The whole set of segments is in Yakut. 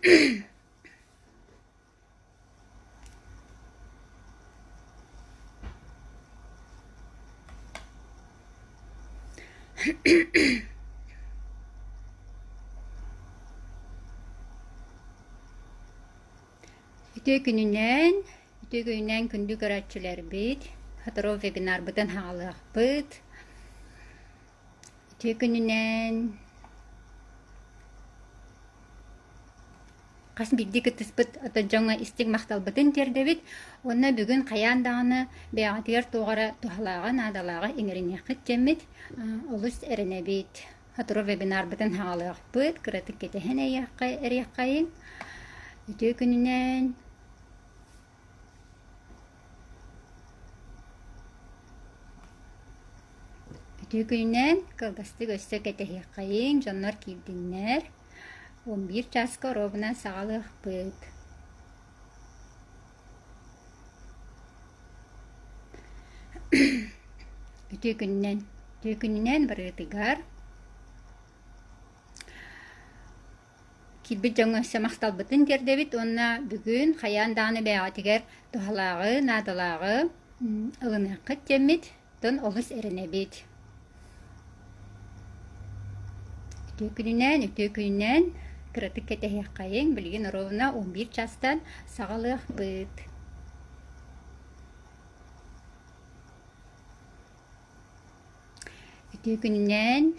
Үтүө күнүнэн, үтүө күнүнэн күндү көрөөччүлэрбит, сотору вебинарбытын хаалыахпыт. Үтүө күнүнэн хас биирдии кыттыспыт атын дьоҥҥо истиҥ махталбытын тиэрдэбит уонна бүгүн хайаан даҕаны бэйэҕитигэр туох эрэ туһалааҕы, наадалааҕы иҥэриниэххит диэммит олус эрэнэбит. Сотору вебинарбытын хаалыахпыт, кыратык кэтэһэн эриэххэйиҥ. Үтүө күнүнэн! Үтүө күнүнэн, кылгастык өссө кэтэһиэххэйиҥ, дьоннор киирдиннэр. 11 чааска оруобуна саҕалыахпыт. Үтүө күнүнэн, үтүө күнүнэн барыгытыгар. Киирбит дьоҥҥо өссө махталбытын тиэрдэбит уонна бүгүн хайаан даҕаны бэйэҕитигэр туһалааҕы, наадалааҕы ылыныаххыт диэммит, оттон олус эрэнэбит. Үтүө күнүнэн, үтүө күнүнэн кыратык кэтэһиэххэйиҥ, билигин ровно 11 чаастан саҕалыахпыт. Үтүө күнүнэн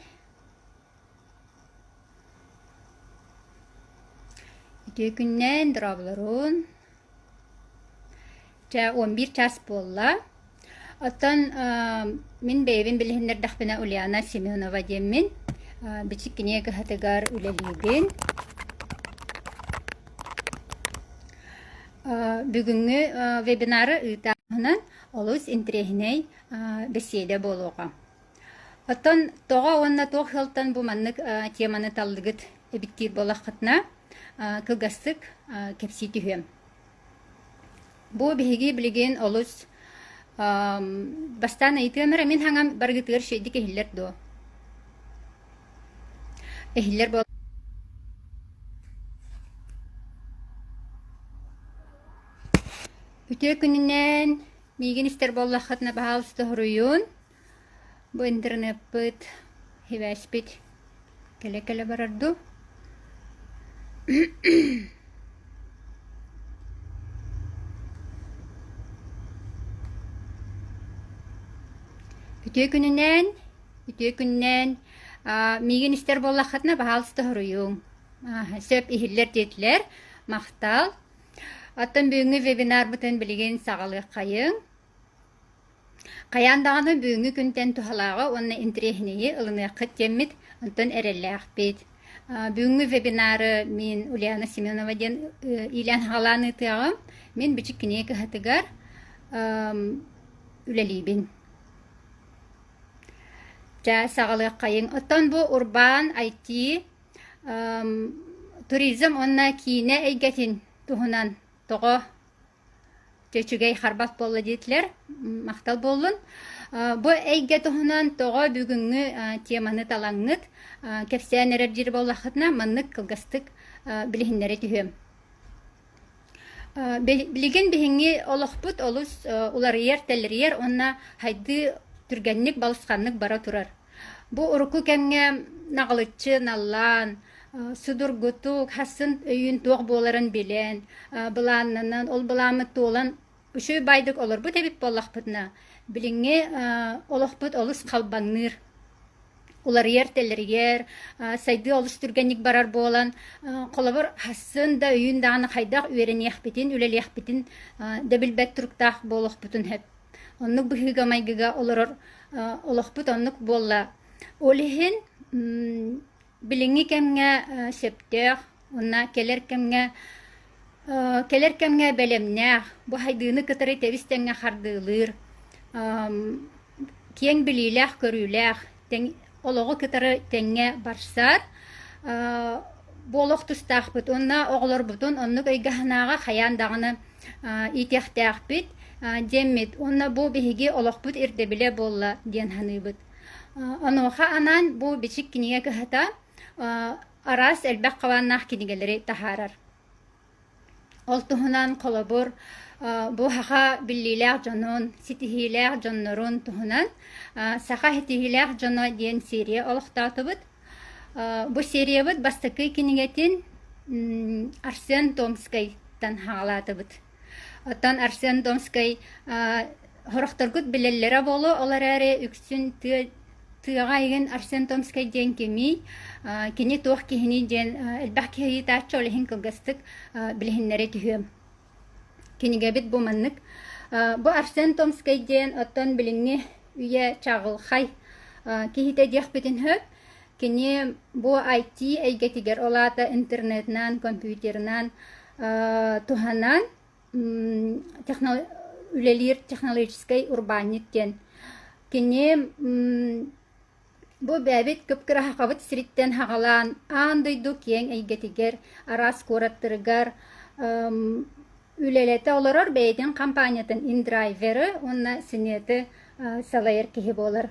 Үтүө күннээн, дорооболорун. Чэ, 11 час буолла. Оттон мин бэйэбин билиһиннэрдэхпинэ Ульяна Семенова диэммин. Бичик кинигэ кыһатыгар үлэлиибин. Бүгүҥҥү вебинары ыытааһынан олус интэриэһинэй бэсиэдэ буолуоҕа. Оттон тоҕо уонна туох сыалтан бу маннык теманы таллыгыт эбит диир буоллаххытына, кылгастык кэпсии түһүөм. Бу биһиги билигин олус бастаан ыйытыам эрэ, мин хаҥам барыгытыгар үчүгэйдик иһиллэр дуо? Иһиллэр буол Үтүө күнүнэн, миигин истэр буоллаххытына, баһаалыста суруйун. Бу интернеппыт, сибээспит кэлэ-кэлэ барар дуу? Үтүө күнүнэн, үтүө күнүнэн миигин истэр буоллаххытына, баһаалыста суруйуҥ. Сөп иһиллэр диэтилэр. Махтал. Оттон бүгүҥҥү вебинарбытын билигин саҕалыаххайыҥ. Хайаан даҕаны бүгүҥҥү күнтэн туһалааҕы уонна интэриэһинэйи ылыныаххыт диэммит, онтон эрэллээхпит. Бүгүҥҥү вебинары мин Ульяна Семенова диэн иилээн-саҕалаан ыытыаҕым. Мин Бичик кинигэ кыһатыгар үлэлиибин. Чэ, саҕалыаххайыҥ. Оттон бу урбаан, IT, туризм уонна киинэ эйгэтин туһунан тоҕо Дьэ үчүгэй харбас буолла диэтилэр, махтал буоллун. Бу эйгэ туһунан тоҕо бүгүҥҥү теманы талаҥҥыт кэпсээн эрэр диир буоллаххытына, маннык кылгастык билиһиннэрэ түһүөм. Билигин биһиҥҥи олохпут олус уларыйар-тэлэрийэр уонна хайдыы түргэнник балысханнык бара турар. Бу урукку кэмҥэ наҕылыччы наллаан, судургутук, хассын өйүүн туох буоларын билэн, былааннанан, ол былааммыт туолан үчүгэй баайдык олорбут эбит буоллахпытына, билиҥҥи олохпут олус халбаҥныыр, уларыйар-тэлэрийэр, сайдыы олус түргэнник барар буолан, холобур, хассын да өйүүн даҕаны хайдах үөрэниэхпитин, үлэлиэхпитин да билбэт туруктаах буолуохпутун сөп. Оннук быһыыга-майгыга олорор олохпут оннук буолла. Ол иһин билиҥҥи кэмҥэ сөптөөх уонна кэлэр кэмҥэ кэлэр кэмҥэ бэлэмнээх, бу хайдыыны кытары тэбис-тэҥҥэ хардыылыыр, киэҥ билиилээх-көрүүлээх, тэҥ олоҕу кытары тэҥҥэ барсар буолуох тустаахпыт уонна оҕолорбутун оннук өйгө-санааҕа хайаан даҕаны иитиэхтээхпит диэммит уонна бу биһиги олохпут ирдэбилэ буолла диэн саныыбыт. Онуоха анаан бу Бичик кинигэ кыһата араас элбэх хабааннаах кинигэлэри таһаарар. Ол туһунан холобур, бу саха биллиилээх дьонун, ситиһиилээх дьоннорун туһунан «Саха ситиһиилээх дьоно» диэн серия олохтоотубут. Бу сериябыт бастакы кинигэтин Арсен Томскайтан саҕалаатыбыт. Оттон Арсен Томскай сорохторгут билэллэрэ буолуо, ол эрээри үксүн тыа тыаҕа игин Арсен Томскай диэн кимий, кини туох киһиний диэн элбэх киһи ыйытааччы, ол иһин кылгастык билиһиннэрэ түһүөм. Кинигэбит бу маннык. Бу Арсен Томскай диэн оттон билиҥҥи үйэ чаҕылхай киһитэ диэхпитин сөп. Кини бу IT эйгэтигэр, ол аата интернетынан, компьютерынан туһанан үлэлиир технологическай урбаанньыт диэн. Кини бу бэйэбит кып-кыраһахабыт сириттэн саҕалаан аан дойду киэҥ эйгэтигэр, араас куораттарыгар үлэлэтэ олорор бэйэтин компаниятын индрайверы уонна синеты салайар киһи буолар.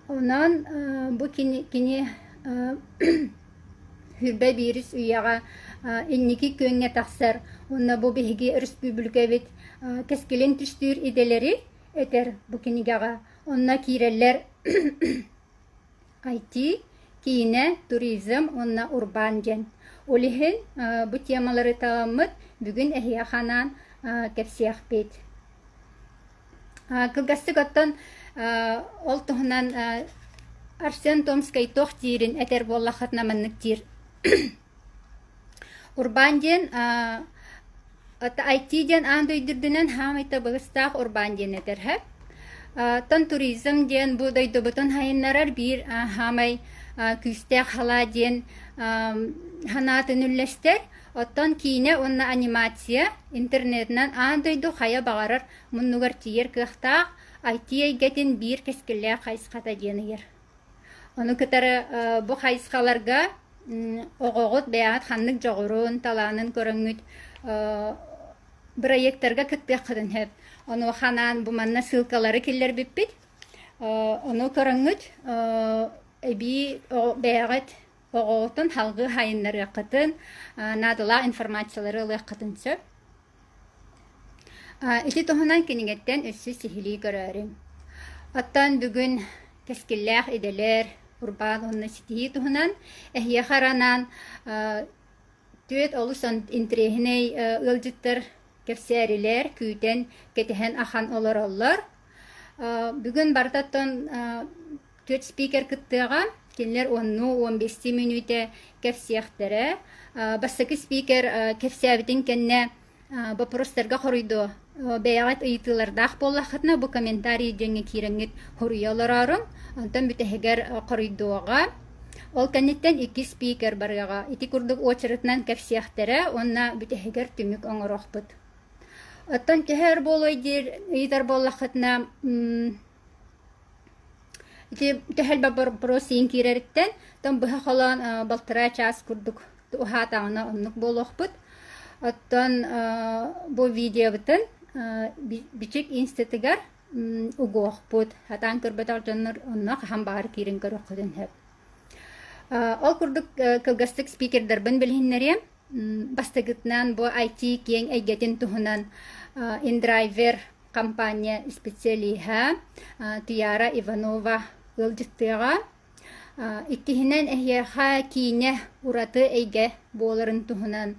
Онон бу кини, кини 21 үйэҕэ инники күөҥҥэ тахсар уонна бу биһиги өрөспүүбүлүкэбит кэскилин түстүүр идэлэри этэр бу кинигэҕэ. Онно киирэллэр IT, киинэ, туризм уонна урбаан диэн. Ол иһин бу темалары таламмыт бүгүн эһиэхэ анаан кэпсиэхпит. Кылгастык оттон ол туһунан Арсен Томскай туох диирин этэр буоллаххытына маннык диир. Урбаан диэн IT диэн аан дойду үрдүнэн хаамай табыгастаах урбаан диэн этэр һэ. Оттон туризм диэн бу дойдубутун хайыннарар биир хаамай күүстээх халаа диэн санаатын үллэстэр. Оттон киинэ уонна анимация интернетинэн аан дойду хайа баҕарар муннугар тиийэр кыахтаах IT эйгэтин биир кэскиллээх хайысхата диэн ыйар. Ону кытары бу хайысхаларга оҕоҕут бэйэҕит ханнык дьоҕурун, талаанын көрөҥҥүт бырайыактарга кыттыаххытын сөп. Онуоха анаан бу манна ссылкалары киллэрбиппит. Ону көрөҥҥүт эбии бэйэҕит оҕоҕутун салгыы сайыннарыаххытын, наадалаах информациялары ылыаххытын сөп. Ити туһунан кинигэттэн өссө сиһилии көрөөрүҥ. Оттон бүгүн кэскиллээх идэлэр, урбаан уонна ситиһии туһунан эһиэхэ анаан түөрт олус интэриэһинэй ыалдьыттар кэпсээрилэр, күүтэн, кэтэһэн ахан олороллор. Бүгүн барытаттан түөрт спикер кыттыаҕа. Кинилэр уоннуу, 15 мүнүүтэ кэпсиэхтэрэ. Бастакы спикер кэпсээбитин кэннэ боппуруостарга хоруйдуо. Бэйэҕит ыйытыылардаах буоллаххытына, бу комментарий диэҥҥэ киирэҥҥит хоруйа олорооруҥ. Онтон бүтэһигэр хоруйдуоҕа. Ол кэнниттэн икки спикер барыаҕа. Ити курдук уочаратынан кэпсиэхтэрэ уонна бүтэһигэр түмүк оҥоруохпут. Оттон төһө өр буолуой диир ыйытар буоллаххытына, Ити төһө элбэх боппуруос сиин киирэриттэн, оттон быһа холоон балтараа чаас курдук уһаатаҕына оннук буолуохпут. Оттон бу видеобытын Бичик институтугар угуохпут. Сатаан көрбөтөх дьоннор онно хаһан баҕар киирэн көрүөххүтүн сөп. Ол курдук кылгастык спикердарбын билиһиннэриэм. Бастакытынан бу IT киэҥ эйгэтин туһунан InDriver компания специалиһа Туяра Иванова ыалдьыттыаҕа. Иккиһинэн, эһиэхэ киинэ ураты эйгэ буоларын туһунан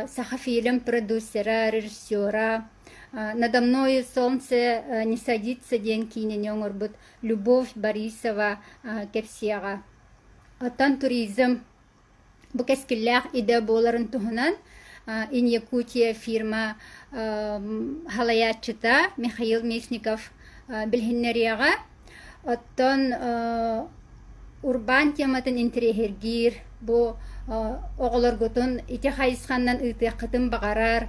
Сахафильм продюсера, режиссера «Надо мною солнце не садится» диэн киинэни оҥорбут Любовь Борисова кэпсиэҕэ. Оттон туризм Бу кэскиллээх идэ буоларын туһунан In Якутия фирма салайааччыта Михаил Местников билиһиннэриэҕэ. Оттон урбаан тематын интэриэһиргиир бу оҕолоргутун ити хайысханан ыытыаххытын баҕарар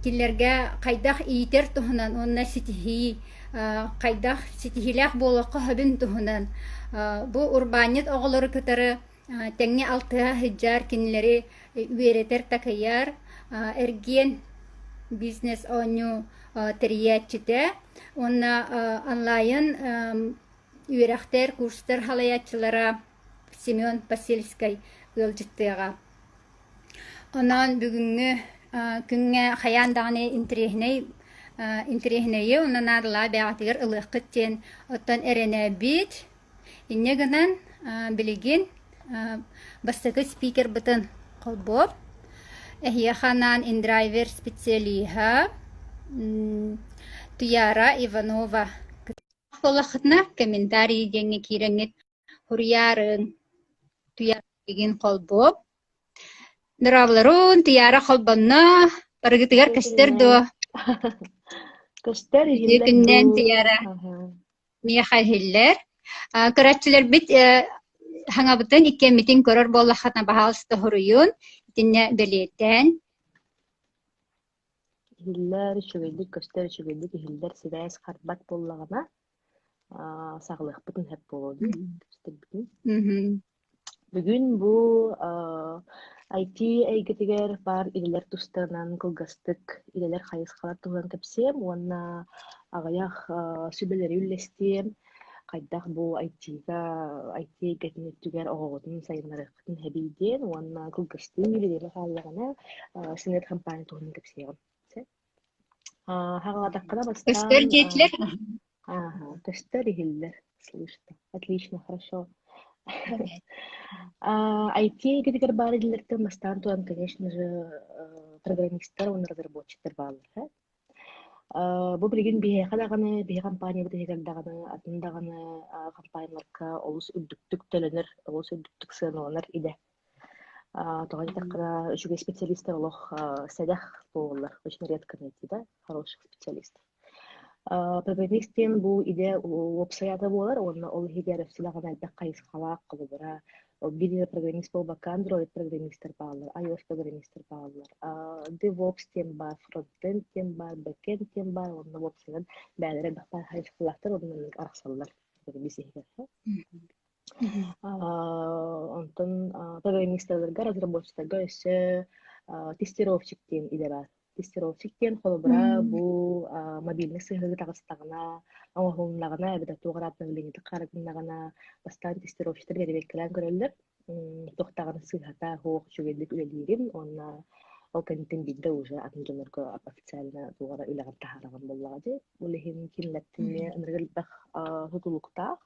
кинилэргэ хайдах иитэр туһунан уонна ситиһии хайдах ситиһиилээх буолуохха сөбүн туһунан бу урбаанньыт оҕолору кытары тэҥҥэ алтыһа сылдьар, кинилэри үөрэтэр-такайар эргиэн бизнес оонньуу тэрийээччитэ уонна онлайн үөрэхтэр, курстар салайааччылара Семен Посельскай ыалдьыттыаҕа. Онон бүгүҥҥү күҥҥэ хайаан даҕаны интэриэһинэй интэриэһинэйи уонна наадалаах бэйэҕитигэр ылыаххыт диэн оттон эрэнэбит. Инньэ гынан билигин бастакы спикербытын холбуом. Эһиэхэ анаан индрайвер специалиһа Туяра Иванова буоллаххытына комментарий диэҥҥэ киирэҥҥит Суруйаарыҥ, Туйаара билигин холбуом. Дорооболорун, Туйаара холбонно, барыгытыгар Үтүө көстөр күнүнэн. дуо? Көстөр, Үтүө иһиллэр күннээн, дуу? Туйаара. Аһа. Миэхэ иһиллэр. Көрөөччүлэрбит хаҥабытын иккиэммитин көрөр буоллаххытына, баһаалыста суруйун, итиннэ бэлиэтээн. Иһиллэр, үчүгэйдик көстөр, үчүгэйдик иһиллэр, сибээс харбат буоллаҕына, саҕалыахпытын сөп буолуо дии кэпсэтэрбитин. Бүгүн бу IT эйгэтигэр баар идэлэр тустарынан кылгастык идэлэр хайысхалар туһунан кэпсиэм уонна аҕыйах сүбэлэри үллэстиэм. Хайдах бу IT-га IT эйгэтин өттүгэр оҕоҕутун сайыннарыаххытын сөбүй диэн уонна кылгастыы бириэмэ хааллаҕына Синет компания туһунан кэпсиэҕим. Хаҕалаатаххына Көстөр бастаан диэтилэр. Ага, көстөр иһиллэр. Слышно. Отлично, хорошо. IT эйгэтигэр баар идэлэртэн бастаан туран, конечно же, программистар уонна разработчиктар бааллар. Бу билигин биһиэхэ даҕаны, биһи компаниябыт иһигэр даҕаны, атын даҕаны компанияларга олус үрдүктүк төлөнөр, олус үрдүктүк сыаналанар идэ. Тоҕо диэтэххинэ, үчүгэй специалистар олох сэдэх буолаллар, очень редко найти, да, хороших специалистов. Программист диэн бу идэ уопсай аата буолар уонна ол иһигэр өссө даҕаны элбэх хайысхалаах холобура биир программист буолбакка Android программистар бааллар, iOS программистар бааллар, DevOps диэн баар, frontend диэн баар, backend диэн баар уонна уопсайынан бэйэлэрэ элбэх хайысхалаахтар уонна маннык арахсаллар программист иһигэр. Онтон программистарга, разработчиктарга өссө тестировщик диэн идэ баар. Тестировщик диэн холобура бу мобильнай сыһыарыы таҕыстаҕына, оҥоһулуннаҕына эбэтэр туох эрэ обновлениета харагыннаҕына бастаан тестировщиктар бэрэбиэркэлээн көрөллөр. Туох даҕаны сыыһата суох үчүгэйдик үлэлиирин уонна ол кэнниттэн биирдэ уже атын дьоннорго официально туох эрэ үлэҕин таһаараҕын буоллаҕа дии. Ол иһин кинилэртэн эмиэ ынырык элбэх тутулуктаах.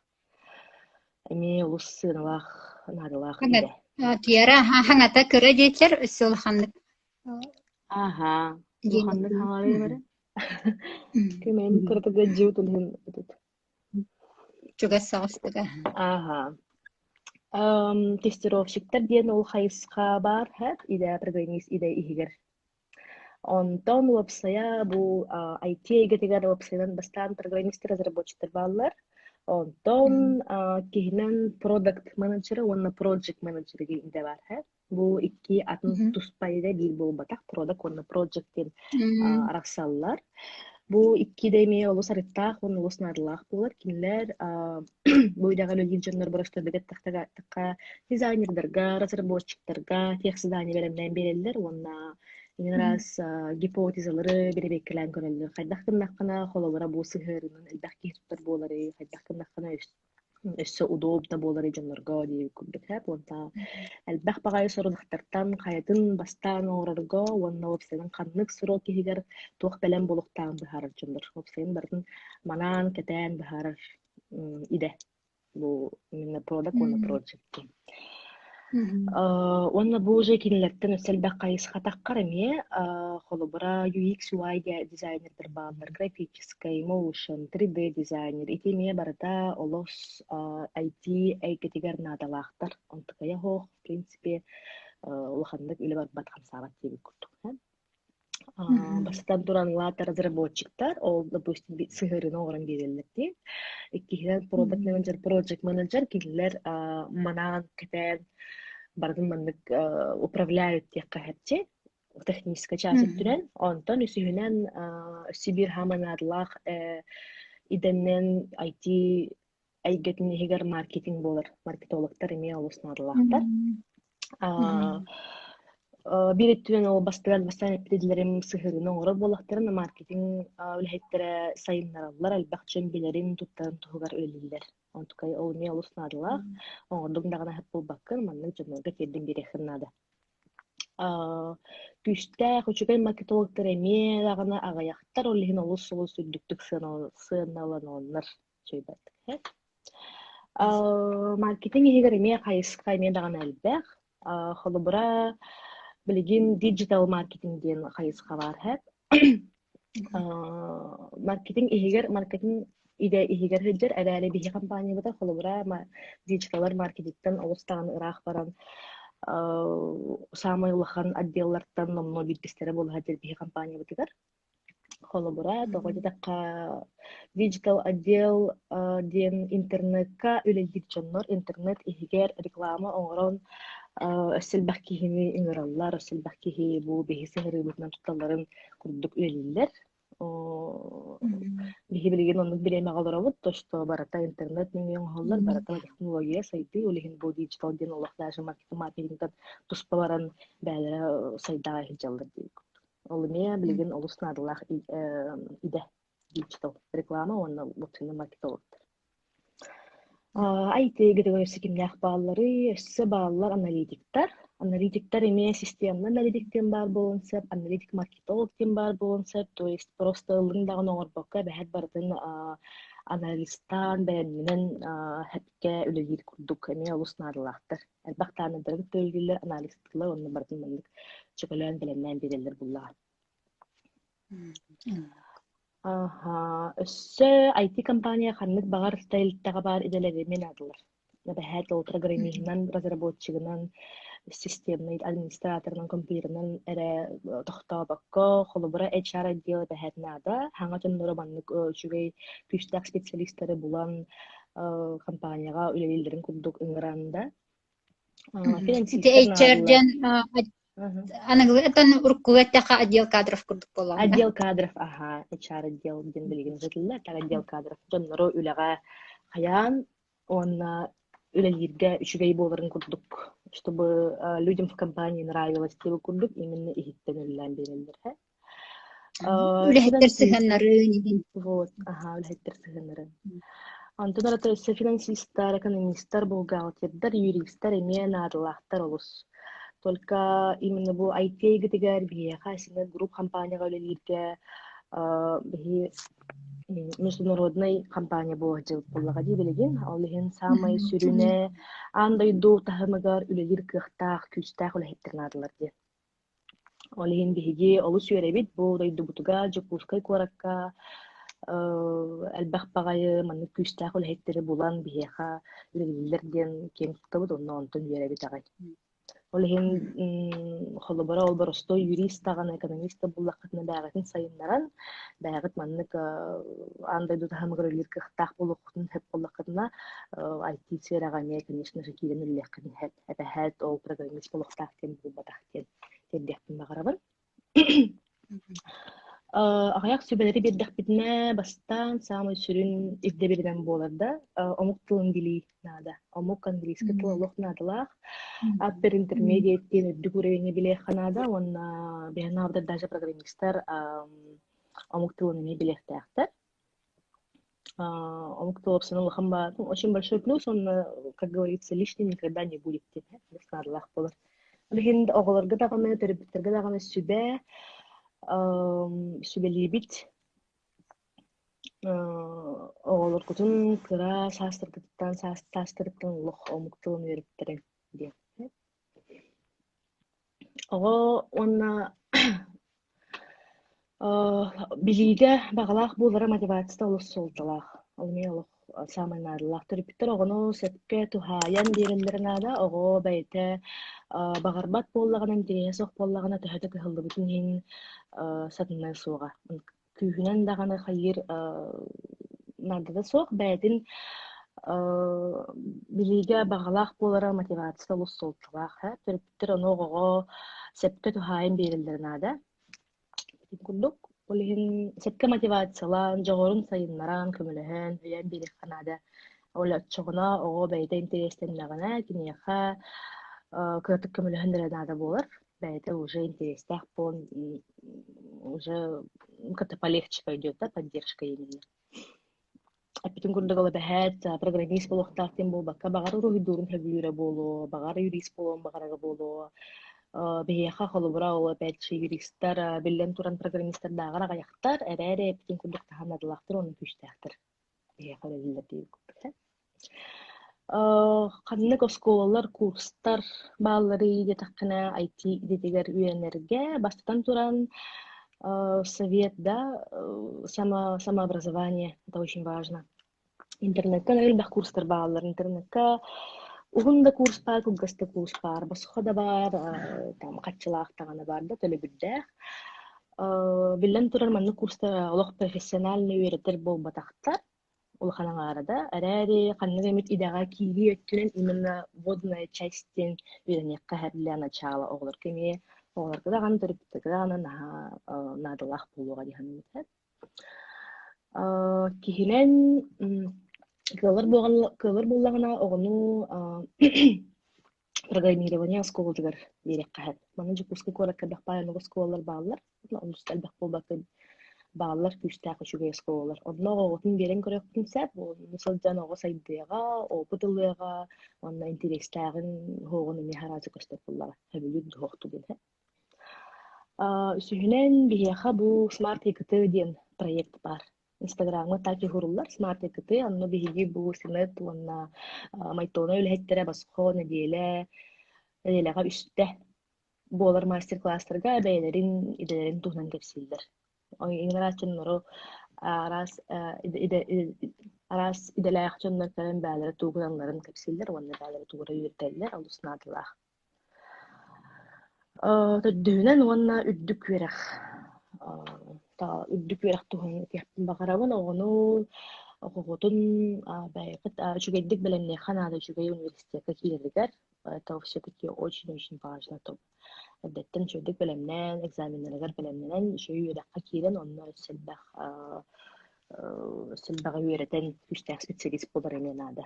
Эмиэ олус сыаналаах, наадалаах идэ. Туйаара хаҥата кыра диэтилэр, өссө улаханнык Аһаа, улаханнык хаҥарыы бары. Кэмэйим кыратыгар дьиэбит улахан этит. Чугас соҕустуга. Аһаа. Тестировщиктар диэн ол хайысха баар, идэ программист идэ иһигэр. Онтон уопсайа бу IT эйгэтигэр уопсайынан бастаан программистар-разработчиктар бааллар. Онтон киһинэн продакт менеджера уонна project менеджер диэн идэ баар. Бу икки атын туспа идэ биир буолбатах, продакт уонна project диэн арахсаллар. Бу икки идэ эмиэ олус арыттаах уонна олус наадалаах буолар. Кинилэр бу идэҕэ үлэлиир дьоннор боростуойдук эттэххэ дизайнердарга, разработчиктарга техзадание бэлэмнээн биэрэллэр уонна иҥин араас гипотезалары бэрэбиэркэлээн көрөллөр. Хайдах гыннаххына, холобура, бу сыһыарынан элбэх киһи туттар буоларый, хайдах гыннаххына өссө удобно буоларый дьоннорго диэбит курдук ээ. Уонна элбэх баҕайы сорудахтартан хайатын бастаан оҥорорго уонна уопсайынан ханнык срок иһигэр туох бэлэм буолуохтааҕын быһаарар дьоннор. Уопсайынан барытын манаан, кэтээн быһаарар идэ. Бу именно продакт уонна project диэн. Уонна бу уже кинилэртэн өссө элбэх хайысха таххар эмиэ холобура UX UI дизайнердар бааллар, графическай, motion, 3D дизайнер ити эмиэ барыта олус IT эйгэтигэр наадалаахтар. Онтукайа суох, в принципе, улаханнык үлэ барбат хамсаабат диэбит курдук. Бастатан туран улаатар разработчиктар, ол, допустим, сыһыарыыны оҥорон биэрэллэр дии. Иккиһинэн, product manager, project manager кинилэр манаан, кэтээн барытын маннык управляют диэххэ сөпчи техническэй чаас өттүнэн. Онтон үсүһүнэн, өссө биир хаама наадалаах идэннэн IT эйгэтин иһигэр маркетинг буолар. Маркетологтар эмиэ олус наадалаахтар. Биир өттүнэн ол бастыгар бастаан эппит идэлэрим сыһыарыыны оҥорор буоллахтарына, маркетинг үлэһиттэрэ сайыннараллар, элбэх дьон билэрин, туттарын туһугар үлэлииллэр. Онтукай ол эмиэ олус наадалаах. Оҥордуҥ даҕаны аһыт буолбаккын, маннык дьоннорго тиэрдэн биэриэххин наада. Күүстээх, үчүгэй маркетологтар эмиэ даҕаны аҕыйахтар, ол иһин олус-олус үрдүктүк сыаналаналлар үчүгэйдик. Маркетинг иһигэр эмиэ хайысха эмиэ даҕаны элбэх. Холобура, билигин digital маркетинг диэн хайысха баар һэп. Маркетинг иһигэр маркетинг идэ иһигэр сылдьар эрээри биһи компаниябытыгар холобура диджиталар маркетингтан олус даҕаны ыраах баран саамай улахан отделлартан номнуо биирдэстэрэ буола сылдьар биһи компаниябытыгар. Холобура, тоҕо диэтэххэ, digital отдел диэн интернекка үлэлиир дьоннор интернет иһигэр реклама оҥорон өссө элбэх киһини ыҥыраллар, өссө элбэх киһи бу биһи сыһыарыыбытынан тутталларын курдук үлэлииллэр. Биһи билигин оннук бириэмэҕэ олоробут, то что барыта интернет нөҥүө оҥоһуллар, барыта технология сайдыы, ол иһин бу digital диэн олох даже маркетингтан туспа баран бэйэлэрэ сайдаҕа сылдьаллар диир курдук. Ол эмиэ билигин олус наадалаах идэ digital реклама уонна вакцина маркетологтар. IT эйгэтигэр өссө кимнээх баалларый? Өссө бааллар аналитиктар. Аналитиктар эмиэ системный аналитик диэн баар буолуон сөп, аналитик-маркетолог диэн баар буолуон сөп. То есть просто ыллыҥ даҕаны оҥорбокко эбэһээт барытын анализтаан, бэлэмнэнэн сөпкө үлэлиир курдук эмиэ олус наадалаахтар. Элбэх дааннайдары кытта үлэлииллэр, анализтыыллар уонна барытын маннык чөкөлөөн бэлэмнээн биэрэллэр буллаҕа. Аһа, өссө IT-компания ханнык баҕар тэрилтэҕэ баар идэлэри наадалар. Эбэһээт ол программиһынан, разработчигынан, системный администраторынан, компьютерынан эрэ тохтообокко, холобура HR отдел эбэһээт наада. Хаҥа дьонноро маннык үчүгэй күүстээх специалистары булан компанияҕа үлэлииллэрин курдук ыҥыран да. Ити Финансистар HR наадалар. диэн аныгылыы этэн уруккулуу эттэххэ отдел кадров курдук буоллаҕына. Отдел кадров, аһа, HR отдел диэн билигин ыытыллар. Так отдел кадров дьоннору үлэҕэ хайаан уонна үлэлииргэ үчүгэй буоларын курдук, чтобы людям в компании нравилось диэбит курдук именно иһиттэн үлэлээн биэрэллэр. Үлэһиттэр сыһыаннарын иһин. Вот, аһа, үлэһиттэр сыһыаннарын. Онтон эрэ өссө финансистар, экономистар, бухгалтердар, юристар эмиэ наадалаахтар олус. Только именно бу IT эйгэтигэр биһиэхэ Синет Group компанияҕа үлэлииргэ биһи международнай компания буола сылдьыбыт буоллаҕа дии билигин. Ол иһин саамай сүрүнэ аан дойду таһымыгар үлэлиир кыахтаах, күүстээх үлэһиттэр наадалар диэн. Ол иһин биһиги олус үөрэбит бу дойдубутугар, Дьокуускай куоракка элбэх баҕайы маннык күүстээх үлэһиттэри булан биһиэхэ үлэлииллэр диэн киэн туттабыт уонна онтон үөрэбит аҕай. Ол иһин холобура ол боростуой юрист даҕаны, экономист да буллаххытына бэйэҕитин сайыннаран, бэйэҕит маннык аан дойду таһымыгар үлэлиир кыахтаах буолуоххутун сөп буоллаххытына, IT сфераҕа эмиэ, конечно же, киирэн үлэлиэххитин сөп. Эбэһээт ол программист буолуохтаах диэн буолбатах диэн тиэрдиэхпин баҕарабын. Аҕыйах сүбэлэри биэрдэхпитинэ, бастаан саамай сүрүн ирдэбилинэн буолар да, омук тылын билии наада. Омук английский тыл олох наадалаах. Upper intermediate диэн үрдүк уровень билиэххэ наада уонна биһиги даже программистар омук тылын эмиэ билиэхтээхтэр. Омук тыла улахан баар. Очень большой плюс, он, как говорится, лишним никогда не будет диэн наадалаах буолар. Ол иһин оҕолорго даҕаны, төрөппүттэргэ даҕаны сүбэ, сүбэлиибит. Оҕолоргутун кыра саастаргытыттан, саастарыттан олох омук тылын үөрэттэрин диэн. Оҕо уонна билиигэ баҕалаах буолара мотивацията олус суолталаах. Ол эмиэ олох саамай наадалаах. Төрөппүттэр оҕону сөпкө туһаайан биэрэллэрэ наада. Оҕо бэйэтэ баҕарбат буоллаҕына, интэриэһэ суох буоллаҕына, төһө да кыһаллыбытын иһин сатаныа суоҕа. Күүһүнэн даҕаны хайыыр наадата суох. Бэйэтин билиигэ баҕалаах буолара мотивацията олус суолталаах. Төрөппүттэр ону оҕоҕо сөпкө туһаайан биэрэллэрэ наада. Ити курдук, ол иһин сөпкө мотивациялаан, дьоҕурун сайыннаран, көмөлөһөн, өйөөн биэриэххэ наада. Ол оччоҕуна оҕо бэйэтэ интэриэстэннэҕинэ, киниэхэ кыратык көмөлөһөн эрэ наада буолар. Бэйэтэ уже интэриэстээх буолан, уже как-то полегче пойдет, да, поддержка именно. Эппитим курдук ол эбэһээт программист буолуохтаах диэн буолбакка, баҕар уруһуйдуурун сөбүлүүрэ буолуо, баҕар юрист буолуон баҕарара буолуо. Биһиэхэ холобура ол опять же юристар, биллэн туран программистардааҕар аҕыйахтар, эрээри эппитин курдук таһан наадалаахтар уонна күүстээхтэр. Биһиэхэ үлэлииллэр диир курдук. Ханнык оскуолалар, курстар баалларый диэтэххинэ, IT идэтигэр үөрэнэргэ бастатан туран совет да, само самообразование это очень важно. Интернеккэ элбэх курстар бааллар. Интернеккэ уһун да курс баар, кылгас да курс баар, босхо да баар, там хаччылаах даҕаны баар да, төлөбүрдээх. Биллэн турар, маннык курстар олох профессиональнай үөрэтэр буолбатахтар улахан аҥаара да, эрээри ханнык эмит идэҕэ киирии өттүнэн именно вводная часть диэн үөрэниэххэ сөп для начала оҕолорго эмиэ оҕолорго даҕаны төрөппүттэргэ даҕаны наһаа наадалаах буолуоҕа дии саныыбын. Киһинэн кыаллар кыаллар буоллаҕына оҕону программирование оскуолатыгар биэриэххэ сөп. Манна Дьокуускай куоракка элбэх баай оскуолалар бааллар. Олус элбэх буолбакка бааллар күүстээх үчүгэй оскуолалар. Онно оҕоҕутун биэрэн көрүөххүтүн сөп. Онно сылдьан оҕо сайдыаҕа, опыт ылыаҕа уонна интэриэстээҕин уһуоҕун эмиэ араазы көстөр буоллаҕа. Сөбүлүүр дуһуохту диэн. Үсүһүнэн, биһиэхэ бу Smart ИКТ диэн проект баар. Инстаграмҥа так и уһуруллар Smart ИКТ, онно биһиги бу Синет уонна Майтона үлэһиттэрэ босхо нэдиэлэ, нэдиэлэҕэ үстэ буолар мастер-класстарга бэйэлэрин идэлэрин туһунан кэпсииллэр. Араас дьоннору араас араас идэлээх дьоннор кэлэн бэйэлэрэ тугу гыналларын кэпсииллэр уонна бэйэлэрэ тугу эрэ үөрэтэллэр, олус наадалаах. Төрдүһүнэн уонна үрдүк үөрэх. Үрдүк үөрэх туһунан этиэхпин баҕарабын. Оҕону оҕоҕутун бэйэҕит үчүгэйдик бэлэмниэххэ наада үчүгэй университекка киирэригэр. Это все-таки очень-очень важно. Эрдэттэн үчүгэйдик бэлэмнээн, экзаменнарыгар бэлэмнэнэн, үчүгэй үөрэххэ киирэн, онно өссө элбэх өссө элбэҕи үөрэтэн күүстээх специалист буолар эмиэ наада.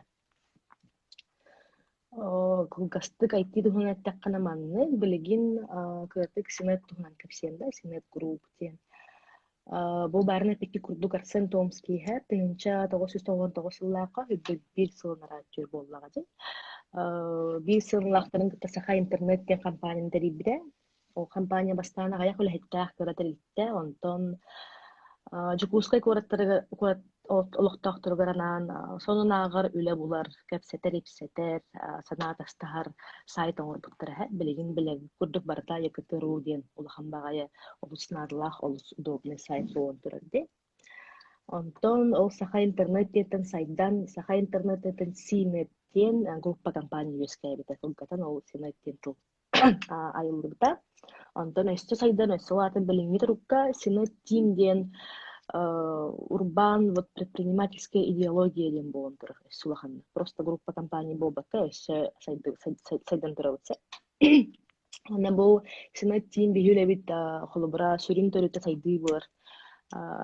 Кылгастык IT туһунан эттэххинэ маннык, билигин кыратык Синет туһунан кэпсиэм да, Синет Group диэн. Бу баарын эппикки курдук Арсен Томский иһэ 1999 сыллаахха үрдүк биир сылын арааччы буоллаҕа дии. Биир сыллаахтарын кытта Саха Интернет диэн компанияны тэрийбитэ. Ол компания бастаан аҕыйах үлэһиттээх кыра тэрилтэ, онтон Дьокуускай куораттарыгар куорат олохтоохторугар анаан сонун ааҕар, үлэ булар, кэпсэтэр-ипсэтэр, санаа атастаһар сайт оҥорбуттара эһэ. Билигин билэрбит курдук барыта ЯКТ.ру диэн улахан баҕайы олус наадалаах, олус удобный сайт буолан турар дии. Онтон ол Саха интернет диэнтэн сайдан, Саха интернетиттэн Синет диэн группа компания үөскээбитэ. Кылгатан ол Синет диэн тыл айыллыбыта. Онтон өссө сайдан, өссө улаатан билиҥҥи турукка Синет Team диэн урбаан вот предпринимательская идеология диэн буолан турар өссө улаханнык. Просто группа компаний буолбакка өссө сайдан турабыт Уонна бу Синет Team биһи үлэбит холобура сүрүн төрүтэ сайдыы буолар.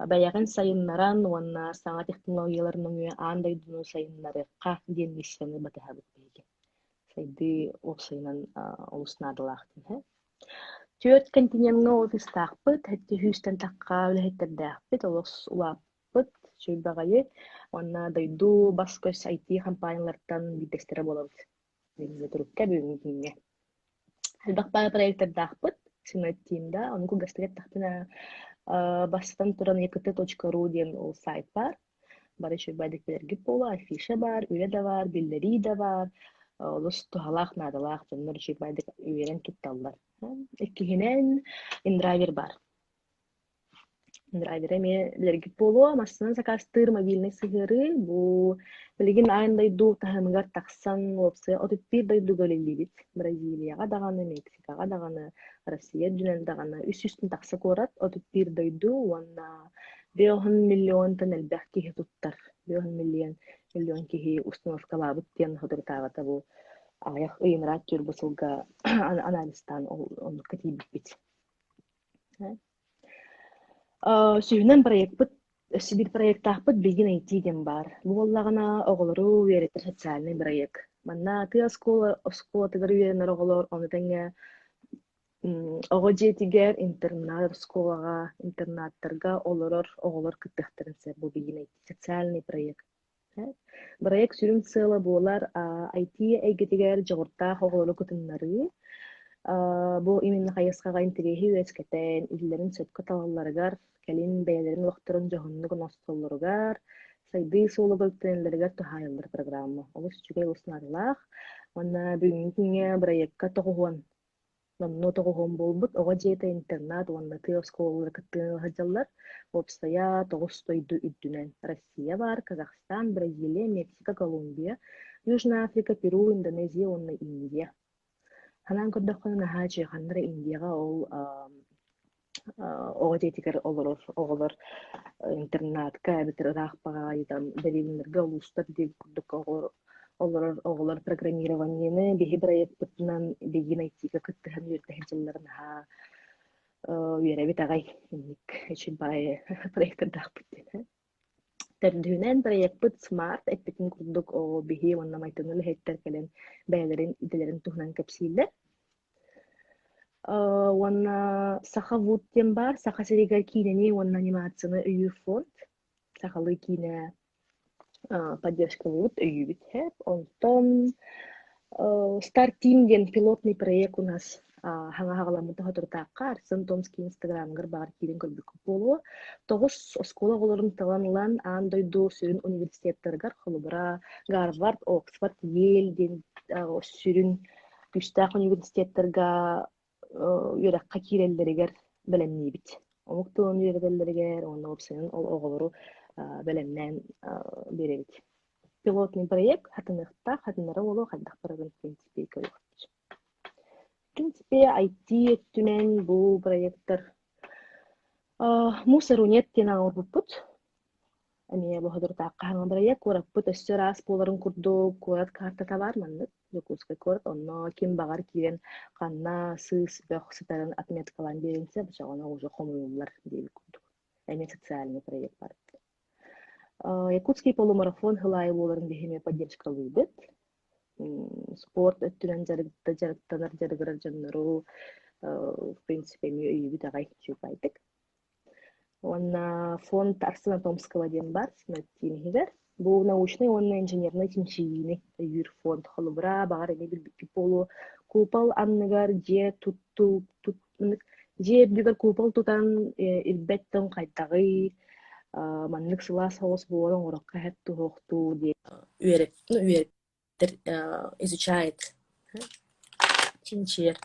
Бэйэҕин сайыннаран уонна саҥа технологиялар нөҥүө аан дойдуну сайыннарыахха диэн миссияны батыһабыт биһиги. Сайдыы уопсайынан олус наадалаах диэн. Түөрт континеҥҥа офистаахпыт, сэттэ сүүстэн тахха үлэһиттэрдээхпит, олус улааппыт, үчүгэй баҕайы. Уонна дойду бас-көс IT компаниялартан биирдэстэрэ буолабыт. Бүгүҥҥү турукка, бүгүҥҥү күҥҥэ. Элбэх баҕа проектардаахпыт, Синет да, ону кылгастык эттэхпинэ, бастатан туран ekt.ru диэн ол сайт баар. Бары үчүгэй билэргит буолуо, афиша баар, үлэ да баар, биллэрии да баар, олус туһалаах, наадалаах дьоннор үчүгэйдик үөрэн тутталлар. Иккиһинэн, индрайвер баар. Драйвера эмиэ билэргит буолуо, массыына сакаастыыр мобильнай сыһыарыы бу билигин аан дойду таһымыгар тахсан уопсайа 31 дойдуга үлэлиибит. Бразилияҕа даҕаны, Мексикаҕа даҕаны, Россия үрдүнэн даҕаны 300 тахса куорат, 31 дойду уонна 5 миллионтан элбэх киһи туттар. 5 миллион киһи установкалаабыт диэн соторутааҕыта бу аҕыйах ыйыныраат бу сылга анализтаан оннукка тиийбиппит. Сүрүнэн проекпыт өссө биир проектаахпыт Begin IT диэн баар. Бу буоллаҕына оҕолору үөрэтэр социальнай бырайыак. Манна тыа оскуола оскуолатыгар үөрэнэр оҕолор ону тэҥэ оҕо дьиэтигэр, интернат оскуолаҕа, интернаттарга олорор оҕолор кыттыахтарын сөп бу Begin IT социальный проект. Бырайыак сүрүн сыала буолар IT эйгэтигэр дьоҕурдаах оҕолору кытыннарыы. Бу именно хайысхаҕа интэриэһи үөскэтэн, идэлэрин сөпкө талалларыгар, кэлин бэйэлэрин олохторун дьоһуннук оҥостоллоругар, сайдыы суолугар үктэнэллэригэр туһаайыллар программа. Олус үчүгэй, олус наадалаах. Уонна бүгүҥҥү күҥҥэ бырайыакка тоҕуһуон Номнуо тоҕуһуон буолбут оҕо дьиэтэ интернат уонна тыа оскуолалара кыттыыны сылдьаллар. Уопсайа тоҕус дойду үрдүнэн Россия баар, Казахстан, Бразилия, Мексика, Колумбия, Южная Африка, Перу, Индонезия уонна Индия. Санаан көрдөххүнэ наһаа үчүгэй ханна эрэ Индияҕа ол оҕо дьиэтигэр олорор оҕолор интернатка эбэтэр ыраах баҕайы там дэриэбинэлэргэ улуустар диэбит курдук оҕолор олорор оҕолор программированиены биһи проекпытынан билигин айтига кыттыһан үөрэтэ сылдьаллара наһаа үөрэбит аҕай инник үчүгэй баҕайы проектардаахпыт диэн. Төрдүһүнэн проекпыт SMART эппитин курдук оо биһи уонна майтыны үлэһиттэр кэлэн бэйэлэрин идэлэрин туһунан кэпсииллэр. Уонна Сахавуд диэн баар Саха сиригэр киинэни уонна анимацияны өйүүр фонд. Сахалыы киинэ поддержкалыыбыт, өйүүбүт һэп. Онтон Star Team диэн пилотный проект у нас хаҥа хаҕаламмыта соторутаахха Арсен Томский инстаграмыгар баар киирэн көрбүккүт буолуо. Тоҕус оскуола оҕолорун талан ылан аан дойду сүрүн университеттарыгар холобура Гарвард, Оксфорд, Йель диэн сүрүн күүстээх университеттарга үөрэххэ киирэллэригэр бэлэмниибит. Омук тылын үөрэтэллэригэр уонна уопсайынан ол оҕолору бэлэмнээн биэрэбит. Пилотный проект хатыныахтаах, хатынара буолуо хайдах барарын в принципе көрүөхпүт. В принципе, IT өттүнэн бу проектар Мусорунет диэн оҥорбуппут. Эмиэ бу соторутаахха бырайыак куораппыт өссө ыраас буоларын курдук куорат каартата баар маннык Дьокуускай куорат онно ким баҕар киирэн ханна сыыс бөх сытарын отметкалаан биэриэн сөп оччоҕуна уже хомуйуллар диэбит курдук эмиэ социальный проект бар Якутский полумарафон сыл аайы буоларын биһи эмиэ поддержкалыыбыт спорт өттүнэн дьарыктанар дьарыгырар дьоннору в принципе эмиэ өйүүбүт аҕай үчүгэйдик Уонна фонд Арсена Томского диэн баар тиим иһигэр. Бу научнай уонна инженернэй чинчийиини өйүүр фонд. Холобура, баҕар эмиэ билбиккит буолуо, купол анныгар дьиэ туттуу тут, дьиэ үрдүгэр купол тутан ирбэт тоҥ хайдаҕый, маннык сылаас соҕус буолан оҥороххо эһэт туһуохтуу диэн. Үөрэт, ну, үөрэттэр изучает чинчийэр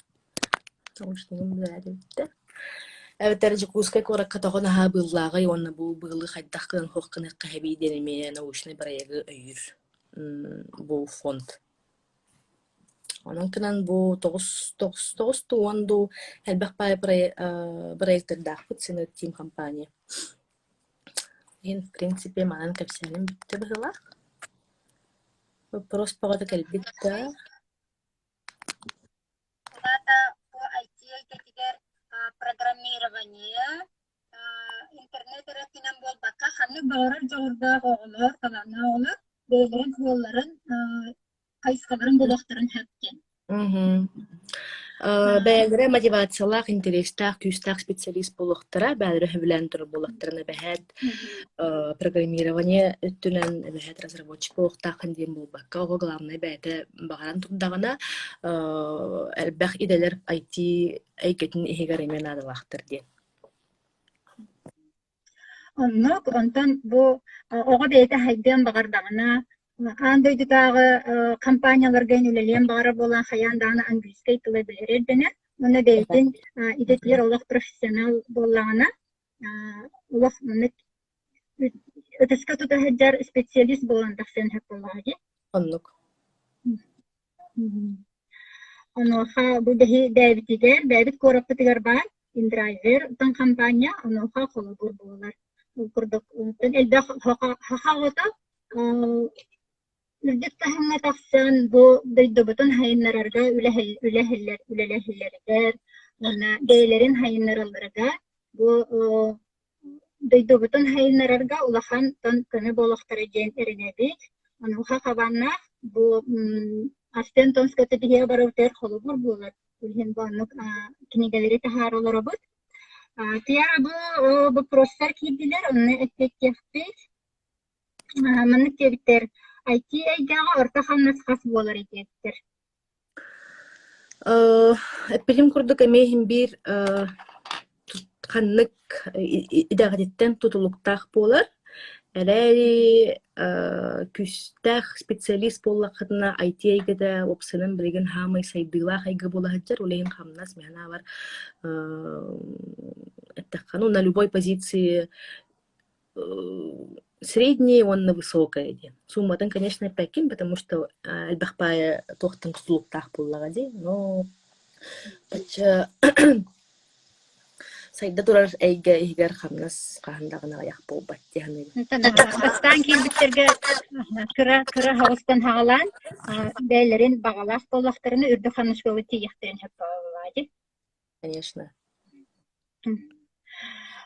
Эбэтэр Дьокуускай куоракка тоҕо наһаа быыллааҕый уонна бу быылы хайдах гынан суох гыныахха эбии диэн эмиэ научнай бырайыагы өйүүр бу фонд. Онон гынан бу тоҕус тоҕус тоҕус дуу уон дуу элбэх баай бырайыактардаахпыт Синет Team компания. Иһин в принципе манан кэпсээним бүттэ быһыылаах. Вопрос бөҕөтө кэлбит да Ол аата бу IT эйгэтигэр программирование, интернет эрэ өттүнэн буолбакка, ханнык баҕарар дьоҕурдаах оҕолор, талааннаах оҕолор бэйэлэрин суолларын, хайысхаларын булуохтарын сөп диэн. Бэйэлэрэ мотивациялаах, интэриэстээх, күүстээх специалист буолуохтара, бэйэлэрэ сөбүлээн турар буоллахтарына эбэһээт программирование өттүнэн эбэһээт разработчик буолуохтааххын диэн буолбакка, оҕо главное бэйэтэ баҕаран турдаҕына элбэх идэлэр IT эйгэтин иһигэр эмиэ наадалаахтар диэн. Оннук, онтон бу оҕо бэйэтэ хайдыан баҕардаҕына, аан дойдутааҕы компанияларга үлэлиэн баҕарар буолан хайаан даҕаны английскай тылы билэрэ ирдэнэр. Уонна бэйэтин идэтигэр олох профессионал буоллаҕына, олох маннык ытыска тута сылдьар специалист буолан тахсыан сөп буоллаҕа дии. Оннук. Онуоха бу бэһи бэйэбитигэр, бэйэбит куораппытыгар баар InDriver тан хампаанньа онуоха холобур буолар. Ол курдук элбэх саха оҕото үрдүк таһымҥа тахсан бу дойдубутун сайыннарарга үлэһиллэр үлэлэһиллэригэр уонна бэйэлэрин сайыннаралларыгар бу Дойдубутун сайыннарарга улахан көмө буолуохтара диэн эрэнэбит. Онуоха хабааннаах бу Арсен Томскай биһиэхэ барыбытыгар холобур буолар. Ол иһин бу оннук кинигэлэри таһаара олоробут. Тиара бу боппуруостар киирдилэр, онно эппиэттиэхпит. Маннык диэбиттэр, IT эйгэҕэ орто хамнас хас буолар диэбиттэр. Эппитим курдук эмиэ иһин биир ханнык идэҕититтэн тутулуктаах буолар. Эрээри күүстээх специалист буоллаххытына IT эйгэтэ уопсайынан билигин хаамай сайдыылаах эйгэ буола сылдьар. Ол иһин хамнас мин санаабар эттэххэ, ну, на любой позиции средний уонна высокая диэн. Сууматын, конечно, эппэккин, потому что элбэх баайа туохтан тутулуктаах буоллаҕа дии. Но бачча сайда турар эйгэ иһигэр хамнас хаһан даҕаны аҕыйах буолбат дии саныыбын. Бастаан киирбиттэргэ кыра кыра хаҕыстан хаҕалаан бэйэлэрин баҕалаах буоллахтарына үрдүк хамнаска тиийиэхтэрин сөп буоллаҕа дии. Конечно.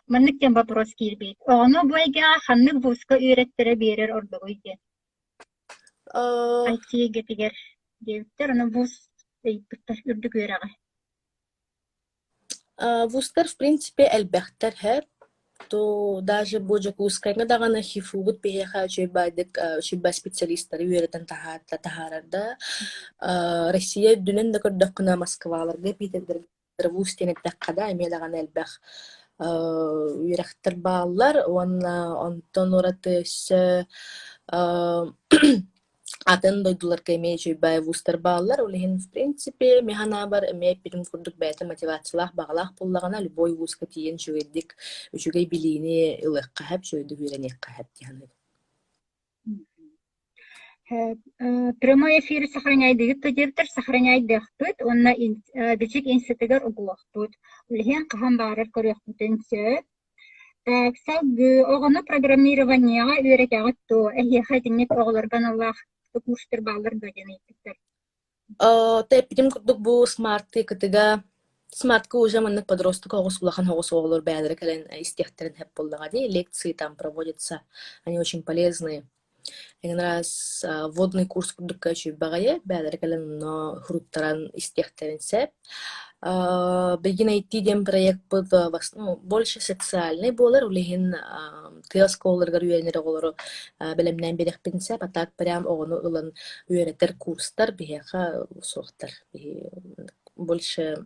Маннык диэн вопрос киирбит. Оҕону бу эйгэҕэ ханнык вузка үөрэттэрэ биэрэр ордугуй диэн. IT эйгэтигэр диэбиттэр, ону вуз ыйыппыттар үрдүк үөрэҕи. Вузтар в принципе элбэхтэр һэр. То даже бу Дьокуускайга даҕаны ХИФУ-гут биһиэхэ үчүгэй баайдык үчүгэй специалистары үөрэтэн таһаарар да. Россия үрдүнэн да көрдөххүнэ Москваларга, Питердэргэ вуз диэн эттэххэ да эмиэ даҕаны элбэх үөрэхтэр бааллар уонна онтон ураты өссө атын дойдуларга эмиэ үчүгэй вузтар бааллар. Ол иһин, в принципе, мин санаабар, эмиэ эппитим курдук бэйэтэ мотивациялаах, баҕалаах буоллаҕына, любой вузка тиийэн үчүгэйдик, үчүгэй билиини ылыахха сөп, үчүгэйдик үөрэниэххэ сөп дии саныыбын. Прямой эфири сохраняйдыгыт да диэбиттэр, сохраняйдыахпыт уонна Бичик институтугар угулуохпут. Ол иһин хаһан баҕарар көрүөхпүтүн сөп. Так, салгыы оҕону программированиеҕа үөрэтэҕит дуо? Эһиэхэ итинник оҕолорго аналлаах курстар бааллар дуо диэн ыйыппыттар. Эппитим курдук бу смарт-кытыга смартка уже маннык подросток оҕус улахан оҕус оҕолор бэйэлэрэ кэлэн истиэхтэрин сөп буоллаҕа дии. Лекции там проводятся, они очень полезные. Один раз вводный курс курдукка үчүгэй баҕайы, бэйэлэрэ кэлэн онно суруттаран истиэхтэрин сөп. Билигин IT диэн проекпыт ну, больше социальный буолар, ол иһин тыа оскуолаларыгар үөрэнэр оҕолору бэлэмнээн биэриэхпин сөп, а так прям оҕону ылан үөрэтэр курстар биһиэхэ суохтар. Больше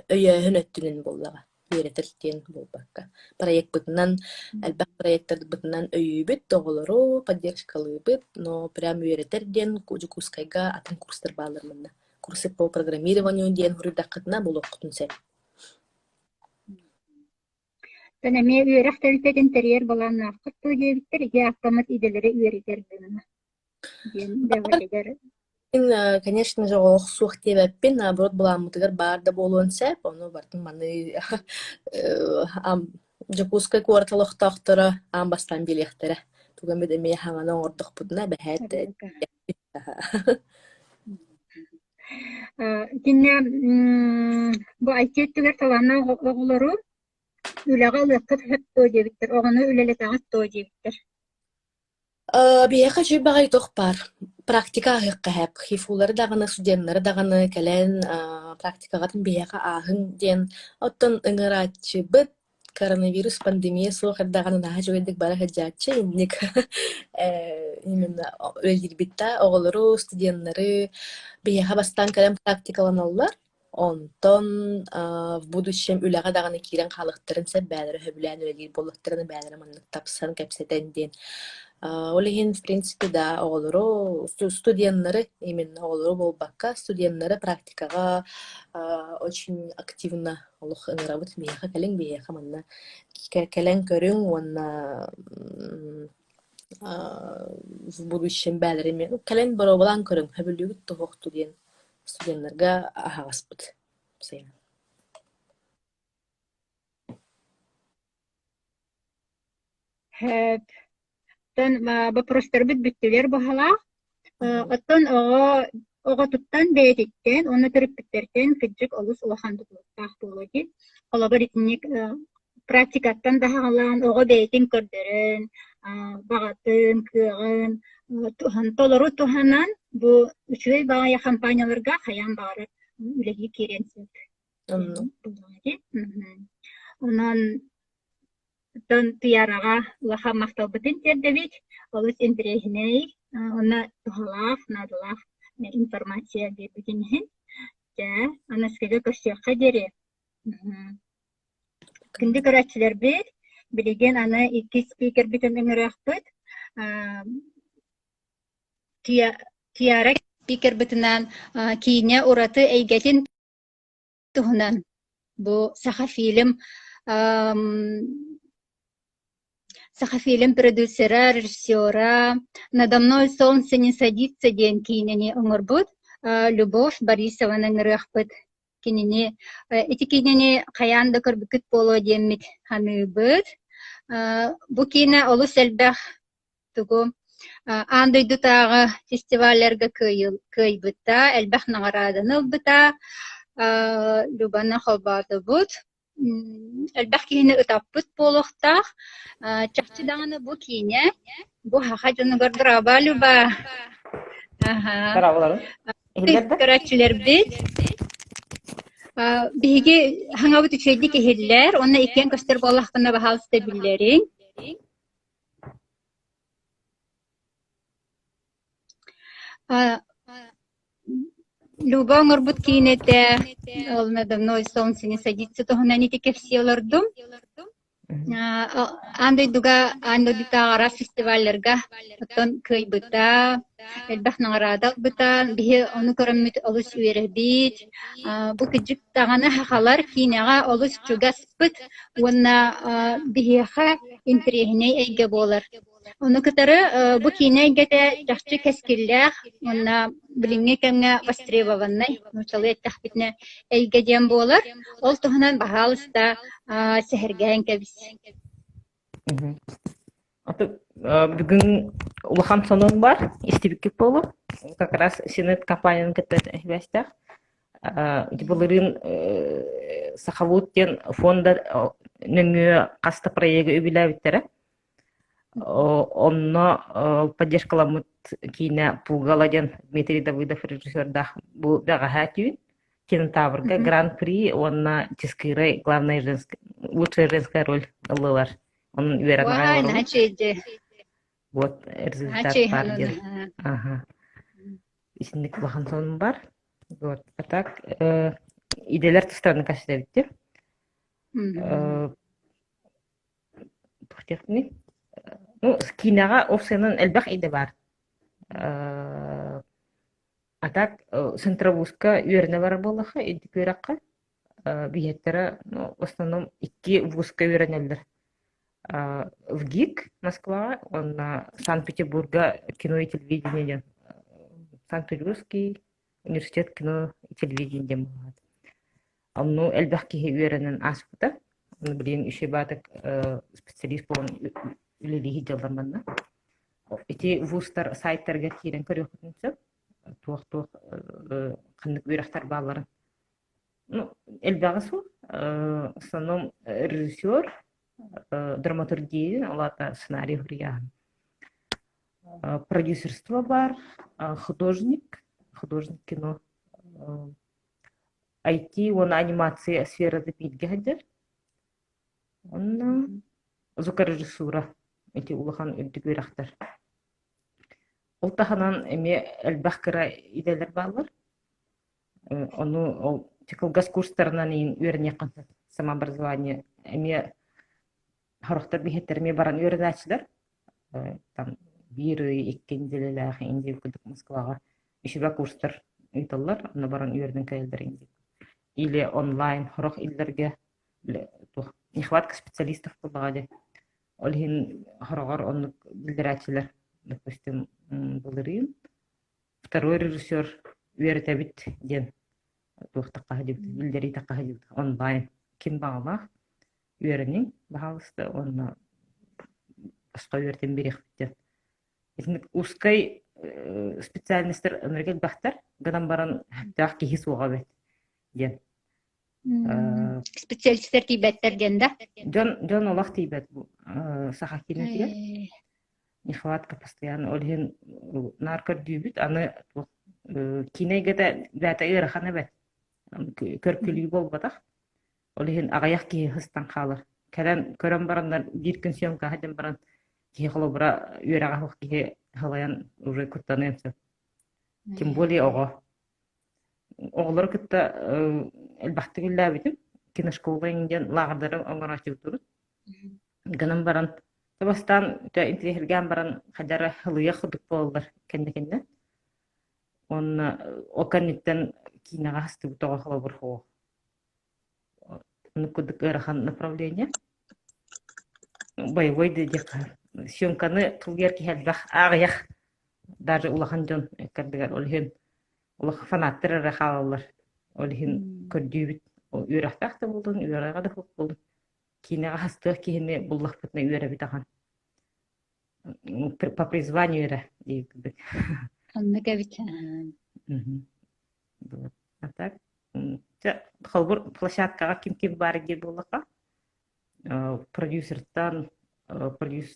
өйөөһүн өттүнэн буоллаҕа, үөрэтэр диэн буолбакка. Проекпытынан, элбэх проектарбытынан өйүүбүт, оҕолору поддержкалыыбыт, но прям үөрэтэр диэн Дьокуускайга атын курстар бааллар манна. Курсы по программированию диэн суруйдаххытына булуоххутун сөп. Оттон эмиэ үөрэх тэрилтэтин тэрийэр былааннааххыт дуо диэбиттэр, ити ааттаммыт идэлэри үөрэтэр гына диэн бэҕэтигэр Мин, конечно же, олох суох диэбэппин, наоборот, былааммытыгар баар да буолуон сөп, ону барытын маны Дьокуускай куорат олохтоохторо аан бастаан билиэхтэрэ. Тугу эмит эмиэ хаҥаны оҥордохпутуна эбэһээт Итиннэ бу IT өттүгэр талааннаах оҕолору үлэҕэ ылыаххыт сөп дуо диэбиттэр, оҕону үлэлэтэҕит дуо диэбиттэр. Биһиэхэ үчүгэй баҕайы туох баар, практика ааһыахха сөп. ХИФУ-лары даҕаны, студеннары даҕаны кэлэн практикаҕытын биһиэхэ ааһыҥ диэн. Оттон ыҥырааччыбыт коронавирус пандемия суох эрдэҕинэ наһаа үчүгэйдик бара сылдьааччы инник именно үлэлиирбит да оҕолору, студеннары биһиэхэ бастаан кэлэн практикаланаллар. Онтон в будущем үлэҕэ даҕаны киирэн хаалыахтарын сөп, бэйэлэрэ сөбүлээн үлэлиир буоллахтарына, бэйэлэрэ маннык тапсан кэпсэтэн диэн. Ол иһин, в принципе, да, оҕолору, студеннары, именно оҕолору буолбакка, студеннары практикаҕа очень активно олох ыҥырабыт. Биһиэхэ кэлиҥ, биһиэхэ манна кэлэн көрүҥ уонна в будущем бэйэлэрин кэлэн боруобалаан көрүҥ, сөбүлүүгүт туһуохту диэн студеннарга аһаҕаспыт сайын. Сөп. Оттон боппуруостарбыт бүттүлэр быһалаах. Оттон оҕо оҕотуттан бэйэтиттэн уонна төрөппүттэртэн кырдьык олус улахан тутулуктаах буолуо дии. Холобур, итинник практикаттан да саҕалаан оҕо бэйэтин көрдөрөн, баҕатын, кыаҕын толору туһанан бу үчүгэй баҕайы хампаанньаларга хайаан баҕарар үлэлии киириэн сөп. Онон оттон Туйаараҕа улахан махталбытын тиэрдэбит. Олус интэриэһинэй уонна туһалаах, наадалаах информация биэрбитин иһин. Дьэ, аныскыга көрсүөххэ диэри. Күндү көрөөччүлэрбит, билигин аны иккис спикербитин ыҥырыахпыт. Киара спикербытынан киинэ ураты эйгэтин туһунан бу Сахафильм Сахафильм продюсера, режиссера «Надо мной солнце не садится» диэн киинэни оҥорбут Любовь Борисованы ыҥырыахпыт. Кинини ити киинэни хайаан да көрбүккүт буолуо диэммит саныыбыт. Бу киинэ олус элбэх тугу аан дойдутааҕы фестивалларга кыайбыта, элбэх наҕарааданы ылбыта. Любаны холбоотубут. Элбэх киһини ытаппыт буолуохтаах. Чахчы даҕаны бу киинэ бу саха дьонугар браво, Люба! Браво Көрөөччүлэрбит биһиги хаҥабыт үчүгэйдик иһиллэр, уонна иккиэн көстөр буоллахпына баһаалыста биллэриҥ. Люба оҥорбут киинэтэ «Ол надо мной солнце не садится» туһунан ити кэпсии олордум. Аан дойдуга аан дойдутааҕы араас фестивалларга оттон кыайбыта, элбэх наҕараада ылбыта. Биһи ону көрөммүт олус үөрэбит. Бу кырдьык даҕаны сахалар киинэҕэ олус чугаспыт уонна биһиэхэ интэриэһинэй эйгэ буолар. Ону кытары бу киинэ эйгэтэ чахчы кэскиллээх уонна билиҥҥи кэмҥэ востребованнай, нууччалыы эттэхпитинэ, эйгэ диэн буолар. Ол туһунан баһаалыста сэһэргээн кэбис. Бүгүн улахан сонун бар, истибиккит буолуо. Как раз Синет компаниянын кытта сибээстээх. Былырыын Сахалуут диэн фонда нөҥүө хаста проегы үбүлээбиттэрэ. Онно поддержкаламмыт киинэ «Пугало» диэн Дмитрий Давыдов режиссердаах бу бэҕэһээ түүн кинотаврга Гран-при уонна Чыскыырай главная женская лучшая женская роль ыллылар. Онон үөрэн аҕай Уай, олоробут. наһаа үчүгэй Вот Наһаа результат үчүгэй баар диэн. сонун. Аха. Итинник улахан сонун бар. Вот. А так идэлэр тустарынан кэпсэтэбит Туох диэхпиний? Ну, киинэҕэ офсенан элбэх идэ баар. А так центровузка үөрэнэ барар буоллахха, үрдүк үөрэххэ биһиэттэрэ ну, в основном икки вузка үөрэнэллэр. ВГИК Москваҕа уонна Санкт-Петербурга кино и телевидение диэн Санкт-Петербургский университет кино и телевидение диэн буолар. Онно элбэх киһи үөрэнэн ааспыта. Ону билигин үчүгэй баатык специалист буолан үлэлии сылдьаллар манна. Ити вузтар сайтарыгар киирэн көрүөххүтүн сөп. Туох-туох ханнык үөрэхтэр баалларын. Ну, элбэҕи суох. В основном режиссер, драматургия, ол аата сценарий суруйааһын. Продюсерство баар, художник, художник кино IT уонна анимация сферата бииргэ сылдьар. Онно звукорежиссура ити улахан үрдүк үөрэхтэр. Ол таһынан эмиэ элбэх кыра идэлэр бааллар. Ону ол кылгас курстарынан иин үөрэниэххин сөп. Самообразование эмиэ сорохтор биһиэттэр эмиэ баран үөрэнээччилэр. Там биир ый, икки неделялээх Индия курдук Москваҕа үчүгэй курстар ыыталлар, онно баран үөрэнэн кэлэллэр Индия. Или онлайн сорох иллэргэ туох нехватка специалистов буоллаҕа дии. Ол иһин сороҕор оннук биллэрээччилэр, допустим, былырыын второй режиссер үөрэтэбит диэн туох тахха диэбит, биллэрии тахха диэбит онлайн ким баҕалаах үөрэниҥ, баһаалыста уонна босхо үөрэтэн биэриэхпит диэн. Итинник узкай специальностар ынырык элбэхтэр, гынан баран сөптөөх киһи суоҕа эбит диэн. Специалистар тиийбэттэр диэн да? Дьон, дьон олох тиийбэт бу саха киинэтигэр. Нехватка постоянно. Ол иһин наар көрдүүбүт. Аны туох киинэ эйгэтэ бэйэтэ ыарахан эбэт. Көркүлүү буолбатах. Ол иһин аҕыйах киһи сыстан хаалар. Кэлэн көрөн бараннар биир күн съемкаҕа сылдьан баран киһи холобура үөрэҕэ суох киһи халайан уже куттаныан сөп. Тем более оҕо. Оҕолору кытта элбэхтик үллээбитим. Киношкола диэн лааҕырдары оҥорооччубутубут. Гынан баран, бастаан интириэһиргээн баран хадьара ылыйах курдук буолаллар кэннэ-кэннэ. Уонна ол кэнниттэн киинэҕэ астыбыт оҕо холобур суох. Оннук курдук ыарахан направление. Боевой да диэххэ съемканы тулуйар киһи элбэх, аҕыйах даже улахан дьон ыккардыгар ол иһин улахан фанаттар эрэ хаалаллар. Ол иһин көрдүүбүт үөрэхтээх да буоллун, үөрэҕэ да суох буоллун киинэҕэ хастыах киһини буллахпытына үөрэбит ахан. По призванию эрэ диэбит. Оннук эбит. А так, холобур, площадкаҕа ким-ким баар диир буоллахха, продюсертан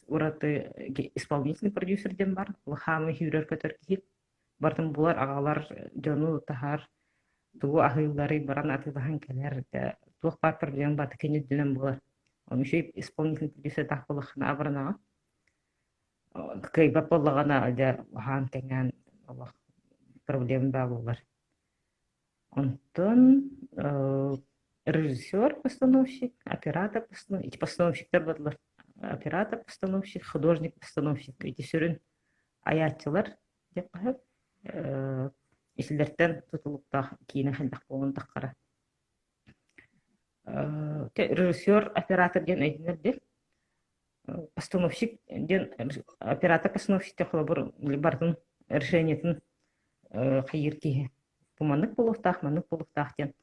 ураты исполнительный продюсер диэн бар, улахаамы сүүрэр-көтөр киһи. Барытын булар, аҕалар, дьону таһар, тугу аһыылларый баран атыылаһан кэлэр, туох баар проблема баата кини үрдүнэн буолар. Ону үчүгэй исполнительный продюсердаах буоллаххына абыранаҕын. Кыайбат буоллаҕына, дьэ, уһаан-кэҥээн олох проблема баа буолар. Онтон режиссер-постановщик, оператор-постановщик, ити постановщиктар бардылар. Оператор-постановщик, художник-постановщик ити сүрүн айааччылар диэххэ сөп. Итилэртэн тутулуктаах киинэ элбэх буолан таххара. Режиссер, оператор диэн өйдөнөр диэн. Постановщик диэн оператор-постановщик диэн холобур барытын решениетын хайыыр киһи. Бу маннык буолуохтаах, маннык буолуохтаах диэн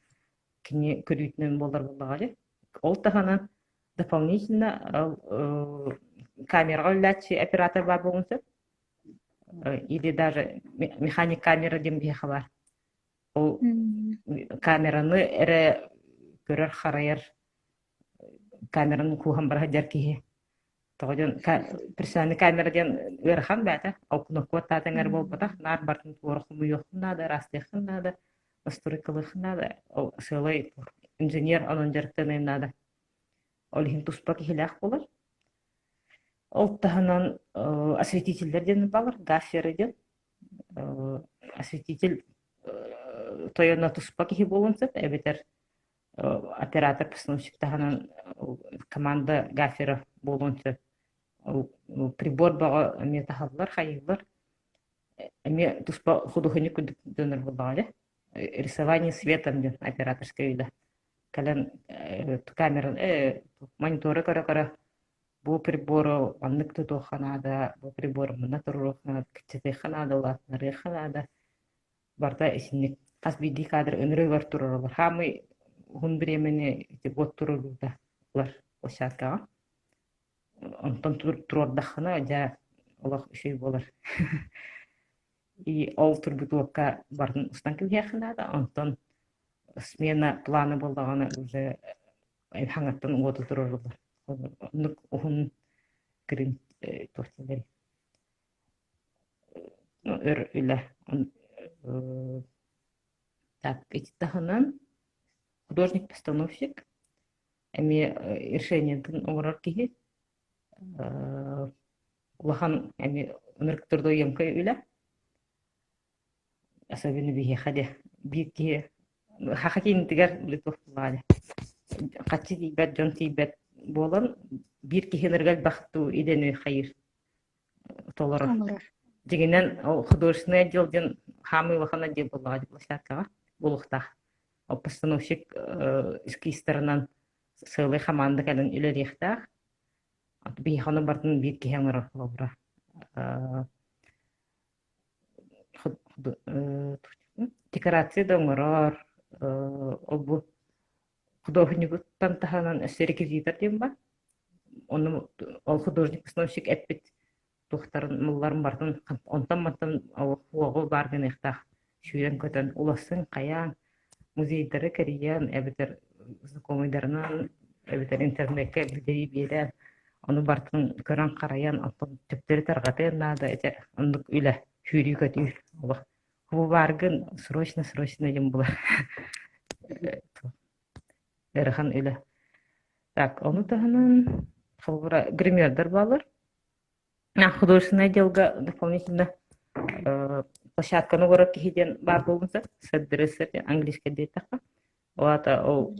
кини көрүүтүнэн буолар буоллаҕа дии. Ол таһынан дополнительно камераҕа үлэлээччи оператор баар буолуон сөп. Или даже механик камера диэн биһиэхэ баар. Ол камераны эрэ көрөр-харайар камераны кууһан бара сылдьар киһи. Тоҕо диэн персональный камера диэн ыарахан бэйэтэ. Ол кнопка таатаҥар буолбатах, наар барытын туора хомуйуоххун наада, ыраастыаххын наада, настройкалыаххын наада. Ол сыалай инженер онон дьарыктаныан наада. Ол иһин туспа киһилээх буолар. Ол таһынан осветителлэр диэн баалар, гаферы диэн. Осветитель тойоно туспа киһи буолуон сөп, эбэтэр оператор постановщик таһынан команда гаферов буолуон сөп. Прибор бөҕө эмиэ таһаллар, хайыыллар. Эмиэ туспа художник курдук дьоннор буоллаҕа дии. Рисование светом диэн операторскай үлэ. Кэлэн камера монитору көрө-көрө бу прибору маннык тутуохха наада, бу прибору манна туруоруохха наада, кыччатыахха наада, улаатыннарыахха наада. Барыта итинник хас биирдии кадр ынырыгар турар Хаамый уһун бириэмэни ити год туруоруута ылар площадкаҕа. Онтон туруордаххына дьэ олох үчүгэй буолар. И ол турбут уокка барытын устан кэбиһиэххэ наада. Онтон смена плана буоллаҕына уже хаҥаттан уоту туруоруллар. Оннук уһун кырын туох дииллэрий өр үлэ. Так, ити таһынан художник-постановщик эмиэ решениетын оҥорор киһи улахан эмиэ ынырык трудоемкай үлэ. Особенно биһиэхэ диэ биир киһи саха киинэтигэр хаччы тиийбэт, дьон тиийбэт буолан биир киһи ынырыга элбэх дуу идэни хайыыр толорор. Дьиҥинэн ол художественный отдел диэн хаамыы улахан отдел буоллаҕа дии площадкаҕа буолуохтаах. Ол постановщик эскизтарынан сыалай хамаанда кэлэн үлэлиэхтээх. Биһиэхэ ону барытын биир киһи оҥорор холобура. Декорация да оҥорор, ол бу художнигыттан таһынан өссө реквизитор диэн баар. Ону ол художник-постановщик эппит туохтарын мылларын барытын онтон-мантан уоҕу баар гыныахтаах сүүрэн-көтөн улассын хайаан музейдары кэрийэн эбэтэр знакомыйдарынан эбэтэр интернеккэ билэрии биэрэн ону барытын көрөн-харайан оттон төптөрү тарҕатыан наада ити оннук үлэ сүүрүү-көтүү олох бу бааргын срочно срочно диэн буолар ыарахан үлэ так ону таһынан холобура гримердар бааллар художественное отделга дополнительно. площадканы угар киһи диэн баар буолуон сөп, сет-дрессер диэн английскай диэтэххэ. Ол аата ол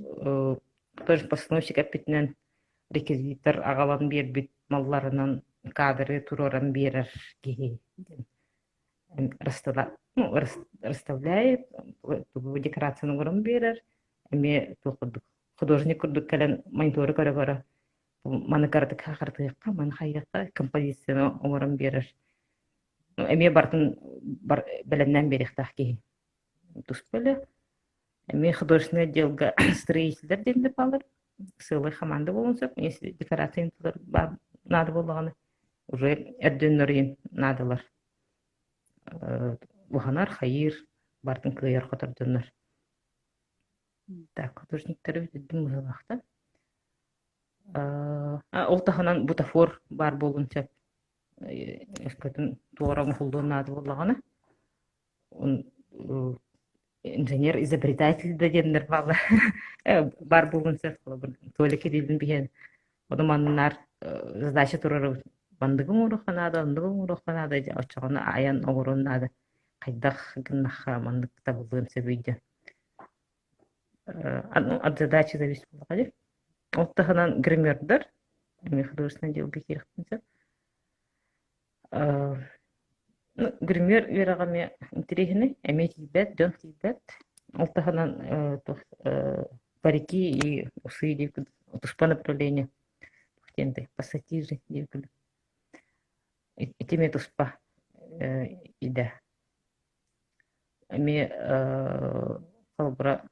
тоже постановщик эппитинэн реквизиттар аҕалан биэрбит малларынан кадры туруоран биэрэр киһи диэн ну, расставляет, тугу декорацияны оҥорон биэрэр, эмиэ туох курдук художник курдук кэлэн монитору көрө-көрө маны кыратык хахартыахха, маны хайыахха композицияны оҥорон биэрэр. Эмиэ барытын бэлэмнээн биэриэхтээх киһи. Туспа үлэ. Эмиэ художественный отделга строителлэр диэн бааллар. Сыалай хамаанда буолуон сөп. Если декорацияны тутар наада буоллаҕына, уже эрдөннөрүйүн наадалар. Уһанар, хайыыр, барытын кыайар-хотор дьоннор. Так, художниктары бүтэрдим быһыылаахтар. Ол таһынан бутафор баар буолуон сөп. Өскөтүн туора оҥоһуллуон наада буоллаҕына, инженер-изобретатель да диэннэр бааллар. Баар буолуон сөп. Холобур, Толя Кириллин биһиэн ону маннаар задача турарыбыт. Манныгы оҥоруохха наада, оннугу оҥоруохха наада, дьэ оччоҕуна айан оҥоруон наада. Хайдах гыннахха маннык табыллыан сөбүй диэн. От задачи зависит буоллаҕа дии. Ол таһынан гримердар, эмиэ художественное отделга киириэхпин сөп. Ну, гример үөрэҕэ эмиэ интэриэһинэй, эмиэ тиийбэт, дьон тиийбэт. Ол таһынан туох парики и усы диир курдук туспа направление диэн пассатижи диир курдук. Ити эмиэ туспа идэ. Эмиэ холобура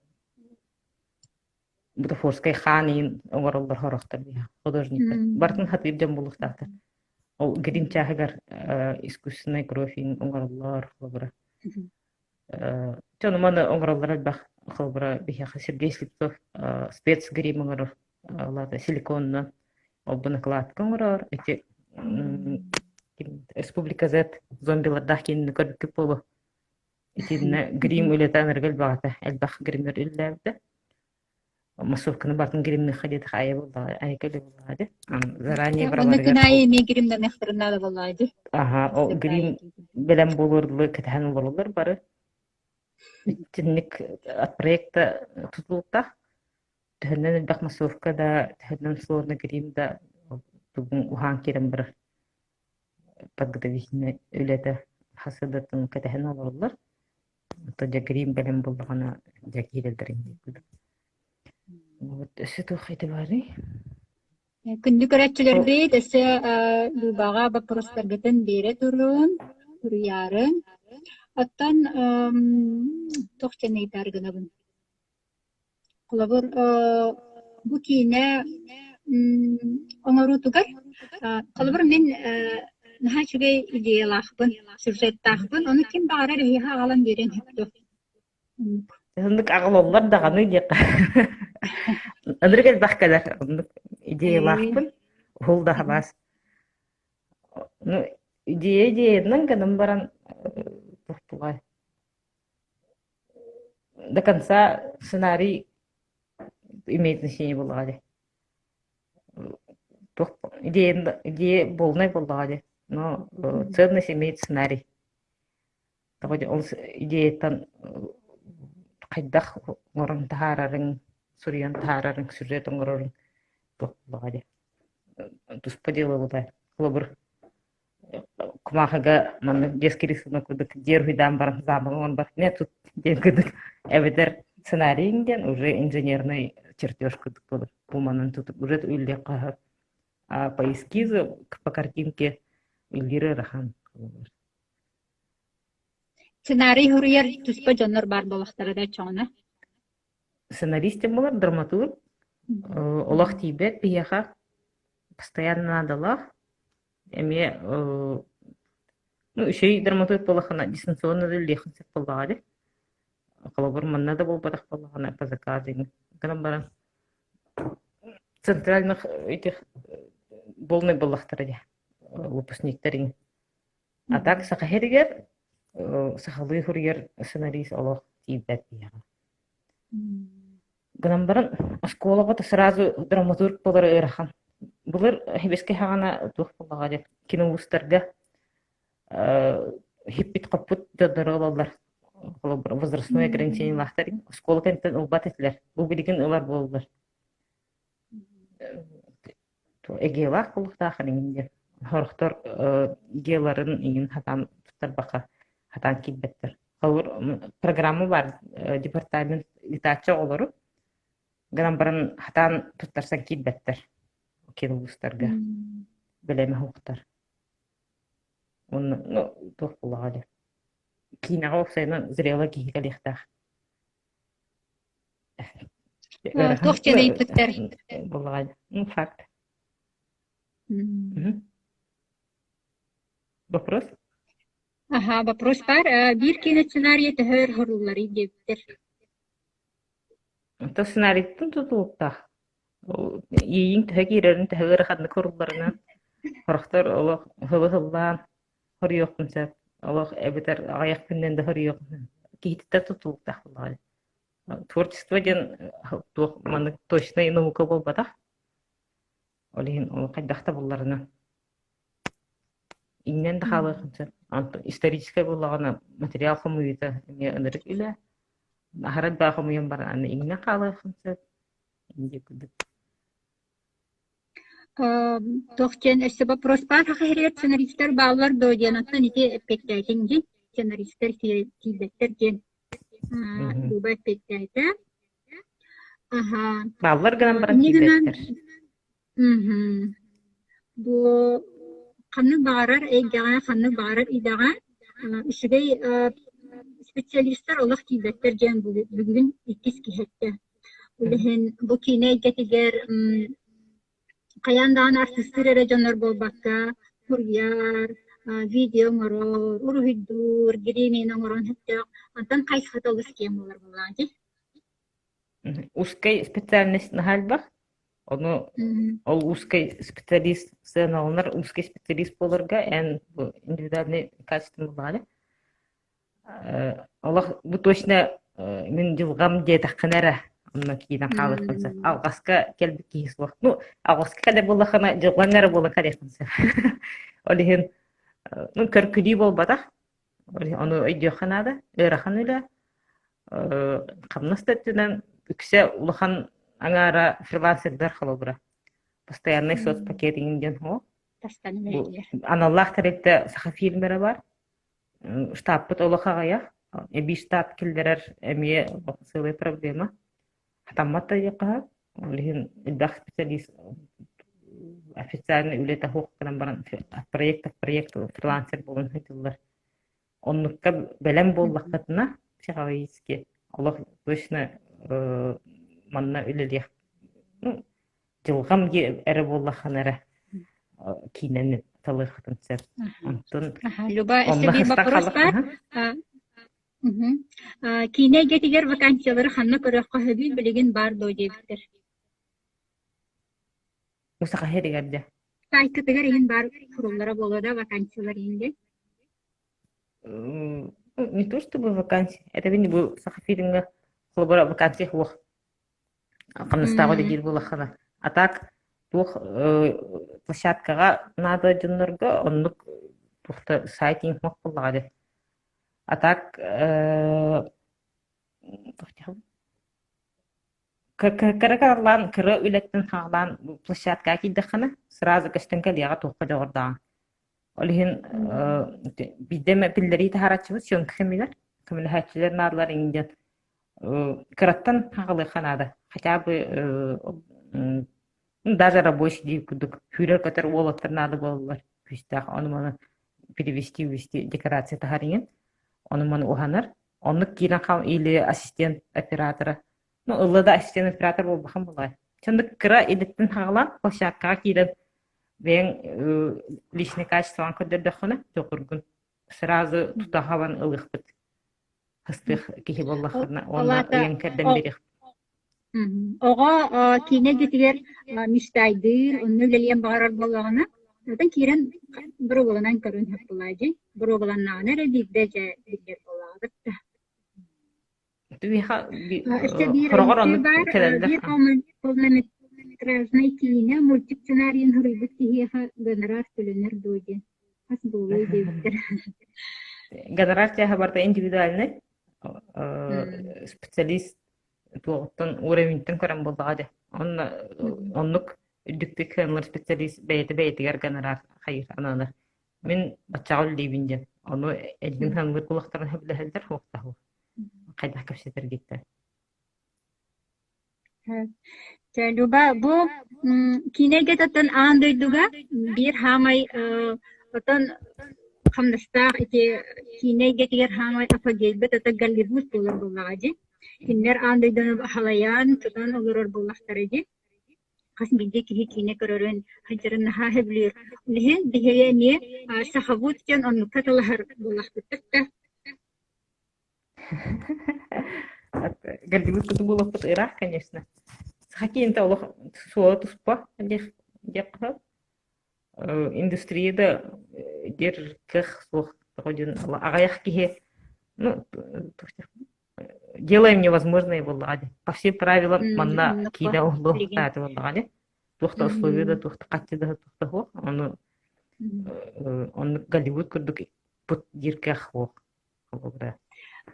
бутафорскай хаан иин оҥороллор сорохтор художниктар. Барытын хатыыр дьон буолуохтаахтар. Ол грим чааһыгар искусственный кровь иин оҥороллор холобура. Дьону маны оҥороллор элбэх холобура биһиэхэ Сергей Слепцов спецгрим оҥорор ол силиконунан ол накладка оҥорор ити Республика Z зомбилардаах киинини көрбүккүт буолуо. Итиннэ грим үлэтэ анарга элбэҕэ элбэх гриммер үлэлээбитэ. Массовканы барытын гримныахха диэтэх айа буоллаҕа, айа кэлэ буоллаҕа дии. Заранее Онно бараларыгар күн аайы эмиэ гримнаныахтарын наада буоллаҕа дии. Аха, ол грим бэлэм буолуор дылы кэтэһэн олороллор бары. Итинник от проекта тутулуктаах. Төһөннөн элбэх массовка да, төһөннөн сложно грим да тугун уһаан киирэн барар. Подготовительнай үлэтэ хасыдатын кэтэһэн олороллор. Оттон дьэ грим бэлэм буоллаҕына дьэ киирэллэр инник. Вот өссө туох ити баарый? Күндү көрөөччүлэрбит, өссө Любаҕа боппуруостаргытын биэрэ туруун, суруйаарыҥ. Оттон туох диэн ыйытаары гынабын? Холобур, бу киинэ оҥоруутугар, холобур, мин наһаа үчүгэй идеялаахпын, сюжеттаахпын, ону ким баҕарар эһиэхэ аҕалан биэриэн сөп дуо? Оннук. Оннук аҕалаллар даҕаны диэххэ. Ынырык элбэх кэлэр оннук идеялаахпын. Уһул да хабаас. Ну, идея идеянан гынан баран туох До конца сценарий имеет значение буоллаҕа дии. Туох идея идея полнай буоллаҕа дии. Но ценность имеет сценарий. Тоҕо дии ол идеяттан хайдах оҥорон таһаарарыҥ, суруйан таһаарарыҥ, сюжет оҥороруҥ туох буоллаҕа дии. Туспа дело буолар. Холобур, кумаахыга маннык детский рисунок курдук дьиэ уруһуйдаан баран замок оҥорбот не тут диэн курдук эбэтэр сценарийыҥ диэн уже инженерный чертеж курдук буолар бу манан тутуп уже үллиэххэ сөп а по эскизу по картинке үллүүр ыарахан Сценарий суруйар туспа дьоннор баар буоллахтара да оччоҕуна? Сценарист диэн буолар драматург олох тиийбэт биһиэхэ постоянно наадалаах Эмиэ ну үчүгэй драматург буоллаххына дистанционно да үлэлиэххин сөп буоллаҕа дии. Холобур, манна да буолбатах буоллаҕына по заказу гынан баран центральных этих полный буоллахтара дии выпускниктар иҥ. А так саха сиригэр сахалыы суруйар сценарист олох тиийбэт диэҕэ. Гынан баран оскуолаҕа да сразу драматург буолара ыарахан. Былыр сэбиэскэй саҕана туох буоллаҕа диэн киноустарга Хиппит-хоппут дьоннору ылаллар. Холобур, возрастной ограничениелаахтар оскуола кэнниттэн ылбат этилэр. Бу билигин ылар буоллулар. Эгиэлээх буолуохтаах эҥин диэн. Сорохтор геларын иҥин хатаан туттарбакка хатаан киирбэттэр. Холобур, программа баар департамент ыытааччы оҕолору гынан баран хатаан туттарсан киирбэттэр киин улуустарга бэлэми уһуктар. Уонна ну туох буоллаҕа дии. Киинэҕэ уопсайынан зрело киһи кэлиэхтээх. Ыарахан Туох диэн ыйыппыттар? буоллаҕа дии. Ну, факт. Вопрос? Аха, вопрос баар. Биир киинэ сценарийа төһө өр хорулларый диэбиттэр. Онто сценарийтан тутулуктаах. Иэйииҥ төһө киирэрин, төһө ыараханнык хорулларынан, сорохтор олох һылы-һыллаан хоруйуоххун сөп, олох эбэтэр аҕыйах күнүнэн да хоруйуоххун сөп. Киһититтэн тутулуктаах буоллаҕа дии. Творчество диэн туох маннык точнай наука буолбатах. Ол иһин ол хайдах да булларынан иҥнэн да хаалыаххын сөп. Онтон историческай буоллаҕына материал хомуйуута эмиэ ынырык үлэ. Аһара элбэх хомуйан баран аны иҥнэн хаалыаххын сөп. Инди курдук. Туох диэн өссө вопрос баар саха сиригэр сценаристар бааллар дуо диэн оттон ити эппиэттээтиҥ дии сценаристар тиийбэттэр диэн Люба эппиэттээтэ. Аха. Бааллар гынан баран Инньэ гынан тиийбэттэр. Бу ханнык баҕарар эйгэҕэ, ханнык баҕарар идэҕэ үчүгэй специалистар олох тиийбэттэр диэн бүгүн иккис киһи эттэ. Ол иһин бу киинэ эйгэтигэр хайаан даҕаны артыыстыыр эрэ дьоннор буолбакка, суруйар, видео оҥорор, уруһуйдуур, гримин оҥорон сөптөөх. Онтон хайысхата олус киэҥ буолар буоллаҕа дии. Узкай специальность наһаа элбэх. Ону ол узкай специалист сыаналанар узкай специалист буоларга эн бу индивидуальный качеством буоллаҕа Олох бу точно мин дьылҕам диэтэххинэ эрэ онно киирэн хаалыаххын сөп. Алҕаска кэлбит киһи суох. Ну, алҕаска кэлэр буоллаххына дьылҕаҥ эрэ буолан кэлиэххин сөп. Ол иһин ну, көркүлүү буолбатах. Ону өйдүөххэ наада. Ыарахан үлэ. Хамнас да өттүнэн үксэ улахан аҥаара фрилансердар холобура. Постоянный соцпакет иҥин диэн суох. Тастан Бу аналлаах тэрилтэ Сахафильм эрэ бар. Штабпыт олох аҕыйах. Эбии штаб киллэрэр эмиэ сыалай проблема. Хатаммат да диэххэ сөп. Ол иһин элбэх специалист официальный үлэтэ суох гынан баран проект проект фрилансер буолан сылдьыллар. Оннукка бэлэм буоллаххытына психологически олох точно манна үлэлиэх ну, дьылҕам эрэ буоллаххына эрэ киинэни талыаххытын сөп. Онтон Люба, өссө онно биир хастан боппуруос халах баар. Киинэ эйгэтигэр вакансиялары ханна көрүөххэ сөбүй билигин баар дуо диэбиттэр. Бу саха сиригэр дьэ. Сайтытыгар иһин баар суруллара буолуо да вакансиялар иһин диэн. Не то чтобы вакансия, это бу Сахафильмҥа холобура вакансия суох. Хамнастааҕы үлэлиир буоллаххына. А так туох площадкаҕа наада дьоннорго оннук туохта сайт иҥ-хоох буоллаҕа дии. А так кыра кыралаан кыра үлэттэн саҕалаан площадкаҕа киирдэххинэ сразу көстөн кэлиэҕэ туохха дьоҕурдааҕыҥ. Ол иһин биирдэ эмэ биллэрии таһаарааччыбыт съемка кэмигэр көмөлөһөөччүлэр наадалар иҥин диэн Кыраттан аҕалыахха наада. Хотя бы даже рабочий дии курдук сүүрэр-көтөр уолаттар наада буолаллар күүстээх. Ону-маны перевести, увести декорация таһар иҥин. Ону-маны уһанар. Оннук киирэн хаал или ассистент оператора. Ну, ылла да ассистент оператор буолбахан буолаай. Чоннук кыра идэттэн хаҕалаан площадкаҕа киирэн бэйэҥ личный качествоҕын көрдөрдөххүнэ дьоҕургун сразу тута хабан ылыахпыт. Астыах киһи буоллаххына уонна ыйан кэрдэн биэриэх. Оҕо киинэ дьиэтигэр мечтайдыыр, онно үлэлиэн баҕарар буоллаҕына, оттон киирэн боруобаланан көрөн сөп буолаа дии. Боруобаланнаҕына эрэ биирдэ дьэ биллэр буоллаҕа да. Миэхэ Өссө биир хороҕор ыйытыы оннук баар. кэлэллэр. Биир полнометражнай киинэ мультик сценарийын суруйбут киһиэхэ гонорар төлөнөр дуо диэн. Хас буолуой диэбиттэр. Гонорар чааһа барыта индивидуальный. Специалист туоҕуттан уровеньтан көрөн буоллаҕа дьэ. Онно оннук үрдүктүк кыанылар специалист бэйэтэ бэйэтигэр гонорар хайыр ананар. Мин баччаҕа үлэлиибин диэн. Ону элбин ханнык кулахтарын сөбүлэһэллэр хуохтаһу. Хайдах кэпсэтэргиттэн. Чэ, Люба, бу киинэ эйгэтиттэн аан дойдуга биир хаамай отон хамнастаах ити киинэ эйгэтигэр хаамай апогейбыт ата Голливуд буолар буоллаҕа дии. Кинилэр аан дойдуну халайан, тутан олорор буоллахтара дии. Хас биирдии киһи киинэ көрөрүн, сылдьарын наһаа сөбүлүүр. Ол иһин биһиги эмиэ сахабыт диэн оннукка талаһар буоллахпыт да. Голливуд куту буолуохпут ыраах, конечно. Саха киинэтэ олох суола туспа диэх диэххэ Индустрия да диэр кыах суох тоҕо диэн аҕыйах киһи ну делаем невозможное буоллаҕа дии. По всем правилам манна киинэ уһулуохтааты буоллаҕа дии. Туох да условия да туох да хаччы да туох да суох. Ону оннук Голливуд курдук пут диир кыах суох.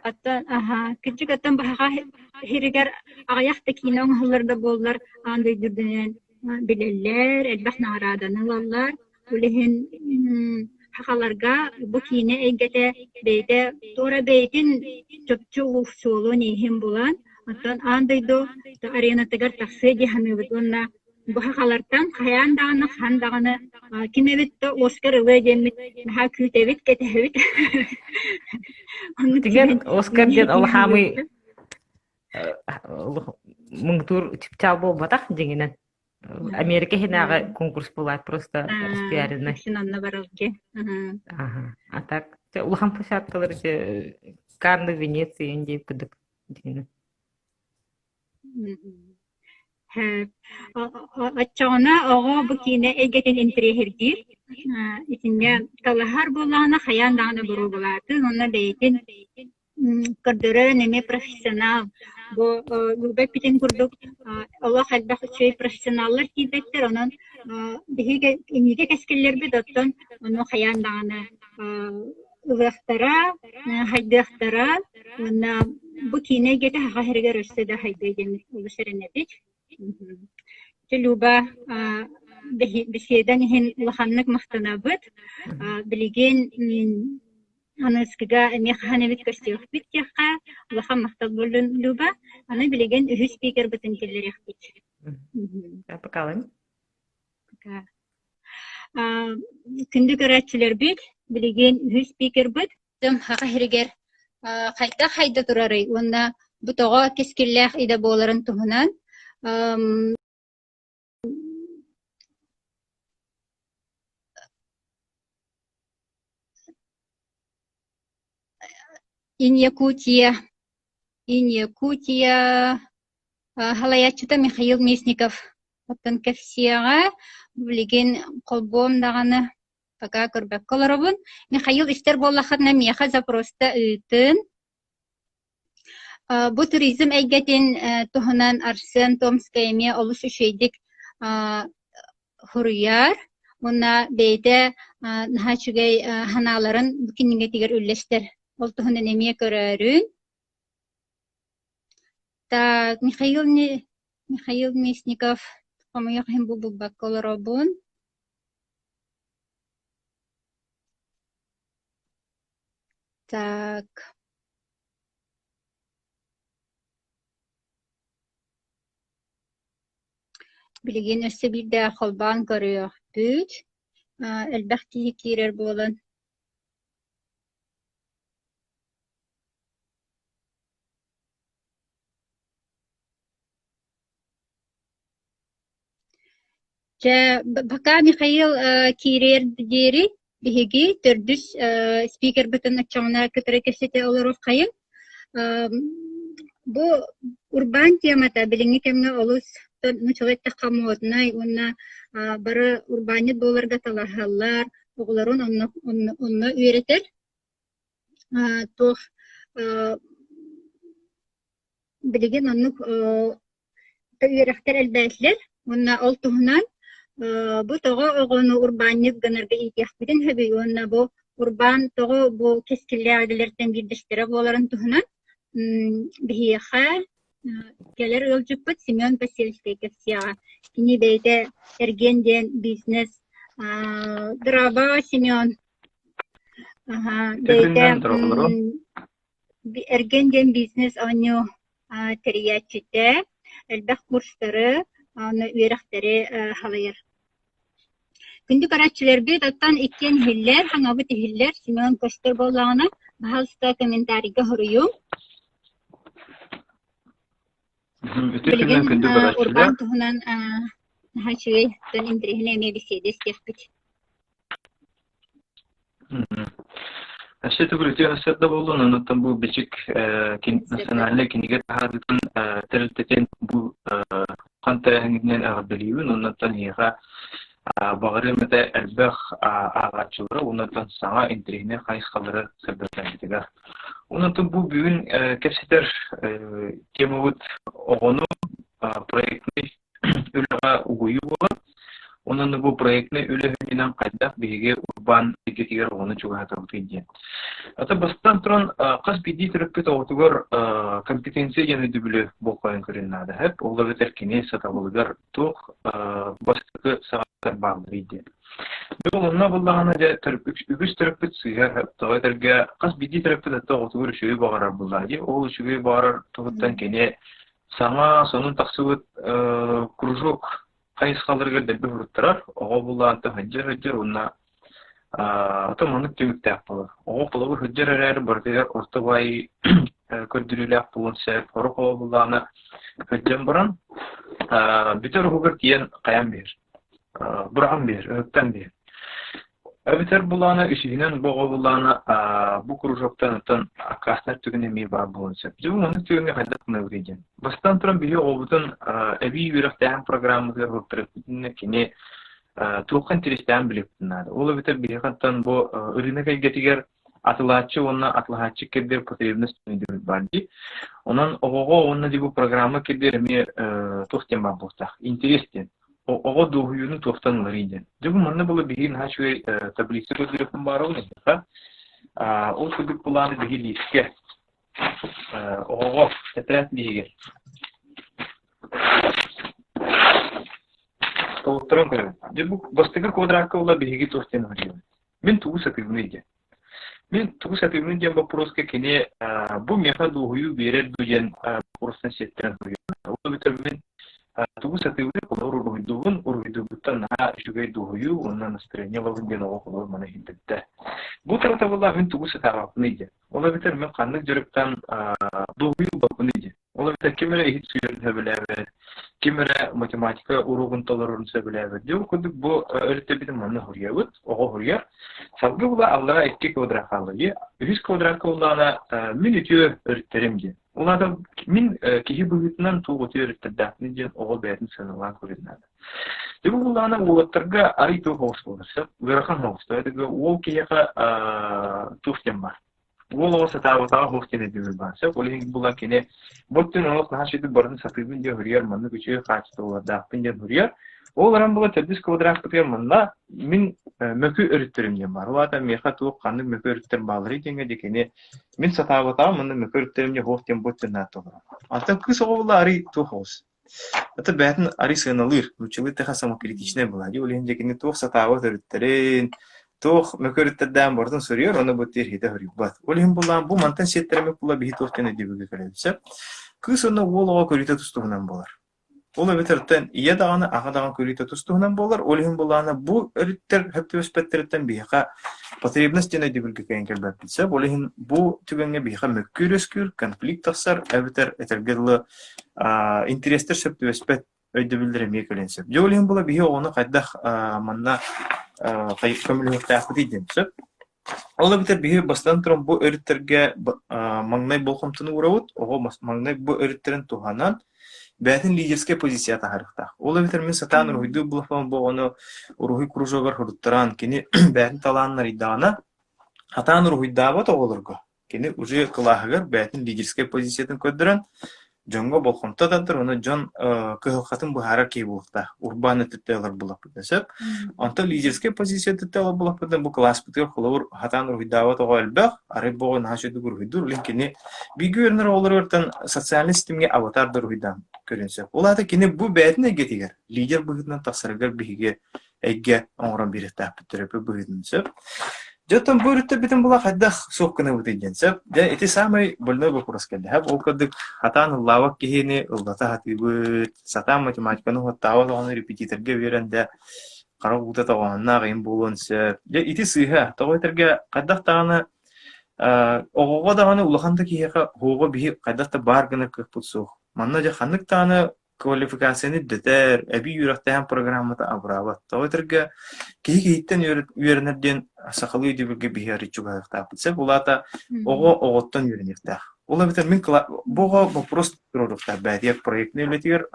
Оттон аһаа, кырдьык оттон баһаҕа иһиригэр аҕыйах да киинэ оҥоһуллар да буоллар, аан дойду үрдүнэн билэллэр, элбэх наҕарааданы ылаллар. Ол иһин сахаларга бу киинэ эйгэтэ бэйэтэ туора бэйэтин чопчу суолун-ииһин булан, оттон аан дойду аренатыгар тахсыа дии саныыбыт уонна Бу сахалартан хайаан даҕаны, хаһан даҕаны ким эбит да Оскар ылыа диэммит наһаа күүтэбит, кэтэһэбит. Оннук Тигэн Оскар диэн ол хаамый муҥутуур чыпчаал буолбатах дьиҥинэн. Америка иһинээҕи конкурс буолаат просто распиаренный. Онно баралги. Ага. А так улахан площадкалар Канны, Венеция, Индия курдук дьиҥинэн. Оччоҕуна оҕо бу киинэ эйгэтин интэриэһиргиир, итиннэ талаһар буоллаҕына хайаан даҕаны боруобалаатын уонна бэйэтин көрдөрөн эмиэ профессионал. Бу Люба эппитин курдук олох элбэх үчүгэй профессионаллар киирбэттэр, онон биһиги инники кэскиллэрбит оттон ону хайаан даҕаны ылыахтара, хайдыахтара уонна бу киинэ эйгэтэ саха сиригэр өссө да хайдыа диэн олус эрэнэбит. Ити Люба беседаҥ иһин улаханнык махтанабыт. Билигин аныгыскыга эмиэ хаһан эбит көрсүөхпүт диэххэ улахан махтал буоллун Люба. Аны билигин үһүс спикербытын киллэриэхпит. Пока. Күндү көрөөччүлэрбит, билигин үһүс спикербыт Саха сиригэр хайдах хайда турарый уонна бу тоҕо кэскиллээх идэ буоларын туһунан In Якутия In Якутия салайааччыта Михаил Местников оттон кэпсиэҕэ билигин холбуом даҕаны пока көрбөккө олоробун. Михаил истэр буоллаххытына миэхэ запроста ыытын. Бу туризм эйгэтин туһунан Арсен Томскай эмиэ олус үчүгэйдик суруйар уонна бэйэтэ наһаа үчүгэй санааларын бу кинигэтигэр үллэстэр. Ол туһунан эмиэ көрөөрүн. Так, Михаил, Михаил Местников, хомойуох иһин бу булбакка олоробун. Так. Билигин өссө биирдэ холбоон көрүөхпүт. Элбэх киһи киирэр буолан. Чэ, пока Михаил киириэр диэри биһиги төрдүс спикербытын оччоҕуна кытары кэпсэтэ олоруоххайыҥ. Бу урбаан темата билиҥҥи кэмҥэ олус нууччалыы эттэххэ моднай уонна бары урбаанньыт буоларга талаһаллар, оҕолорун онно онно үөрэтэр. Туох билигин оннук үөрэхтэр элбээтилэр уонна ол туһунан бу тоҕо оҕону урбаанньыт гынарга иитиэхпитин сөбүй уонна бу Урбаан тоҕо бу кэскиллээх идэлэртэн биирдэстэрэ буоларын туһунан биһиэхэ кэлэр ыалдьыппыт Семен Посельскай кэпсиэҕэ. Кини бэйэтэ эргиэн диэн бизнес Драба Семен бэйэтэ эргиэн диэн бизнес оонньуу тэрийээччитэ, элбэх курстары, уонна үөрэхтэри салайар. Күндү көрөөччүлэрбит, оттон иккиэн иһиллэр, хаҥабыт иһиллэр, Семен көстөр буоллаҕына, баһаалыста комментарийга суруйуҥ. Үтүө күнүнэн Билигин күндү көрөөччүлэр. урбаан туһунан наһаа үчүгэй, оттон интэриэһинэй эмиэ бэсиэдэ истиэхпит. Өссө төгүл үтүө сарсыарда буоллун, оннуттан бу Бичик национальнай кинигэ таһаарыытын тэрилтэтин бу улахан тэрээһиҥҥитинэн эҕэрдэлиибин. Оннуттан эһиэхэ баҕарыам этэ элбэх ааҕааччылары уоннаттан саҥа интэриэһинэй хайысхалары сырдатаргытыгар. Оннуттан бу бүгүн кэпсэтэр темабыт оҕону проектный үлэҕэ угуйуу буолар. Онон бу проектнай үлэ үрдүнэн хайдах биһиги урбаан эйгэтигэр оҕону чугаһатабытый диэн. Ата бастатан туран хас биирдии төрөппүт оҕотугар компетенция диэн өйдөбүлү болҕойон көрүөн наада. Ол эбэтэр кини сатабылыгар туох бастакы саҕаттар баалларый диэн. Дьэ онно буллаҕына дьэ үгүс төрөппүт сыыһа тоҕо этэргэ хас биирдии төрөппүт ата оҕотугар үчүгэйи баҕарар буоллаҕа дии. Ол үчүгэйи баҕарар туһуттан кини Саҥа сонун тахсыбыт кружок хайысхаларыгар дэлби суруттарар, оҕо булаанта сылдьар-сылдьар уонна оттон маннык түмүктээх буолар. Оҕо холобур сылдьар эрээри барытыгар орто баай көрдөрүүлээх буолуон сөп. Сорох оҕо булаана сылдьан баран бүтэр уһугар тиийэн хайаан биэр, быраҕан биэр, ыһыктан биэр. Эбэтэр былаана үсүһүнэн бу оҕо былаана бу кружоктан оттон аккаастанар түгэн эмиэ баар буолуон сөп. Дьэ бу маннык түгэҥҥэ хайдах гынабытый диэн. Бастатан туран биһиги оҕобутун эбии үөрэхтээһин программатыгар уһуктарыахпытын кини туохха интэриэстээҕин билиэхпитин наада. Ол эбэтэр биһиэхэ оттон бу ырыынак эйгэтигэр атылааччы уонна атылаһааччы кирдиэр потребность өйдөбүл баар дии. Онон оҕоҕо уонна дии бу программа кирдиэр эмиэ туох диэн баар буолуохтаах? Интерес диэн. Оҕо дуоһуйууну туохтан ыларый диэн. Дьэ бу манна була биһиги наһаа үчүгэй таблица көрдөрүөхпүн баарабын эһиэхэ. Ол курдук былааны биһи лиискэ оҕоҕо тэтэрээт лииһигэр толотторон көрөбүн. Дьэ бу бастакы квадратка була биһиги туох диэн оһуруйабыт. Мин тугу сатыыбыный диэн. Мин тугу сатыыбын диэн боппуруоска кини бу миэхэ дуоһуйуу биэрэр дуу диэн боппуруостан сиэттэрэн суруйар. Ол эбэтэр мин тугу сатыыбын, холобур уруһуйдуубун, уруһуйдуурбуттан наһаа үчүгэй дуоһуйуу уонна настроение ылабын диэн оҕо холобур маны иһиллибитэ. Бу таратабыллаах мин тугу сатаабаппыный диэн. Ол эбэтэр мин ханнык дьарыктан дуоһуйуу ылбаппыный диэн. Ол эбэтэр ким эрэ иһит сууйарын сөбүлээбэт, ким эрэ математика уруогун толорорун сөбүлээбэт. Дьэ, ол курдук бу өрүттэрбитин манна суруйабыт, оҕо суруйар. Салгыы була аллара икки квадрат хааллар. Үһүс квадратка буллаҕына мин үтүө өрүттэрим диэн. Ол аата мин киһи быһыытынан туох үтүө өрүттэрдээхпин диэн оҕо бэйэтин сыаналаан көрүөн наада. Дьэ бу буллаҕына уолаттарга арый туох оҕус буолар сөп, ыарахан оҕус. Уол киһиэхэ туох диэн баар. Уол оҕо сатаабатаҕа суох диэн өйдөбүл баар. Сөп, ол иһин булан кини бу өттүн олох наһаа үчүгэйдик барытын сатыыбын диэн суруйар, маннык үчүгэй хаачыстыбалардаахпын диэн суруйар. Ол баран була төрдүс квадраппытыгар манна мин мөкү өрүттэрим диэн баар. Ол аата миэхэ туох ханнык мөкү өрүттэр баалларый диэҥҥэ дьэ кини мин сатаабатаҕым манна мөкү өрүттэрим диэн суох диэн бу өттүн наада олорор. Антон кыыс оҕо була арый туох оҕус. Это бэйэтин арый сыаналыыр, нууччалыы тэхэ самокритичнай буолар дии. Ол иһин дьэ кини туох сатаабат өрүттэрин, туох мөкү өрүттэрдээн барытын суруйар, уонна бу тиэрһитэ суруйбат. Ол иһин булаан бу мантан сиэттэрэммит була биһи туох диэн өйдөбүлгэ кэлэбит сөп. Кыыс уонна уол оҕо көрүүтэ тус-туһунан буолар. Ол эбэтэр ийэ даҕаны, аҕа даҕаны көрүүтэ тус-туһунан буолар. Ол иһин булаана бу өрүттэр сөп түбэспэттэриттэн биһиэхэ потребность диэн өйдөбүлгэ кэлэн кэлбэппит сөп. Ол иһин бу түгэҥҥэ биһиэхэ мөккүөр үөскүүр, конфликт тахсар, эбэтэр этэргэ дылы интэриэстэр сөп түбэспэт өйдөбүллэр эмиэ кэлиэн сөп. Дьэ ол иһин була биһи оҕону хайдах манна көмөлөһүөхтээхпитий диэн сөп. Ол эбэтэр биһи бастатан туран бу өрүттэргэ маҥнай болҕомтону уурабыт, оҕо маҥнай бу өрүттэрин туһанан бэйэтин лидерскэй позицияҕа таһаарыахтаах. Ол эбэтэр мин сатаан уруһуйдуур буоллахпына бу оҕону уруһуй кружогар суруттаран кини бэйэтин талаанын арыйдаҕына, сатаан уруһуйдаабат оҕолорго Кини уже кылааһыгар бэйэтин лидерскэй позициятын көрдөрөн, Дьоҥҥо болҕомто тардар, уонна дьон кыһалҕатын быһаарар киһи буолуохтаах. Урбаан өттүттэн ылар буоллахпытына сөп. Онтон лидерскэй позиция өттүттэн ылар буоллахпытына, бу кылааспытыгар холобур сатаан уруһуйдаабат оҕо элбэх, арай бу оҕо наһаа үчүгэйдик уруһуйдуур, ол иһин кини бииргэ үөрэнэр оҕолоругартан социальнай ситимҥэ аватар да уруһуйдаан көрүөн сөп. Ол аата кини бу бэйэтин эйгэтигэр лидер быһыытынан тахсарыгар биһиги эйгэ оҥорон биэриэхтээхпит төрөппүт быһыытынан сөп. Дьэ оттон бу өрүттэрбитин була хайдах суох гынабытый диэн сөп. Дьэ ити саамай больной вопрос кэллэ. Ол курдук хатаан ыллаабат киһини ыллата сатыыбыт, сатаан математиканы уһаттаабат оҕону репетиторга үөрэн да хара уута тоҕооһуннаах ыйым буолуон сөп. Дьэ ити сыыһа. Тоҕо этэргэ хайдах даҕаны оҕоҕо даҕаны улахан да киһиэхэ оҕоҕо биһи хайдах да баар гынар кыахпыт суох. Манна дьэ ханнык даҕаны квалификацияны үрдэтэр, эбии үөрэхтээһин программата абыраабат. Тоҕо этэргэ киһи киһиттэн үөрэнэр диэн сахалыы өйдөбүлгэ биһи арыый чугаһыахтаахпыт. Сөп, ол аата оҕо оҕоттон үөрэниэхтээх. Ол эбэтэр мин бу оҕо вопрос туруоруохтаах бэйэтигэр проектнай үлэтигэр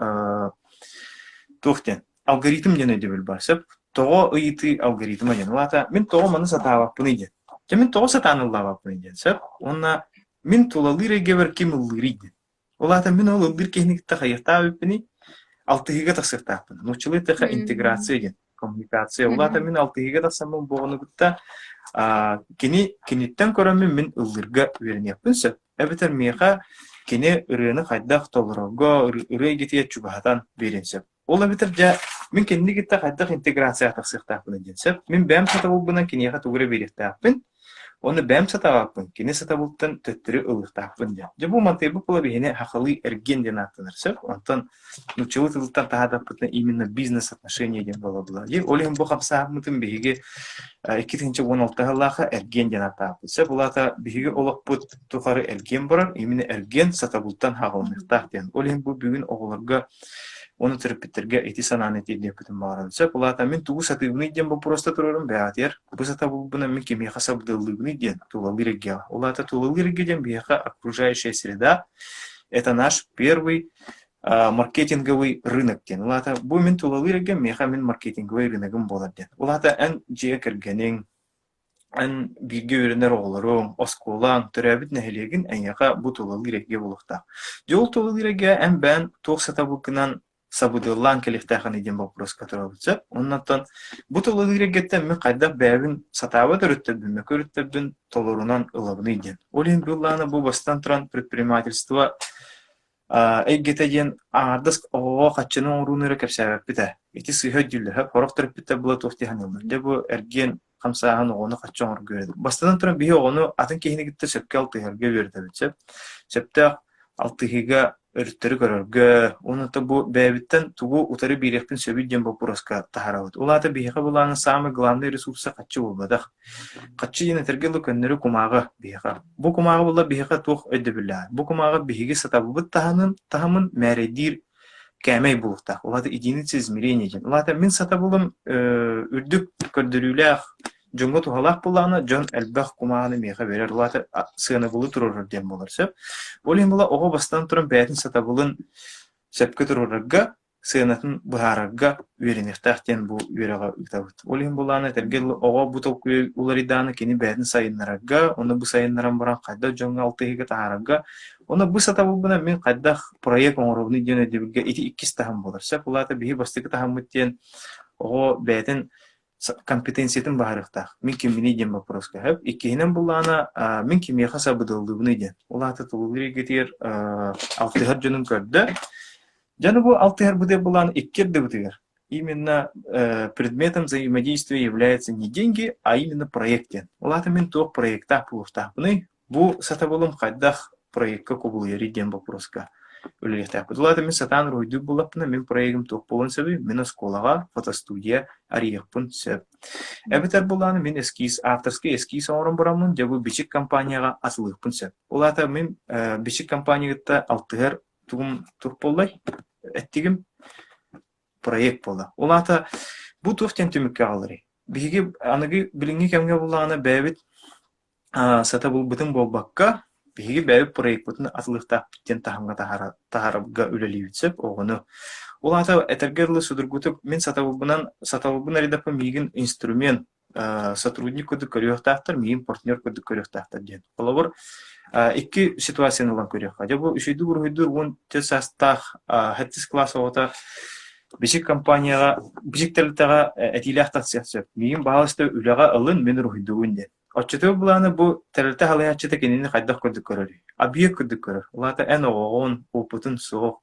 туох диэн алгоритм диэн өйдөбүл баар. Сөп, тоҕо ыйытыы алгоритма диэн. Ол аата мин тоҕо маны сатаабаппыный диэн. Дьэ мин тоҕо сатаан ыллаабаппыный диэн. Сөп, уонна мин тулалыыр эйгэбэр ким ыллыырый диэн. Ол аата мин ол ыллыыр киһини кытта хайыахтаах эбиппиний? Алтыһыыга тахсыахтаахпын. Нууччалыы эттэххэ интеграция диэн, коммуникация. Ол аата мин алтыһыыга тахсаммын бу оҕону кытта кини киниттэн көрөммүн мин ыллыырга үөрэниэхпин сөп. Эбэтэр миэхэ кини ырыаны хайдах толорорго, ырыа эйгэтигэр чугаһатан биэриэн сөп. Ол эбэтэр дьэ мин кинини кытта хайдах интеграцияҕа тахсыахтаахпын диэн сөп. Мин бэйэм сатабылбынан киниэхэ тугу эрэ биэриэхтээхпин, уонна бэйэм сатаабаппын, кини сатабылтан төттөрү ылыахтаахпын диэн. Дьэ бу мантыйбыт буола биһини хахалыы эргиэн диэн ааттанар сөп. Онтон нууччалыы тылыттан таһаатахпытына именно бизнес-отношения диэн буола була. Ол иһин бу хамсааһыммытын биһиги 2016 сыллаахха эргиэн диэн ааттаабыппыт. Сөп, ол аата биһиги олохпут тухары эргиэн барар, именно эргиэн сатабылтан хаҕылыныахтаах диэн. Ол иһин бу бүгүн оҕолорго Уонна төрөппүттэргэ ити санааны тиэрдиэхпитин баҕарабын. Сөп, ол аата мин тугу сатыыбыный диэн боппуруоста турарым бэйэҕитигэр, бу сатабылбынан мин кимиэхэ сабыдыаллыыбыный диэн тулалыыр эйгэҕэ. Ол аата тулалыыр эйгэ диэн биһиэхэ окружающая среда, это наш первый маркетинговый рынок диэн. Ол аата бу мин тулалыыр эйгэм миэхэ мин маркетинговый рыногым буолар диэн. Ол аата эн дьиэ кэргэниҥ, Эн бииргэ үөрэнэр оҕолоруҥ, оскуолаҥ, төрөөбүт нэһилиэгин эйиэхэ бу тулалыыр эйгэ буолуохтаах. Дьэ ол тулалыыр эйгэ эн бэйэҥ туох сатабылгынан сабыдыаллаан кэлиэхтээххиний диэн боппуруоска турабыт сөп. Оннуттан бу тулалыыр эйгэттэн мин хайдах бэйэбин сатаабат өрүттэрбин, мөкү өрүттэрбин толорунан ылабыный диэн. Ол иһин быыллаана бу бастатан туран предпринимательство Эйгэтэ диэн аҥаардас оҕоҕо хаччыны оҥорууну эрэ кэпсээбэппит ээ. Ити сыыһа өйдүүллэр, сорох төрөппүттэр була туох дии саныыллар. Дьэ бу эргиэн хамсааһын оҕону хаччы оҥорорго үөрэтэр. Бастатан туран биһи оҕону атын киһини кытта сөпкө алтыһарга үөрэтэбит сөп. Сөптөөх алтыһыыга өрүттэри көрөргө уонна бу бэйэбиттэн тугу утары биэриэхпин сөбүй диэн боппуруоска таһаарабыт. Ол аата биһиэхэ былааны саамай главный ресурса хаччы буолбатах. Хаччы диэн этэргэ дылы көннөрү кумааҕы биһиэхэ. Бу кумааҕы буолла биһиэхэ туох өйдөбүллээх? Бу кумааҕы биһиги сатабылбыт таһынын, таһымын мээрэйдиир кээмэй буолуохтаах. Ол аата единица измерения диэн. Ол аата мин сатабылым үрдүк көрдөрүүлээх, дьоҥҥо туһалаах буоллаҕына, дьон элбэх кумааҕыны миэхэ биэрэр. Ол аата сыанабылы туруорар диэн буолар сөп. Ол иһин була оҕо бастаан туран бэйэтин сатабылын сөпкө туруорарга сыанатын быһаарарга үөрэниэхтээх диэн бу үөрэҕи ыытабыт. Ол иһин былаана этэргэ дылы оҕо бу толкуйу уларыйдаҕына кини бэйэтин сайыннарарга, уонна бу сайыннаран баран хайдах дьоҥҥо алтыһыыга таһаарарга, уонна бу сатабылбынан мин хайдах проект оҥоробунуй диэн өйдөбүлгэ ити иккис таһым буолар. Сөп, ол аата биһи бастакы таһыммыт диэн оҕо бэйэтин компетенциятын быһаарыахтаах. Мин кимминий диэн боппуруоска сөп. Иккиһинэн буллаҕына, мин кимиэхэ сабыдыаллыыбыный диэн. Ол аата тулалыыр эйгэтигэр алтыһар дьонун көрдө, Дьэ, бу алтыһарбытыгар былаан икки ардыбытыгар именно предметом взаимодействия являются не деньги, а именно проект диэн. Ол аата мин туох проектаах буолуохтаахпыный? Бу сатабылым хайдах проекка кубулуйарый диэн боппуруоска үлэлиэхтээхпит. Ол аата мин сатаан уруһуйдуур буоллахпына, мин проегым туох буолуон сөбүй? Мин оскуолаҕа фотостудия арыйыахпын сөп. Эбэтэр былааны мин эскиз, авторский эскиз оҥорон бараммын, дьэ бу Бичик компанияҕа атылыахпын сөп. Ол аата мин Бичик компаниятыгар алтыһар тугум туох буоллай? Эттигим проект буолла. Ол аата бу туох диэн түмүккэ аҕаларый? Биһиги аныгы билиҥҥи кэмҥэ буллаҕына бэйэбит сатабылбытын буолбакка, биһиги бэйэбит проекпытын атылыахтаахпыт диэн таһымҥа таһаарарга үлэлиибит сөп оҕону. Ол аата этэргэ дылы судургутук мин сатабылбынан сатабылбын арыйдахпын миигин инструмент сотрудник курдук көрүөхтаахтар, миигин партнер курдук көрүөхтаахтар диэн. Холобур, икки ситуацияны ылан көрүөххэ. Дьэ бу үчүгэйдик уруһуйдуур 14 саастаах сэттис кылаас оҕото Бичик компанияҕа, Бичик тэрилтэҕэ этиилээх тахсыах сөп. Миигин баһаалыста үлэҕэ ылын, мин уруһуйдуубун диэн. Оччотугар былааны бу тэрилтэ салайааччыта кинини хайдах курдук көрөрүй? Объект курдук көрөр. Ол аата эн оҕоҕун, опытын суох.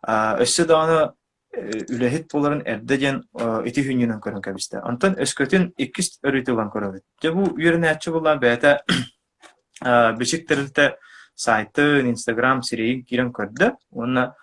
Өссө даҕаны үлэһит буоларын эрдэ диэн ити хүнньүнэн көрөн кэбистэ. Онтон өскөтүн иккис өрүтү ылан көрөбүт. Дьэ бу үөрэнээччи буоллаан бэйэтэ Бичик тэрилтэ сайтын, Инстаграм сирэйин киирэн көрдө уонна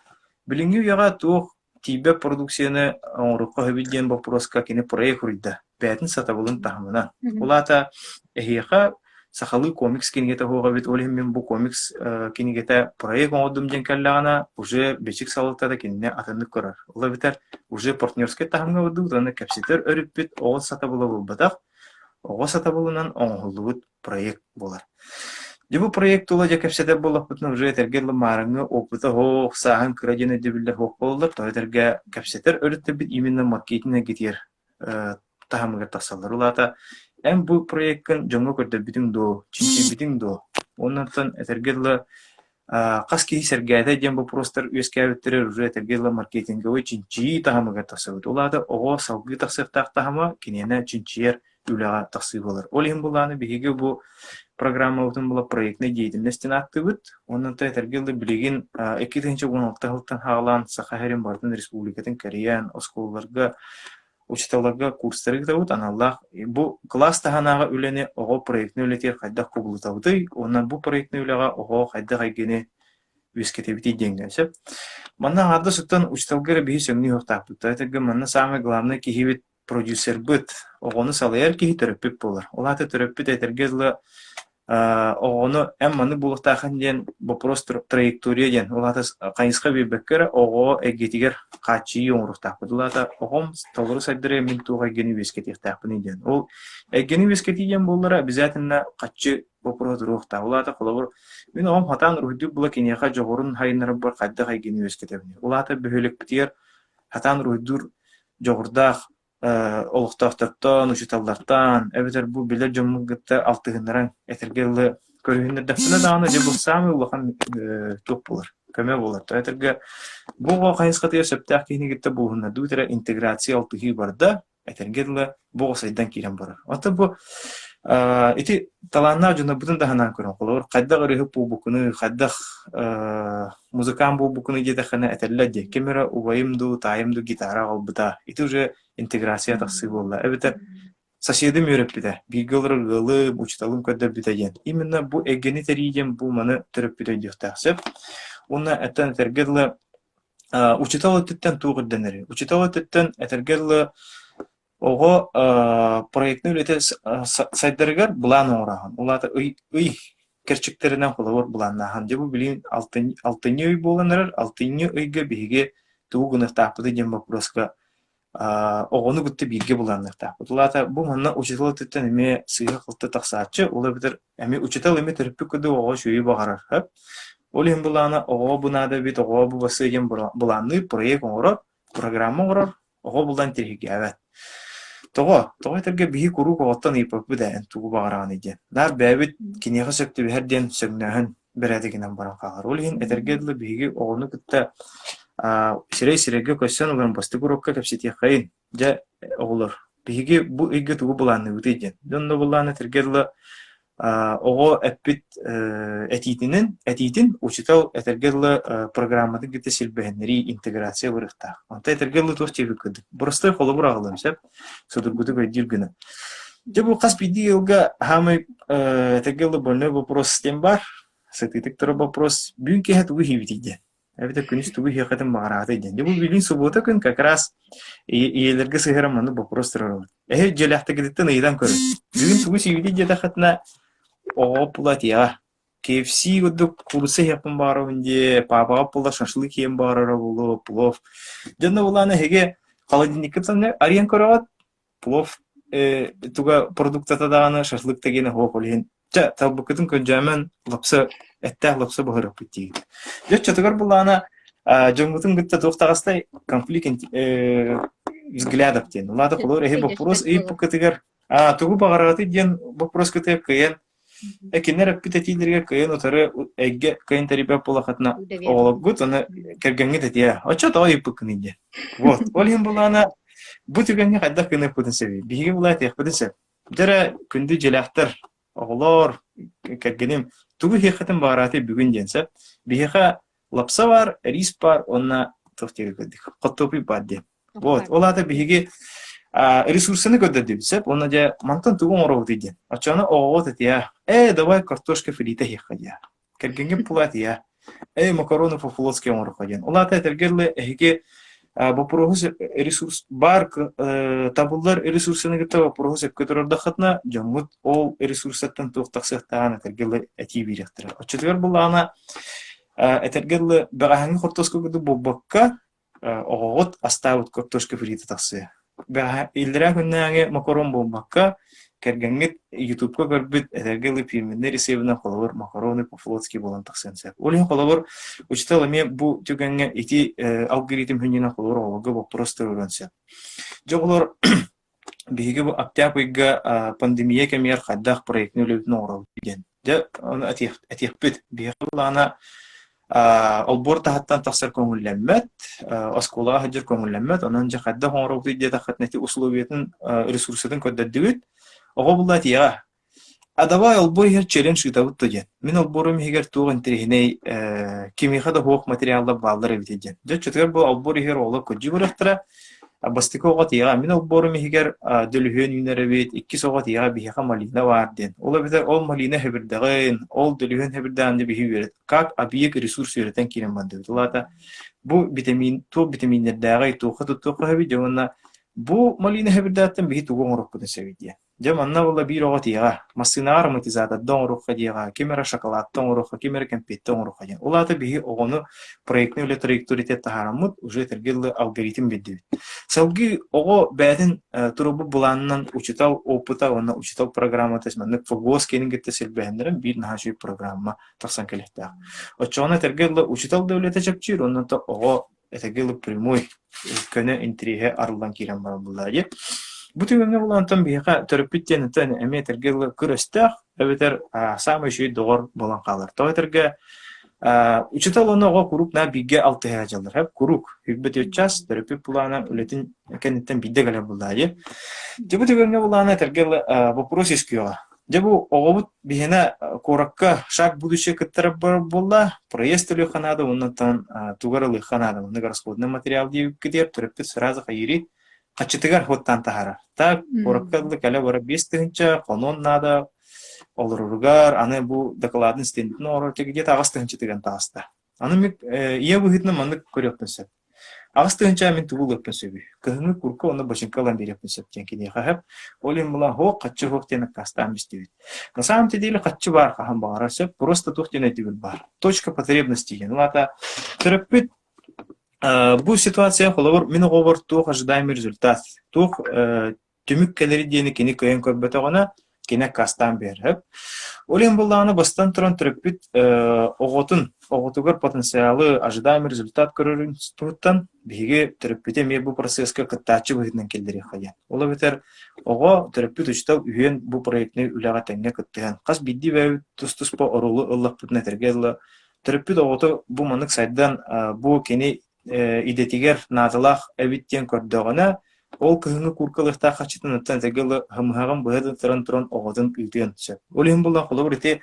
билиҥҥи үйэҕэ туох тиийбэт продукцияны оҥоруохха сөбүй диэн боппуруоска кини проект суруйда бэйэтин сатабылын таһымынан. Ол аата эһиэхэ сахалыы комикс кинигэтэ суох эбит, ол иһин мин бу комикс кинигэтэ проект оҥордум диэн кэллэҕинэ, уже Бичик салалтата кинини атыннык көрөр. Ол эбэтэр уже партнерскай таһымҥа бардыбыт уонна кэпсэтэр өрүппүт оҕо сатабыла буолбатах, оҕо сатабылынан оҥоһуллубут проект буолар. Дьэ бу проект тула дьэ кэпсэтэр буоллахпытына уже этэргэ дылы маарыҥҥы опыта суох, сааһын кыра диэн өйдөбүллэр суох буолаллар, тоҕо этэргэ кэпсэтэр өрүттэрбит именно маркетинг эйгэтигэр таһымыгар тахсаллар. Ол аата эн бу проеккын дьоҥҥо көрдөрбүтүҥ дуо, чинчийбитиҥ дуо? Уоннаттан этэргэ дылы хас киһи сэргээтэ диэн боппуруостар үөскээбиттэрэ уже этэргэ дылы маркетинговай чинчийии таһымыгар тахсыбыт. Ол аата оҕо салгыы тахсыахтаах таһыма киниэнэ чинчийэр үлэҕэ тахсыы буолар. Ол иһин былааны биһиги бу программабытын була проектнай деятельность диэн ааттыыбыт. Онон этэргэ дылы билигин 2016 сылтан саҕалаан Саха сирин барытын республикатын кэрийэн оскуолаларга учууталларга курстары ыытабыт аналлаах бу кылаас таһынааҕы үлэни оҕо проектнай үлэтигэр хайдах кубулутабытый уонна бу проектнай үлэҕэ оҕо хайдах эйгэни үөскэтэбитий диэҥҥэ сөп. Манна аҥаардас оттон учууталга эрэ биһи сөҥнүү уохтаахпыт. Этэргэ манна саамай главнай киһибит продюсербыт, оҕону салайар киһи төрөппүт буолар. Ол аата төрөппүт этэргэ дылы оҕону эн маннык буолуохтааххын диэн вопрос траектория диэн, ол аата хайысха биэрбэккэ эрэ оҕо эйгэтигэр хааччыйыы оҥоруохтаахпыт. Ол аата оҕом толору сайдарыгар мин туох эйгэни үөскэтиэхтээхпиний диэн. Ол эйгэни үөскэтии диэн буоллара обязательно хаччы боппуруоһа туруохтаах. Ол аата холобур мин оҕом хатаан уруһуйдуур була киниэхэ дьоҕурун сайыннарарбар хайдах эйгэни үөскэтэбиний? Ол аата бөһүөлэкпитигэр хатаан уруһуйдуур дьоҕурдаах олохтоохтортон, учууталлартан эбэтэр бу билэр дьоммун кытта алтыһыннаран этэргэ дылы көрүһүннэрдэхпинэ даҕаны дьэ бу саамай улахан туох буолар, көмө буолар. То этэргэ бу оҕо хайысхатыгар сөптөөх киһини кытта булуһуннардыбыт эрэ интеграция алтыһыы барда, этэргэ дылы бу оҕо сайдан киирэн барар. Оттон бу ити талааннаах дьоннорбутун да санаан көрөн, холобур, хайдах ырыаһыт буолбуккунуй, хайдах музыкант буолбуккунуй диэтэххинэ этэллэр дии, ким эрэ убайым дуу, таайым дуу гитара аҕалбыта, ити уже интеграция тахсыы буолла. Эбэтэр соседым үөрэппитэ, бииргэ олорор ыалым, учууталым көрдөрбүтэ диэн. Именно бу эйгэни тэрийии диэн бу маны төрөппүт өйдүөхтээх сөп. Уонна эттэн этэргэ дылы учуутал өттүттэн туох ирдэнэрий? Учуутал өттүттэн этэргэ дылы Оҕо проектнай үлэтэ сайдарыгар былаан оҥороһун. Ол аата ый ый кэрчиктэринэн холобур былааннааһын. Дьэ бу билигин алтынньы ый буолан эрэр. Алтынньы ыйга биһиги тугу гыныахтаахпытый диэн боппуруоска оҕону кытта бииргэ былаанныахтаахпыт. Ол аата бу манна учуутал өттүттэн эмиэ сыыһа-халты тахсааччы, ол эбэтэр эмиэ учуутал эмиэ төрөппүт курдук оҕо үчүгэйи баҕарар. Ол иһин былаана оҕоҕо бу наада эбит, оҕоҕо бу бассыа диэн былаанныыр, проект оҥорор, программа оҥорор, оҕо булан тириһиргээбэт. Тоҕо? Тоҕо этэргэ биһи куруук оҕоттон ыйыппаппыт ээ, эн тугу баҕараҕыный диэн. Наар бэйэбит киниэхэ сөп түбэһэр диэн сөҥнөөһүн бэрээдэгинэн баран хаалар. Ол иһин этэргэ дылы биһиги оҕону кытта сирэй-сирэйгэ көрсөн олорон бастакы уруокка кэпсэтиэххэйин. Дьэ, оҕолор, биһиги бу ыйга тугу былаанныыбытый диэн. Дьэ онно былаан этэргэ дылы оҕо эппит этиитинэн этиитин учуутал этэргэ дылы программатын кытта силбэһиннэрии интеграция барыахтаах. Онто этэргэ дылы туох диэбит курдук. Простой холобур аҕалыам сөп. Судургутук өйдүүр гына. Дьэ бу хас биирдии ыалга хаамай этэргэ дылы больной вопрос диэн баар. Сытыытык турар вопрос. Бүгүн киэһэ тугу иһиибитий диэн. Эбэтэр күнүс тугу иһиэххитин баҕараатый диэн. Дьэ бу билигин субуота күн как раз ийэлэргэ сыһыаран маннык боппуруос туруорабыт. Эһи дьиэлээхтэргититтэн ыйытан көрүҥ. Бүгүн тугу сиибитий диэтэххитинэ, оҕо пулатиаҕа KFC курдук куурусса иһиэхпин баҕарабын диэ, паапаҕа буолла шашлык иһиэн баҕарара буолуо, плов. Дьонно булаан эһиги холодильниккыт санныгар арыйан көрөҕүт, плов туга продуктата даҕаны шашлык да гиэнэ суох ол иһин чэ талбыккытын көрдьөөмөн лапса эттээх лапса буһарыахпыт диигит. Дьэ оччотугар булаана Дьоҥҥутун кытта туох таҕыстай конфликт взглядов диэн. Улаата холобур эһи боппуруос ыйыппыккытыгар тугу баҕараҕытый диэн боппуруоскутугар кыайан кинилэр эппит этиилэригэр кыайан утары эйгэ кыайан тэрийбэт буоллаххытына оҕолоргут аны кэргэҥҥит этиэ оччо тоҕо ыйыппыккыный диэн. Вот. Ол иһин былаана бу түгэҥҥэ хайдах гыныахпытын сөбүй? Биһиги былаа этиэхпитин сөп. Дьэ эрэ күндү дьиэлээхтэр, оҕолоор, кэргэним, тугу иһиэххитин баҕараатый бүгүн диэн сөп. Биһиэхэ лапса баар, рис баар уонна туох диэки көрдүк, хортуоппуй баар диэн. Вот, ол аата биһиги ресурсаны көрдөрдүбүт сөп, уонна дьэ мантан тугу оҥоробутуй диэн. Оччоҕуна оҕоҕут этиэ, ээ, давай картошка фрита иһиэххэ диэ. Кэргэҥҥин пулаат ийэ, эй, макароны по-флотски оҥоруохха диэн. Ол аата этэргэ дылы эһиги боппуруоһу ресурс баар табыллар ресурсаны кытта боппуруоһу сөпкө турардаххытына, дьоҥҥут ол ресурсаттан туох тахсыахтааҕын этэргэ дылы этии биэриэхтэрэ. Оччотугар буллаҕына этэргэ дылы бэҕэһээҥҥи хортуоска курдук буолбакка, оҕоҕут астаабыт картошка фрита тахсыа. Бэҕэһээ иллэрээ күннээҕи макарон буолбакка, кэргэҥҥит ютубка көрбүт этэргэ дылы фирменнэй рецебинэн холобур макароны по-флотски буолан тахсыан сөп. Ол иһин холобур учуутал эмиэ бу түгэҥҥэ ити алгоритм хүнньүнэн холобур оҕолорго боппуруос туруоруон сөп. Дьэ оҕолор Биһиги бу октябрь ыйга пандемия кэмигэр хайдах проектнай үлэбитин оҥоробут диэн. Дьэ, ону этиэхпит. Биһиэхэ былаана олбуор таһыттан тахсар көҥүллэммэт, оскуолаҕа сылдьар көҥүллэммэт. Онон дьэ хайдах оҥоробутуй диэтэххитинэ ити условиятын, ресурсатын көрдөрдүгүт. Оҕо булла этиэҕэ. А давай олбуор иһэр челлендж ыытабыт дуо диэн. Мин олбуорум иһигэр туох интэриэһинэй э, кимиэхэ да суох материаллар бааллар эбитий диэн. Дьэ, оччотугар бу олбуор иһигэр оҕолор кырдьыы барыахтара. А бастакы оҕо тиэҕэ мин олбуорум иһигэр а, дөлүһүөн үүнэр эбит, иккис оҕо тиэҕэ биһиэхэ малина баар диэн. Ол эбэтэр ол малина хэбирдэҕин, ол дөлүһүөн хэбирдэҕин дьэ биһи үөрэт как объект ресурс үөрэтэн киирэн бардыбыт. Ол аата бу витамин туох витаминнэрдээҕий, туохха туттуохха сөбүй дьэ уонна бу малина хэбирдэҕиттэн биһи тугу оҥоруохпутун сөбүй диэн. Дьэ манна буолла биир оҕо тиэҕэ, массыынаҕа ароматизаторда оҥоруохха диэҕэ, ким эрэ шоколадта оҥоруохха, ким эрэ кэмпиэттэ оҥоруохха диэн. Ол аата биһи оҕону проектнай үлэ траекторията таһаараммыт, уже этэргэ дылы алгоритм биэрдибит. Салгыы оҕо бэйэтин туруорбут былаанынан учуутал опыта уонна учуутал программата маннык ФГОС киэнин кытта силбэһиннэрэн биир наһаа үчүгэй программа тахсан кэлиэхтээх. Оччоҕуна этэргэ дылы учуутал да үлэтэ чэпчиир уонна оҕо этэргэ дылы прямой көнө интэриэһэ арыллан киирэн баран буллаа дии. Бу түгэҥҥэ булан онтон биһиэхэ төрөппүт диэн оттон эмиэ этэргэ дылы кыр өстөөх эбэтэр саамай үчүгэй доҕор буолан хаалар. Тоҕо этэргэ учуутал уонна оҕо куруук наар бииргэ алтыһа сылдьаллар. Куруук 24 час төрөппүт былаана үлэтин кэнниттэн биирдэ кэлэр буллаа дии. Дьэ бу түгэҥҥэ былаана этэргэ дылы вопрос үскүөҕэ. Дьэ бу оҕобут биһиэнэ куоракка шаг будущее кыттар буолла, проезд төлүөххэ наада уонна тугу эрэ ылыахха наада, маннык расходный материал диэбиккитигэр төрөппүт сразу хайыырый хаччытыгар хуоттаан таһаарар. Так, куоракка дылы кэлэ-бара 5000, хонуон наада, олороругар, аны бу докладын стендин оҥорор где-то 8000 тыган таҕыста. Аны мин ийэ быһыытынан маннык көрүөхпүн сөп. 8000 мин тугу ылыахпын сөбүй? Кыһыҥҥы курка уонна бачыҥка ылан биэриэхпин сөп диэн киниэхэ сөп. Ол иһин булан һуох, хаччы һуох диэн аккаастаан бистибит. На самом деле хаччы баар хаһан баҕарар сөп, просто туох диэн өйдөбүл баар. Точка потребности диэн. Ол аата төрөппүт бу ситуация холобур мин оҕобор туох ожидаемый результат, туох түмүк кэлэри диэни кини кыайан көрбөтөҕүнэ, кини аккаастаан биэрэр. Ол иһин буоллаҕына, бастан туран төрөппүт оҕотун, оҕотугар потенциалы, ожидаемый результат көрөрүн туһуттан биһиги төрөппүтү эмиэ бу процесска кыттааччы быһыытынан киллэриэххэ диэн. Ол эбэтэр оҕо, төрөппүт учуутал үһүөн бу проектнай үлэҕэ тэҥҥэ кыттыһан, хас биирдии бэйэбит тус-туспа оруолу ыллахпытына этэргэ дылы, төрөппүт оҕото бу маннык сайдан, бу кини идэтигэр наадалаах эбит диэн көрдөҕүнэ, ол кыһыҥҥы куурка ылыахтаах харчытын оттон этэргэ дылы һымыһаҕын быһа тыттаран туран оҕотун ыытыан сөп. Ол иһин буолан холобур ити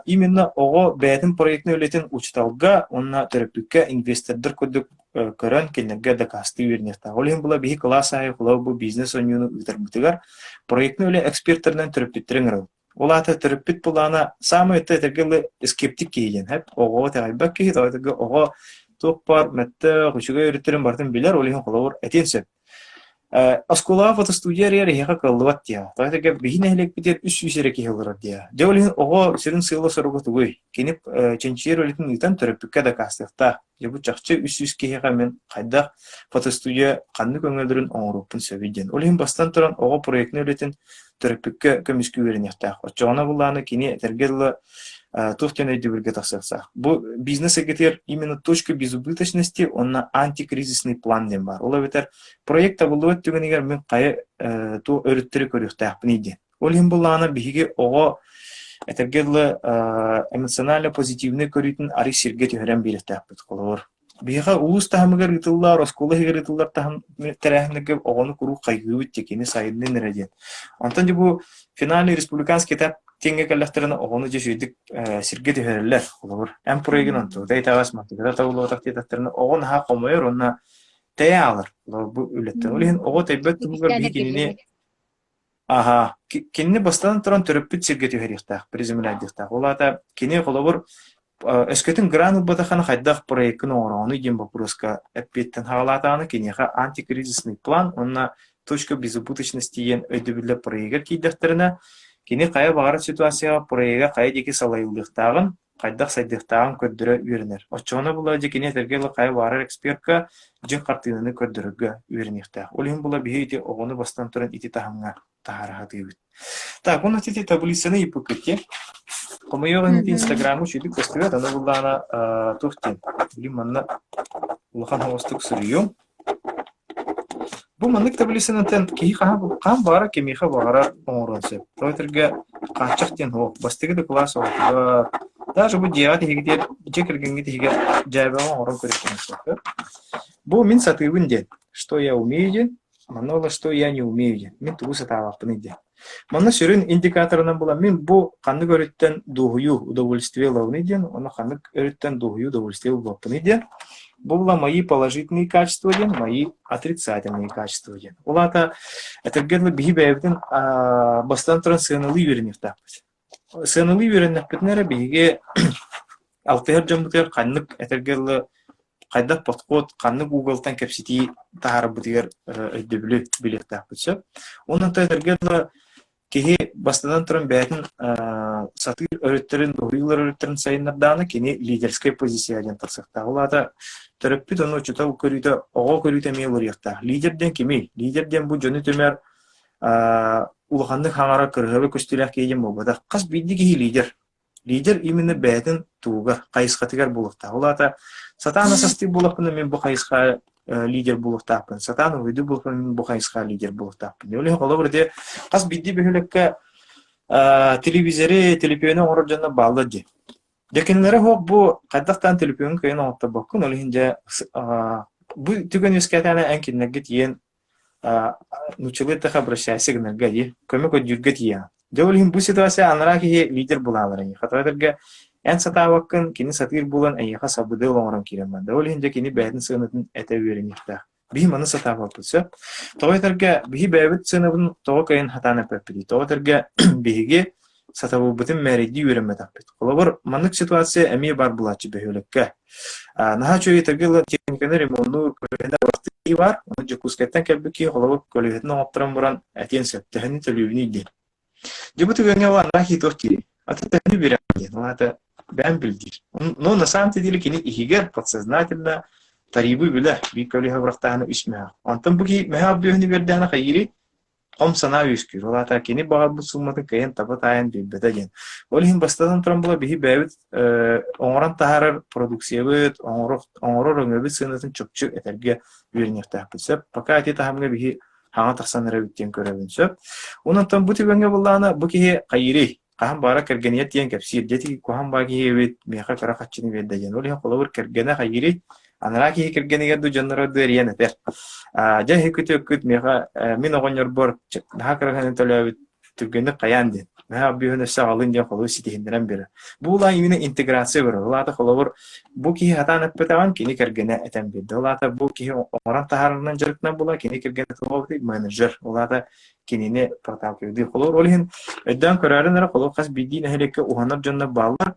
именно оҕо бэйэтин проектнай үлэтин учууталга уонна төрөппүккэ инвестордар курдук көрөн кинилэргэ дакаастыы үөрэниэхтээх. Ол иһин була биһи кылаас аайы холобур бу бизнес оонньууну ыытарбытыгар проектнай үлэ экспертэринэн төрөппүттэри ыҥырабыт. Ол аата төрөппүт былаана саамай өттө этэргэ дылы скептик киһи диэн сөп. Оҕоҕо итэҕэйбэт киһи, тоҕо этэргэ оҕо туох баар мөттөөх, үчүгэй өрүттэрин барытын билэр, ол иһин холобур этиэн сөп. Оскуолаҕа фотостудия арыйар эһиэхэ кыаллыбат диэҕэ. Тоҕо этэргэ биһи нэһилиэкпитигэр 300 эрэ киһи олорор диэҕэ. Дьэ ол иһин оҕо сүрүн сыала-соруга тугуй? Кини чинчийэр үлэтин ыытан төрөппүккэ дакаастыахтаах. Дьэ бу чахчы 300 киһиэхэ мин хайдах фотостудия ханнык өҥөлөрүн оҥоруохпун сөбүй диэн. Ол иһин бастан туран оҕо проектнай үлэтин төрөппүккэ көмүскүү үөрэниэхтээх. Оччоҕуна былааны кини этэргэ дылы Туох диэн өйдөбүлгэ тахсыахсаах. Бу бизнес эйгэтигэр именно точка безубыточности уонна антикризисный план диэн баар. Ол эбэтэр проект табыллыбат түгэнигэр мин хайа туох өрүттэри көрүөхтээхпиний диэн. Ол иһин буллаҕына биһиги оҕо этэргэ дылы эмоционально позитивнай көрүүтүн арый сиргэ түһэрэн биэриэхтээхпит. Холобур, Биһиэхэ улуус таһымыгар ыытыллар, оскуола иһигэр ыытыллар таһым тэрээһиннэргэ оҕону куруук хайгыыбыт дии, кини сайыннын эрэ диэн. Онтон дьэ бу финальный республиканский этап диэҥҥэ кэллэхтэринэ оҕону дьэ үчүгэйдик сиргэ түһэрэллэр. Холобур, эн проегын онтугута итэҕэс, мантыгыта табыллыбатах диэтэхтэринэ оҕо наһаа хомойор уонна тэйэ аалар. Холобур, бу үлэттэн. Ол иһин оҕо тэйбэт туһугар биһи кинини Аһаа, кинини бастатан туран төрөппүт сиргэ түһэриэхтээх, приземляйдыахтаах. Ол аата кини холобур өскөтүн грант ылбатаххына хайдах проеккын оҥороҕунуй диэн боппуруоска эппиэттэн хаалаатаҕына киниэхэ антикризисный план уонна точка безубыточности диэн өйдөбүллэр проегар киирдэхтэринэ кини хайа баҕарар ситуацияҕа проега хайа диэки салайыллыахтааҕын хайдах сайдыахтааҕын көрдөрө үөрэнэр. Оччоҕуна була дьэ кини этэргэ дылы хайа баҕарар эксперка дьиҥ хартыынаны көрдөрөргө үөрэниэхтээх. Ол иһин була биһи ити оҕону бастан туран ити таһымҥа таһаара сатыыбыт. Так, уонна ити таблицаны ыйыппыккыт Хомойуох иһин Инстаграмы үчүгүйдүк көстүбэт, аны буллаҕына туох диэн, билим манна улахан оҕустук суруйуом. Бу маннык таблицанан киһи хаһан хаһан баҕарар кимиэхэ баҕарар оҥоруон сөп. Тоҕо этэргэ хааччах диэн суох. Бастакы да кылаас оҕотугар, даже бу дьиэҕэ тиһигитигэр, дьиэ кэргэҥҥит иһигэр дьээбэҕэ оҥорон көрүөххүнэ сөп. Бу мин сатыыбын диэн, что я умею диэн, манна буолла что я не умею диэн, мин тугу сатаабаппыный диэн. Манна сүрүн индикаторынан буолан мин бу ханнык өрүттэн дуоһуйуу, удовольствие ылабыный диэн, уонна ханнык өрүттэн дуоһуйуу, удовольствие ылбаппыный диэн. Бу була мои положительные качества диэн, мои отрицательные качества диэн. Ол аата этэргэ дылы биһи бэйэбитин бастатан туран сыаналыы үөрэниэхтээхпит. Сыаналыы үөрэннэхпитинэ эрэ биһиги алтыһар дьоммутугар ханнык этэргэ дылы хайдах подход, ханнык уголтан кэпсэтии таһаарарбытыгар өйдөбүлү билиэхтээхпит сөп. Онон этэргэ дылы киһи бастатан туран бэйэтин сатыыр өрүттэрин, дуоһуйуулар өрүттэрин сайыннардаҕына кини лидерскэй позиция диэн тахсыахтаах. Ол аата төрөппүт ону учуутал көрүүтэ, оҕо көрүүтэ эмиэ уларыйыахтаах. Лидер диэн кимий? Лидер диэн бу дьону түмэр улаханнык хаҥара кырыһабы көстүүлээх киһи диэн буолбатах. Хас биирдии киһи лидер. Лидер именно бэйэтин туһугар, хайысхатыгар буолуохтаах. Ол аата сатаан асастыы буоллахпына мин бу хайысха лидер буолуохтаахпын, сатаан уһуйдуу буоллахпына мин бу хайысха лидер буолуохтаахпын. Ол иһин холобур ити хас биирдии бөһүөлэккэ телевизоры, төлөпүөнү оҥорор дьоннор бааллар дии. Дьэ кинилэрэ суох бу хайдах даҕаны төлөпүөҥҥүн кыайан оҥотторбоккун, ол иһин дьэ бу түгэн үөскээтэҕинэ эн кинилэргэ тиийэн нууччалыы эттэххэ обращайся гынарга дии, көмө көрдүүргэ тиийэҕин. Дьэ ол иһин бу ситуация анараа киһи лидер булаалар эйиэхэ. Тоҕо этэргэ эн сатаабаккын, кини сатыыр буолан эйиэхэ сабыдыал оҥорон киирэн барда. Ол иһин дьэ кини бэйэтин сыанатын этэ үөрэниэхтээх. Биһи маны сатаабаппыт сөп. Тоҕо этэргэ биһи бэйэбит сыанабытын тоҕо кыайан сатаан эппэппитий? Тоҕо этэргэ биһиги сатабылбытын мээрэйдии үөрэммэтэхпит. Холобур, маннык ситуация эмиэ баар буолааччы бөһүөлэккэ. Наһаа үчүгэй этэргэ дылы техниканы ремоннуур көлөһөнө киһи баар. Ону Дьокуускайтан кэлбит киһи холобур көлөһөтүн оҥотторон баран этиэн сөп. Төһөнү төлүүбүнүй диэн. Дьэ бу түгэҥҥэ ол анараа киһи туох диирий? Аты төһөнү биэрэҕин диэн. Ол аата бэйэм бил диир. Но на самом деле кини иһигэр подсознательно тарибы билэр. Биир көлөһө бырахтаҕына үс мөһөөх. Онтон бу киһи мөһөөх бүөһүнү биэрдэҕинэ хайыырый? Хом санаа үөскүүр. Ол аата кини баҕарбыт сууматын кыайан таба таайан биэрбэтэ диэн. Ол иһин бастатан туран була биһи бэйэбит оҥорон таһаарар продукциябыт, оҥорор өҥөбүт сыанатын чопчу этэргэ үөрэниэхтээхпит сөп. Пока ити таһымҥа биһи хаҥа тахсан эрэбит диэн көрөбүн сөп. Онон бу түгэҥҥэ буоллаҕына бу киһи хайыырый? Хаһан баара кэргэнигэр тиийэн кэпсиир, дьэ ити куһаҕан баа киһи эбит, миэхэ кыра харчыны биэрдэ диэн. Ол иһин холобур кэргэнэ хайыырый? Анараа киһи кэргэнигэр дуу дьонноро дуу эрийэн этэр. Аа, дьэ эһи миэхэ мин оҕонньорбор наһаа кыраханы төлөөбүт түргэнник хайаан диэн. Наһаа бүһүн өссө аҕалын диэн холобур ситиһиннэрэн биэрэр. Бу улаан именно интеграция барар. Ол аата холобур бу киһи сатаан эппэтэҕин кини кэргэнэ этэн биэрдэ. Ол аата бу киһи оҥорон таһаарарынан дьарыктанар буолла, кини кэргэнэ туох менеджер. Ол аата кинини проталкивдыыр. Холобур, ол иһин өйдөөн көрөөрүн эрэ, холобур, хас биирдии нэһилиэккэ уһанар дьоннор бааллар,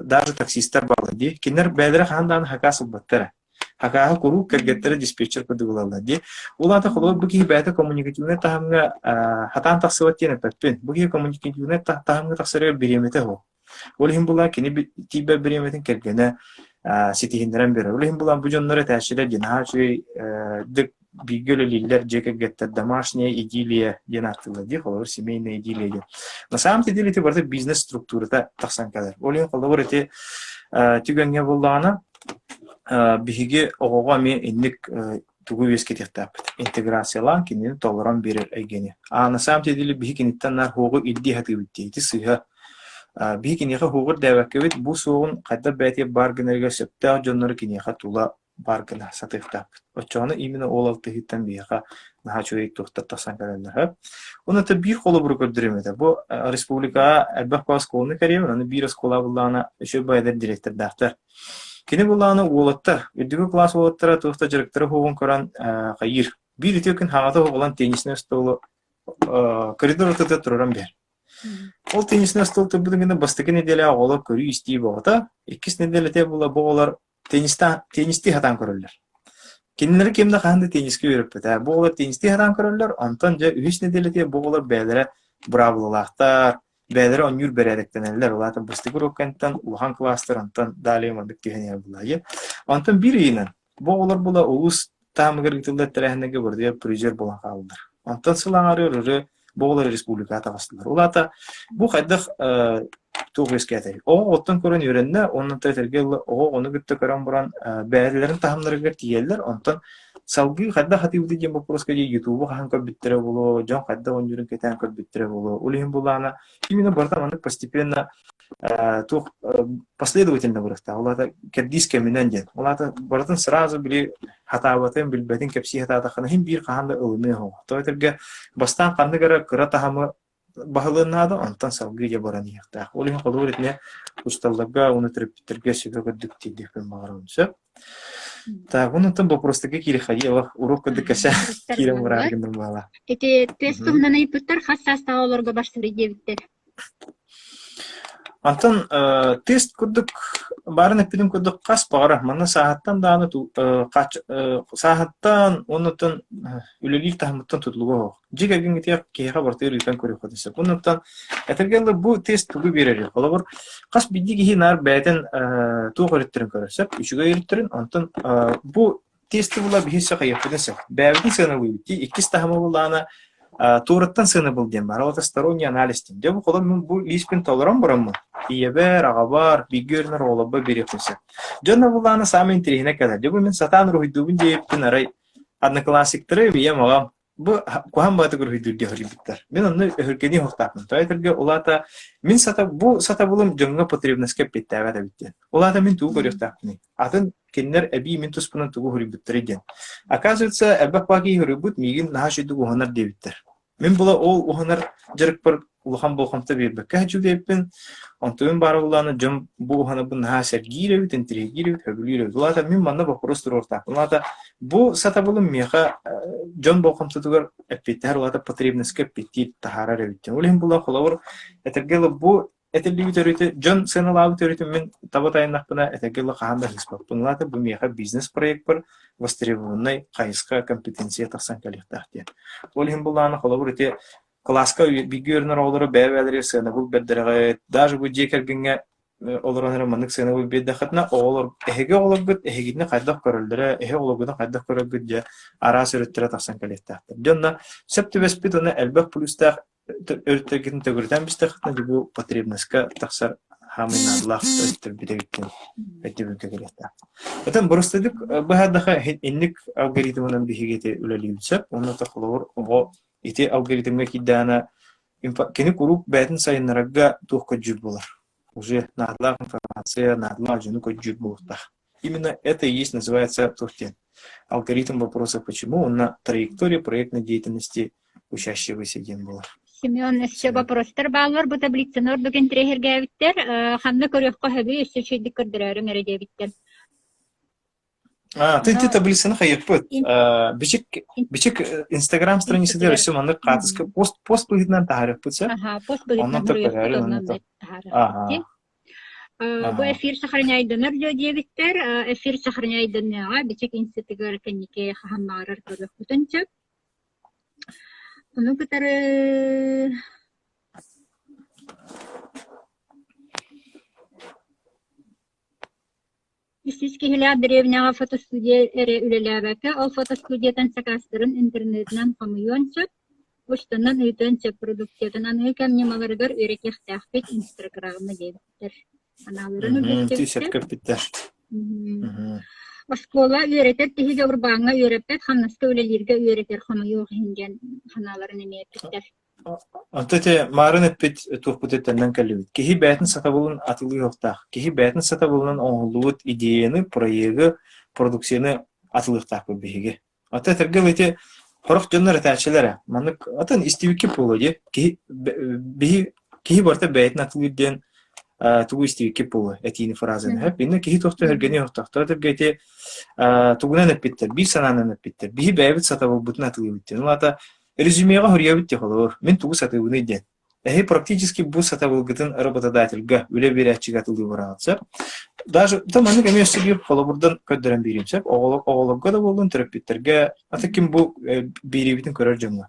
даже таксистар бааллар дии. Кинилэр бэйэлэрэ хаһан даҕаны хакаас ылбаттара. Хакааһы куруук кэргэттэрэ диспетчер курдук ылаллар дии. Ол аата холобур, бу киһи бэйэтэ коммуникативнай таһымҥа хатаан тахсыбат диэн эппэппин. Бу киһи коммуникативнай таһымҥа тахсарыгар бириэмэтэ суох. Ол иһин булаа кини тиийбэт бириэмэтин кэргэнэ ситиһиннэрэн биэрэр. Ол иһин булаан бу дьоннор этээччилэр диэн наһаа үчүгэй дык. бииргэ үлэлииллэр дьиэ кэргэттэр домашняя идиллия диэн ааттыыллар дии, холобур, семейная идиллия диэн. На самом деле ити барыта бизнес структурата тахсан кэлэр. Ол иһин холобур ити түгэҥҥэ буоллаҕына биһиги оҕоҕо эмиэ инник тугу үөскэтиэхтээхпит. Интеграциялаан кинини толорон биэрэр эйгэни. А на самом деле биһи киниттэн наар хуоҕу ирдии сатыыбыт дии. Ити сыыһа. Биһи киниэхэ хуоҕу ирдээбэккэбит бу суоҕун хайдах бэйэтигэр баар гынарыгар сөптөөх дьоннору киниэхэ тула баар гына сатыахтаахпыт. Оччоҕуна именно ол алтыһыыттан биһиэхэ наһаа үчүгэй туохтар тахсан кэлэллэр. Сөп. Уонна это биир холобуру көрдөрүөм этэ. Бу республикаҕа элбэх оскуоланы кэриэбин, аны биир оскуола буллаҕына үчүгэй баайдар директордаахтар. Кини буллаҕына уолаттар, үрдүкү кылаас уолаттара туох да дьарыктара суоҕун көрөн хайыыр. Биир үтүө күн хаҥата уһугулан теннисный остуолу коридор ортотугар тураран биэр. Ол теннисный остуол турбутун гына бастакы нэдиэлэ оҕолор көрүү-истии боҕото, иккис нэдиэлэтэ була бу оҕолор теннистии сатаан көрөллөр. Кинилэри ким да хаһан да теннискэ үөрэппэтэ. Бу оҕолор теннистии сатаан көрөллөр, онтон дьэ үһүс нэдиэлэтигэр бу оҕолор бэйэлэрэ быраабылалаахтар, бэйэлэрэ оонньуур бэрээдэктэнэллэр. Ол аата бастакы уруоккантан улахан кылаастар, онтон далее маннык түһэн иһэр булаайы. Онтон биир ыйынан бу оҕолор була улуус таһымыгар ыытыллар тэрээһиннэргэ барытыгар призер буолан хааллылар. Онтон сыл аҥаарыгар ыры бу оҕолор республикаҕа таҕыстылар. Ол аата бу хайдах туох үөскээтэй? Оҕо оҕоттон көрөн үөрэннэ, онон этэргэ дылы оҕо оҕону кытта көрөн баран бэйэлэрин таһымнарыгар тиийэллэр, онтон салгыы хайдах сатыыбытый диэн боппуруоска дии ютубу хаһан көрбүттэрэ буолуо, дьон хайдах оонньуурун кэтээн көрбүттэрэ буолуо. Ол иһин булаана именно барыта маннык постепенно туох последовательно барыахтаах. Ол аата кэрдиис кэминэн диэн. Ол аата барытын сразу били хатаабатын, билбэтин кэпсии хатаатаххына иһин биир хаһан да ылыныа суоҕа. Тоҕо этэргэ бастаан ханнык эрэ кыра таһымы баһылыан наада, онтон салгыы дьэ баран иһиэхтээх. Ол иһин холобур итинэ учууталларга уонна төрөппүттэргэ сүбэ көрдүк тиийдиэхпин баҕарабын сөп. Так, онтон боппуруостарга киириэххэ олох уруок курдук кэсэ киирэн бараар гынным баала. Ити тест туһунан ыйыппыттар хас саастаах оҕолорго барсарый диэбиттэр. Онтон э, тест курдук баарын эппитим курдук хас баҕара манна сааһыттан даҕаны э, э, сааһыттан уоннаттан үлэлиир таһымыттан тутулуга суох. Дьиэ кэргэҥҥитигэр киһиэхэ барытыгар ыытан көрүөххүтүн сөп. Оннуттан этэргэ дылы бу тест тугу биэрэрий? Холобур, хас биирдии киһи наар бэйэтин туох өрүттэрин көрөр сөп, үчүгэй өрүттэрин, онтон бу тести була биһи сөп хайыахпытын сөп. Бэйэбитин сыаналыыбыт дии. Иккис таһыма буллаҕына туораттан сыанабыл диэн баар. Ол сторонний анализ диэн. Дьэ бу холобур мин бу лииспин толорон бараммын ийэбэр, аҕабар, бииргэ үөрэнэр оҕолорбор биэриэхпин сөп. Дьон буллаҕына саамай интэриэһинэй кэлэр. Дьэ бу мин сатаан уруһуйдуубун диэбиппин арай одноклассниктары ийэм аҕам бу куһаҕан баҕатык уруһуйдуур диэн хоруйбуттар. Мин онно өһүргэнии уһуктаахпын. Тоҕо этэргэ ол аата мин сата бу сатабылым дьоҥҥо потребностька эппиэттээбэт эбит диэн. Ол аата мин тугу көрүөхтээхпиний? Атын кинилэр эбии мин туспунан тугу суруйбуттарый диэн. Оказывается, элбэх баҕа киһи суруйбут миигин наһаа үчүгүйдүк уһанар диэбиттэр. Мин була ол уһанар дьарыкпар улахан болҕомто биэрбэккэ сылдьыбыппын. Онтуйум баара буоллаҕына дьон бу уһанарбын наһаа сэргиир эбит, интириэһиргиир эбит, сөбүлүүр эбит. Ол аата мин манна боппуруос туруортаахпын. Ол аата бу сатабылым миэхэ дьон болҕомтотугар эппиэттэһэр, ол аата потребностька эппиэттиир таһаарар эбит диэн. Ол иһин була холобур, этэргэ дылы бу этиллибит өрүтү, дьон сыаналаабыт өрүтүн мин таба тайаннахпына, этэргэ дылы хаһан да сыыспаппын. Ол аата бу миэхэ бизнес-проекпар востребованнай хайысха компетенция тахсан кэлиэхтээх диэн. Ол иһин буллаҕына холобур ити кылааска бииргэ үөрэнэр оҕолору бэйэ-бэйэлэригэр сыанабыл бэрдэрэҕит, даже бу дьиэ кэргэҥҥэ олорон эрэ маннык сыанабыл биэрдэххитинэ, оҕолор эһиги оҕолоргут эһигини хайдах көрөллөрө, эһи оҕолоргутун хайдах көрөргүт дьэ араас өрүттэрэ тахсан кэлиэхтээхтэр. Дьэ онно сөп түбэспит уонна элбэх плюстаах өрүттэргитин төгүрүтэн бистэххитинэ, дьэ бу потребностька тахсар хаамый наадалаах өрүттэрбит эбиккин өйдөбүлгэ кэлиэхтээх. Оттон боростуйдук быһаардаха инник алгоритмынан биһиги ити үлэлиибит сөп. Онно холобур оҕо ити алгоритмҥа киирдэҕинэ кини куруук бэйэтин сайыннарарга туох көрдүүр буолар. Уже наадалаах информация, наадалаах дьону көрдүүр буолуохтаах. Именно это и есть называется туох диэн алгоритм вопроса почему уонна траектория проектной деятельности учащегося диэн буолар. Семен, өссө вопростар бааллар бу таблицаны ордук интэриэһиргээбиттэр. Ханна көрүөххэ сөбүй, өссө үчүгэйдик көрдөрөөрүҥ эрэ диэбиттэр. А, ты, ты таблицаны хайыппыт. Бичик, бичик Инстаграм страницатыгар өссө маннык хаатыска пост пост быһыытынан таһаарыахпыт сөп. Аха, пост быһыытынан суруйуохпут, онон таһаарыахпыт. Бу эфир сохраняйданар дьо диэбиттэр. Эфир сохраняйданыаҕа бичик институтугар кэнники хаһан баҕарар көрүөхпүтүн сөп. Ону кытары Үс киһилээх дэриэбинэҕэ фотостудия эрэ үлэлээбэккэ, ол фотостудиятын сакаастарын интернетинэн хомуйуон сөп, почтанан ыытыан сөп продукциятын аныгы кэм ньымаларыгар үөрэтиэхтээхпит инстаграмма диэбиттэр. Анааларын Сөпкө эппиттэр. Оскуола үөрэтэр тиһигэ урбааҥҥа үөрэппэт, хамнаска үлэлииргэ үөрэтэр хомойуох иһин диэн санааларын эмиэ эппиттэр. Онто ити маарын эппит туохпут төннөн кэллибит. Киһи бэйэтин сатабылын атылыахтаах. Киһи бэйэтин сатабылынан оҥоһуллубут идеяны, проегы, продукцияны атылыахтаахпыт биһиги. Ата этэргэ ити сорох дьоннор этээччилэр ээ. Маннык атын истибиккит буолуо дии. Киһи биһи киһи барыта бэйэтин атылыыр диэн тугу истибиккит буолуо этиини фразаны. Иннэ киһи туохта өһүргэниэ суохтаах. Этэргэ ити тугунан эппиттэр, биир санаанан эппиттэр. Биһи бэйэбит сатабылбытын атылыыбыт диэн. Ол аата Резюмеҕа суруйабыт дии холобур, мин тугу сатыыбыный диэн. Эһи практически бу сатабылгытын работодательга, үлэ биэрээччигэ атылыы бараҕыт сөп. Даже да маннык эмиэ өссө биир холобурдан көрдөрөн биэриэм сөп. Оҕолорго да буоллун, төрөппүттэргэ, аты ким бу биэриибитин көрөр дьоҥҥо.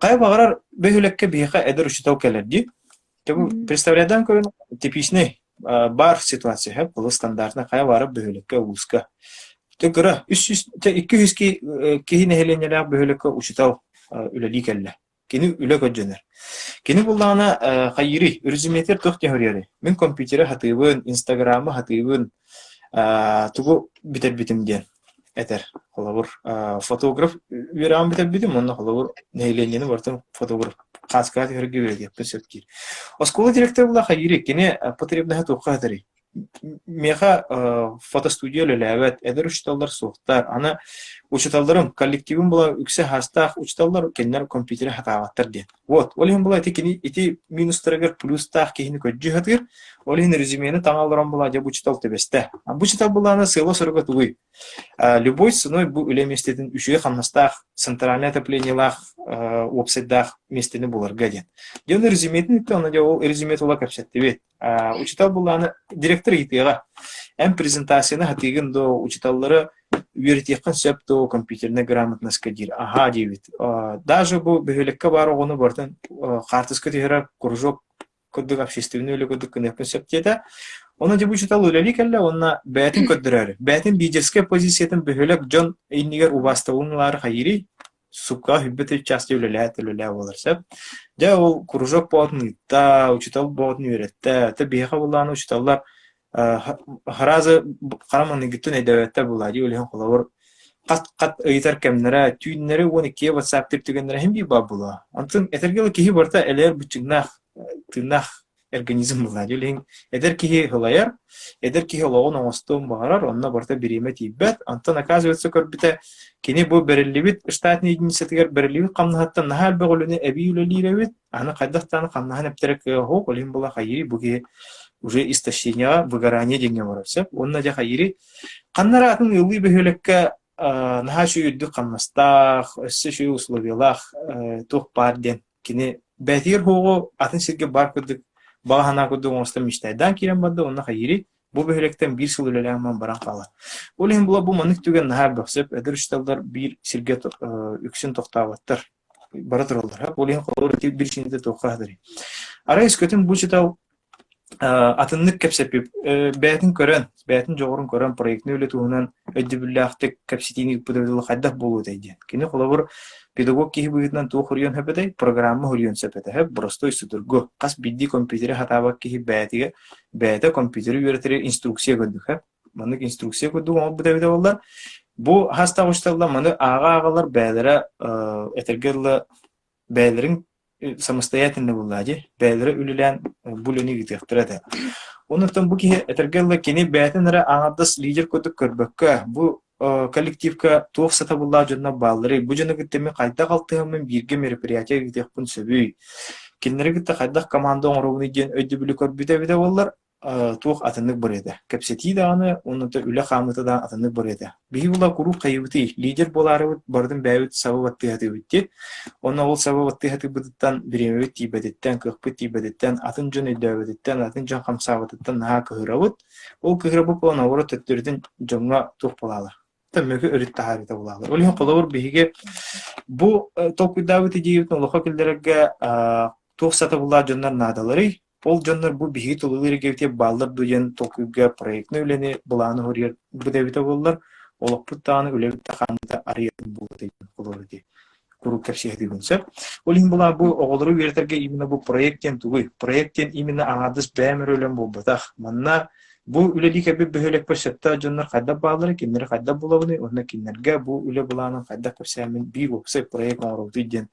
Хайа баҕарар бөһүөлэккэ биһиэхэ эдэр учуутал кэлэр дии. Представлядан көрөн типичный баар ситуация сөп, ол стандартный хайа баҕарар бөһүөлэккэ улууска. Тэ кыра 300 200 киһи нэһилиэнньэлээх бөһүөлэккэ учуутал үлэлии кэллэ. Кини үлэ көрдөнөр. Кини буллаҕына хайыырый, резюметер туох диэн суруйарый? Мин компьютеры хатыыбын, инстаграмы хатыыбын, тугу бүтэрбитим диэн этэр. Холобур, фотограф үөрэҕин бүтэрбитим уонна холобур нэһилиэнньэни барытын фотограф хааскаҕа түһэргэ үөрэтиэхпин сөп диир. Оскуола директора була хайыырый? Кини потребноһа туохха сытарый? Миэхэ фотостудия үлэлээбэт, эдэр учууталлар суохтар. Аны учууталларым, коллективым була үксэ хаастаах учууталлар, кинилэр компьютеры хатаабаттар диэн. Вот, ол иһин була ити кини ити минустарыгар плюстаах киһини көрдүү сатыыр. Ол иһин резюмены таҥа олорон була дьэ бу учуутал түбэстэ. А бу учуутал булааны сыала-соруга тугуй? Любой ценой бу үлэ миэстэтин үчүгэй хамнастаах, центральное отоплениелаах, уопсайдаах миэстэни буларга диэн. Дьэ ону резюметин итте, онно дьэ ол резюмет ула кэпсэттибит. Учуутал буллааны директор ыйытыаҕа. Эн презентацияны хатыыгын до учууталлары үөрэтиэххин сөп дуо компьютернай грамотноска диир. Аһаа диэбит. Даже бу бөһүөлэккэ баар оҕону барытын хаартыска түһэрэр кружок курдук общественный үлэ курдук гыныахпын сөп диэтэ. Онон дьэ бу учуутал үлэлии кэллэ уонна бэйэтин көрдөрөөрү, бэйэтин лидерскэй позициятын бөһүөлэк дьон иннигэр убаастабылын ылаары хайыырый? Сукка хүббүт части үлэлээт үлэлээ буолар сөп. Дьэ ол кружок боотун ыытта, учуутал боотун үөрэттэ. Тэ биһиэхэ буллааны учууталлар Харазы хара маныгыттан өйдөөбөттөр буолаа дии, ол иһин холобур хат-хат ыйытар кэмнэрэ, түүннэри 12 ватсаптыыр түгэннэрэ иһин биир баар буолуо. Онтон этэргэ дылы киһи барыта элээр быччыҥнаах, тыыннаах организм буолаа дии. Ол иһин эдэр киһи ылайар, эдэр киһи олоҕун оҥостуон баҕарар, онно барыта бириэмэ тиийбэт. Онтон оказывается көрбүтэ, кини бу бэриллибит штатнай единицатыгар бэриллибит хамнаһыттан наһаа элбэх үлэни эбии үлэлиир эбит. Аны хайдах даҕаны хамнаһын эптэрэ кыаҕа суох, ол иһин була хайыырый бу киһи уже истощениеҕа, выгорание диэҥҥэ барар сөп. Уонна дьэ хайыырый ханна эрэ атын ыаллыы бөһүөлэккэ наһаа үчүгэй үрдүк хамнастаах, өссө үчүгэй условиялаах туох баар диэн кини бэйэтигэр суоҕу атын сиргэ баар курдук баҕа санаа курдук оҥостон мечтайдаан киирэн барда уонна хайыырый бу бөһүөлэктэн биир сыл үлэлээн баран баран хаалар. Ол иһин була бу маннык түгэн наһаа элбэх сөп. Эдэр учууталлар биир сиргэ үксүн тохтооботтор бара тураллар. Ол иһин холобур ити биричиинэтэ туохха сытарый? Арай өскөтүн бу учуутал атыннык кэпсэппип бэйэтин көрөн, бэйэтин дьоҕурун көрөн проектнай үлэ туһунан өйдөбүллээхтик кэпсэтиини ыыппыт эбит хайдах буолуо этэй диэн. Кини холобур педагог киһи быһыытынан туох уруйуон сөп этэй? Программа уруйуон сөп этэ. Простой судургу. Хас биирдии компьютеры хатаабат киһи бэйэтигэ бэйэтэ компьютеры үөрэтэри инструкция көрдүк. Маннык инструкция курдук оҥорбут эбитэ буоллар, бу хастаах учууталлар маны ааҕа-ааҕалар бэйэлэрэ этэргэ дылы бэйэлэрин самостоятельно буоллаа дии, бэйэлэрэ үлэлээн бу үлэни ыытыахтара этэ. Онон бу киһи этэргэ дылы кини бэйэтин эрэ аҥардас лидер курдук көрбөккө, бу коллективка туох сатабыллаах дьоннор баалларый, бу дьону кытта мин хайдах алтыһаммын бииргэ мероприятие ыытыахпын сөбүй, кинилэри кытта хайдах команда оҥоробунуй диэн өйдөбүлү көрбүтэ эбитэ буоллар, туох атыннык барыа этэ. Кэпсэтии даҕаны уонна үлэ хаамыыта даҕаны атыннык барыа этэ. Биһиги була куруук хайыбытый, лидер буолаарыбыт барытын бэйэбит саба баттыһатыыбыт дии. Онно ол саба баттыһатыыбытыттан бириэмэбит тиийбэтиттэн, кыахпыт тиийбэтиттэн, атын дьон өйдөөбөтүттэн, атын дьон хамсаабытыттан наһаа кыһырабыт. Ол кыһырабыт буолан олору төттөрүтүн дьоҥҥо туох буолаалар. Мөкү өрүт таһаарыыта буолаалар. Ол иһин холобур биһиги бу толкуйдаабыт идеябытын олоххо киллэрэргэ туох сатабыллаах дьоннор наадаларый? Ол дьоннор бу биһиги тулалыыр эйгэбитигэр бааллар дуо диэн толкуйга проектнай үлэни былааны суруйар бу да эбитэ буоллар, олохпут даҕаны үлэбит да хаамыыта арыйатын буолуо диэн холобур ити куруук кэпсиэхтиибин сөп. Ол иһин була бу оҕолору үөрэтэргэ именно бу проект диэн тугуй? Проект диэн именно аҥаардас бэйэм эрэ үлэм буолбатах. Манна бу үлэлии кэлбит бөһүөлэкпэр сөптөөх дьоннор хайдах баалларый, кинилэри хайдах булабыный уонна кинилэргэ бу үлэ былаанын хайдах кэпсээммин биир уопсай проект оҥоробутуй диэн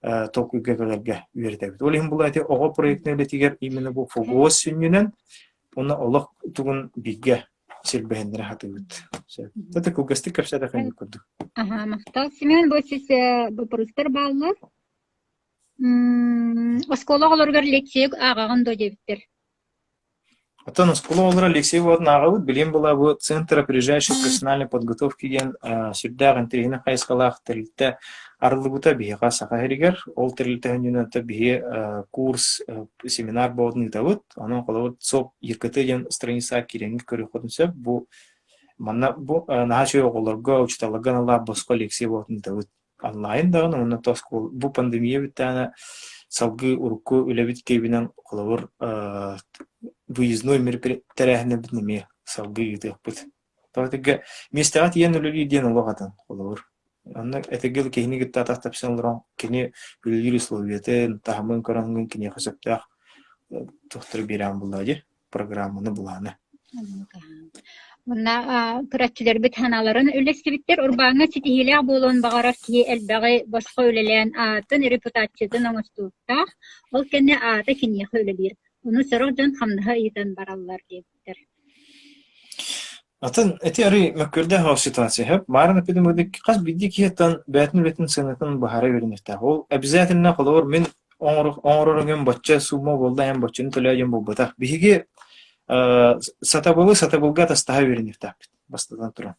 толкуйга кэлэргэ үөрэтэбит. Ол иһин була ити оҕо проектнай үлэтигэр именно бу ФГОС сүнньүнэн уонна олох тугун бииргэ силбэһиннэрэ сатыыбыт. Это кылгастык кэпсээтэххэ курдук. Аха, махтал. Семен, бу сис боппуруостар бааллар. Оскуола оҕолоругар лекция ааҕаҕын дуо диэбиттэр. Оттон оскуола оҕолоро Алексей Уотун ааҕабыт, билигин була бу Центр опережающей профессиональной подготовки диэн сүрдээх интэриэһинэй хайысхалаах тэрилтэ арыллыбыта биһиэхэ Саха сиригэр. Ол тэрилтэ сүнньүнэн биһи курс, семинар буоларын ыытабыт. Онон холобур ЦОП ЕКТ диэн страницаҕа киирэҥҥит көрүөххүтүн сөп. Бу манна бу наһаа үчүгэй оҕолорго, учууталларга аналлаах босхо лекция буоларын ыытабыт. Онлайн даҕаны уонна оскуола бу пандемия бүттэҕинэ салгыы урукку үлэбит киэбинэн холобур выездной тэрээһиннэрбитин эмиэ салгыы ыытыахпыт. Тоҕо этэргэ миэстэҕэ тиийэн үлэлиир диэн олох атын холобур. Онно этэргэ киһини кытта атах тэпсэн олорон кини үлэлиир условиятын, таһымын көрөн киниэхэ сөптөөх туохтары биэрэҕин буллаҕа дии программаны былааны. Уонна көрөөччүлэрбит санааларын үллэстибиттэр. Урбааҥҥа ситиһиилээх буолуон баҕарар киһи элбэҕи босхо үлэлээн аатын, репутациятын оҥостуохтаах. Ол кэннэ аата киниэхэ үлэлиир. Ону сорох дьон хамнаһы ыйытан бараллар диэбиттэр. Атын ити арый мөккүөрдээх ол ситуация сөп. Маарын эпидемиологик хас биирдии киһиттэн бэйэтин үлэтин сыанатын быһаара үөрэниэхтээх. Ол обязательно холобур мин оҥорор өҥөм бочча сумма буолла эн боччаны төлөө диэн буолбатах. Биһиги сатабылы сатабылга атастаһа үөрэниэхтээхпит бастатан туран.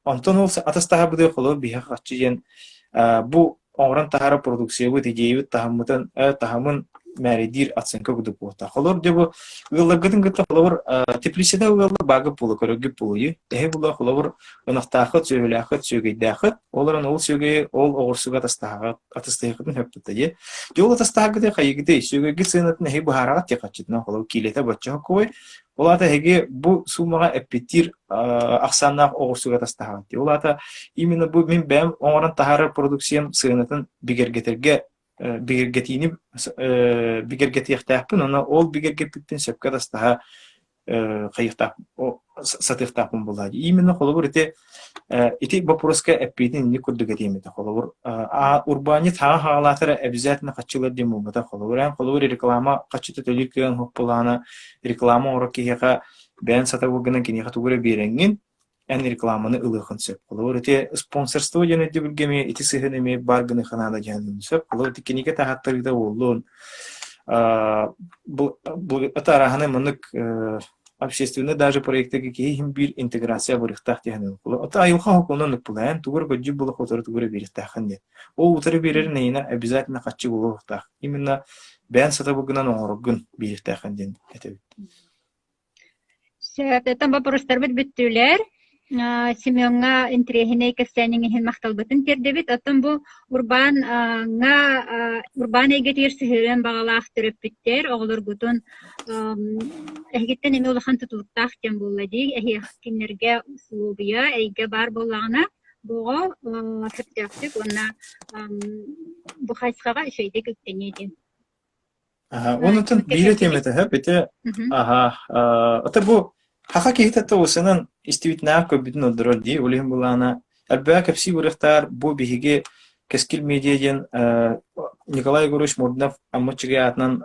Онтон ол атастаһарбытыгар холобур биһиэхэ харчы диэн бу оҥорон таһаарар продукциябыт, идеябыт таһыммытын таһымын мээрэйдиир оценка курдук буолуохтаах. Холобур, дьэ бу ыалларгытын кытта холобур теплицада ыаллар баагы буола көрөргүт буолуйу. Эһи була холобур ынахтаахыт, сүөһүлээххит, сүөгэйдээххит. Ол эрэн ол сүөгэйи ол оҕурсуга атастаһаҕыт, атастаһыаххытын сөп дии. Дьэ ол атастаһаргытый хайыгытый? Сүөгэйгит сыанатын эһи быһаараҕыт дии хаччытынан холобур киилэтэ бачча хоккуой. Ол аата эһиги бу суумаҕа эппиэттиир ахсааннаах оҕурсуга атастаһаҕыт дии. Ол аата именно бу мин бэйэм оҥорон таһаарар продукциям сыанатын бигэргэтэргэ бигэргэтиини бигэргэтиэхтээхпин уонна ол бигэргэппиппин сөпкө атастаһа хайыахтаах сатыахтаахпын буоллаа дии. Именно холобур ити ити боппуруоска эппиэтин инник курдук этиэм этэ. Холобур урбаанньыт хаҕа хаҕалаатара обязательно хаччылар диэн буолбатах. Холобур эн холобур реклама хаччыта төлүүр кыаҕыҥ суох буоллаҕына реклама оҥорор киһиэхэ бэйэн сатабылгынан киниэхэ тугу эрэ биэрэҥҥин эн рекламаны ылыаххын сөп. Холобур, ити спонсорство диэн өйдөбүлгэ эмиэ ити сыһыан эмиэ баар гыныахха наада диэн сөп. Холобур, ити кинигэ таһааттарыыта буоллун, бу это арааһынай маннык общественный даже проектыга киһи иһин биир интеграция барыахтаах диэн Ото айылҕа хокуонун ыкпылаан тугу эрэ көрдьүк буола хотору тугу эрэ биэриэхтээххин диэн. Ол утары биэрэрин эйиэнэ обязательно харчы буолуохтаах. Именно бэйэн сатабылгынан оҥороргун биэриэхтээххин диэн этэбит. Сөп, оттон боппуруостарбыт бүттүлэр. Семеҥҥа интэриэһинэй кэпсээниҥ иһин махталбытын тиэрдэбит. Оттон бу урбааҥҥа урбаан эйгэтигэр сыһыарыан баҕалаах төрөппүттэр оҕолоргутун эһигиттэн эмиэ улахан тутулуктаах диэн буолла дии. Эһиэх кинилэргэ усулуобуйа, эйгэ баар буоллаҕына, бу оҕо сөптөөхтүк уонна бу хайысхаҕа үчүгэйдик үктэниэ диэн. Аха, онутун биир этиэм этэ, ити аха, ата бу хаха киһитэ тоҕусунан истибитинээх көрбүтүн ордорор дии, ол иһин былаана элбэҕи кэпсии барыахтаар бу биһиги Кэскил медиа диэн Николай Егорович Мурдунов Амма Аччыгый аатынан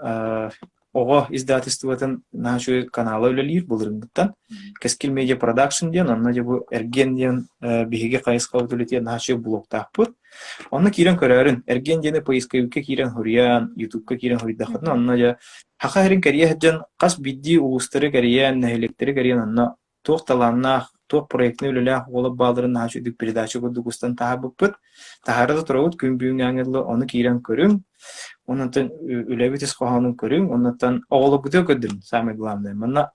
оҕо издательствотын наһаа үчүгэй канала үлэлиир былырыыҥҥыттан. Кэскил медиа продакшн диэн, онно дьэ бу эргиэн диэн биһиги хайысхабыт үлэтигэр наһаа үчүгэй блоктаахпыт. Онно киирэн көрөөрүн, эргиэн диэни поисковикка киирэн суруйан, ютубка киирэн суруйдаххытына, онно дьэ Саха сирин кэрийэ сылдьан хас биирдии улуустары кэрийэн, нэһилиэктэри кэрийэн онно туох талааннаах, туох проектнай үлэлээх уолап баалларын наһаа үчүгдүк передача курдук устан таһаарбыппыт. Таһаара да турабыт күн бүгүҥҥээҥҥэ дылы ону киирэн көрүҥ, оннуттан үлэбит ис хоһоонун көрүҥ, оннуттан оҕолоргутугар көрдөрүҥ, самое главное. Манна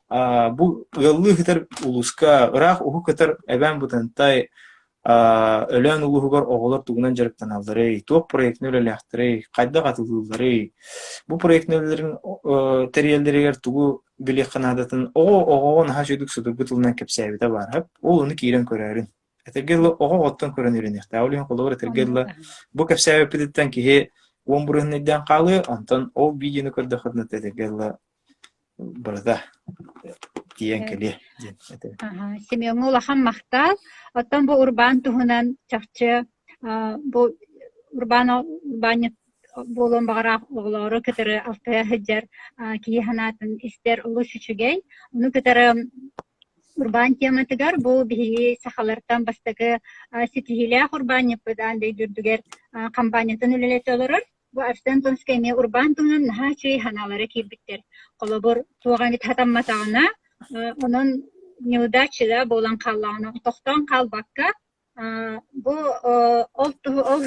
бу ыаллыы сытар улууска, ыраах уһук сытар Эбээн Бытантай. Өлөөн улууһугар оҕолор тугунан дьарыктаналларый, туох проектны үлэлээхтэрий, хайдах атылыылларый, бу проектны үлэлэрин тэрийэллэригэр тугу билиэххэ наадатын оҕо оҕоҕо наһаа үчүгдүк судургу тылынан кэпсээбитэ баар. Ол ону киирэн көрөөрүн. Этэргэ дылы оҕо оҕоттон көрөн үөрэниэхтээх. Ол иһин холобур этэргэ дылы бу кэпсээбиппититтэн киһи уон бырыһын өйдөөн хаалыа, онтон ол видеону көрдөххүтүнэ этэргэ дылы барыта тиийэн кэлиэ диэн этэбин. Семеҥҥа улахан махтал. Оттон бу урбаан туһунан чахчы бу урбаан урбаанньыт буолуон баҕарар оҕолору кытары алтыһа сылдьар киһи санаатын истэр олус үчүгэй. Ону кытары урбаан тематыгар бу биһиги сахалартан бастакы ситиһиилээх урбаанньыппыт аан дойду үрдүгэр хампаанньатын үлэлэтэ олорор. Бу Арсен Томскай эмиэ урбаан туһунан наһаа үчүгэй санаалара киирбиттэр. Холобур, туох эмит сатамматаҕына, онон неудача да буолан хааллаҕына, тохтоон хаалбакка, бу ол туһу ол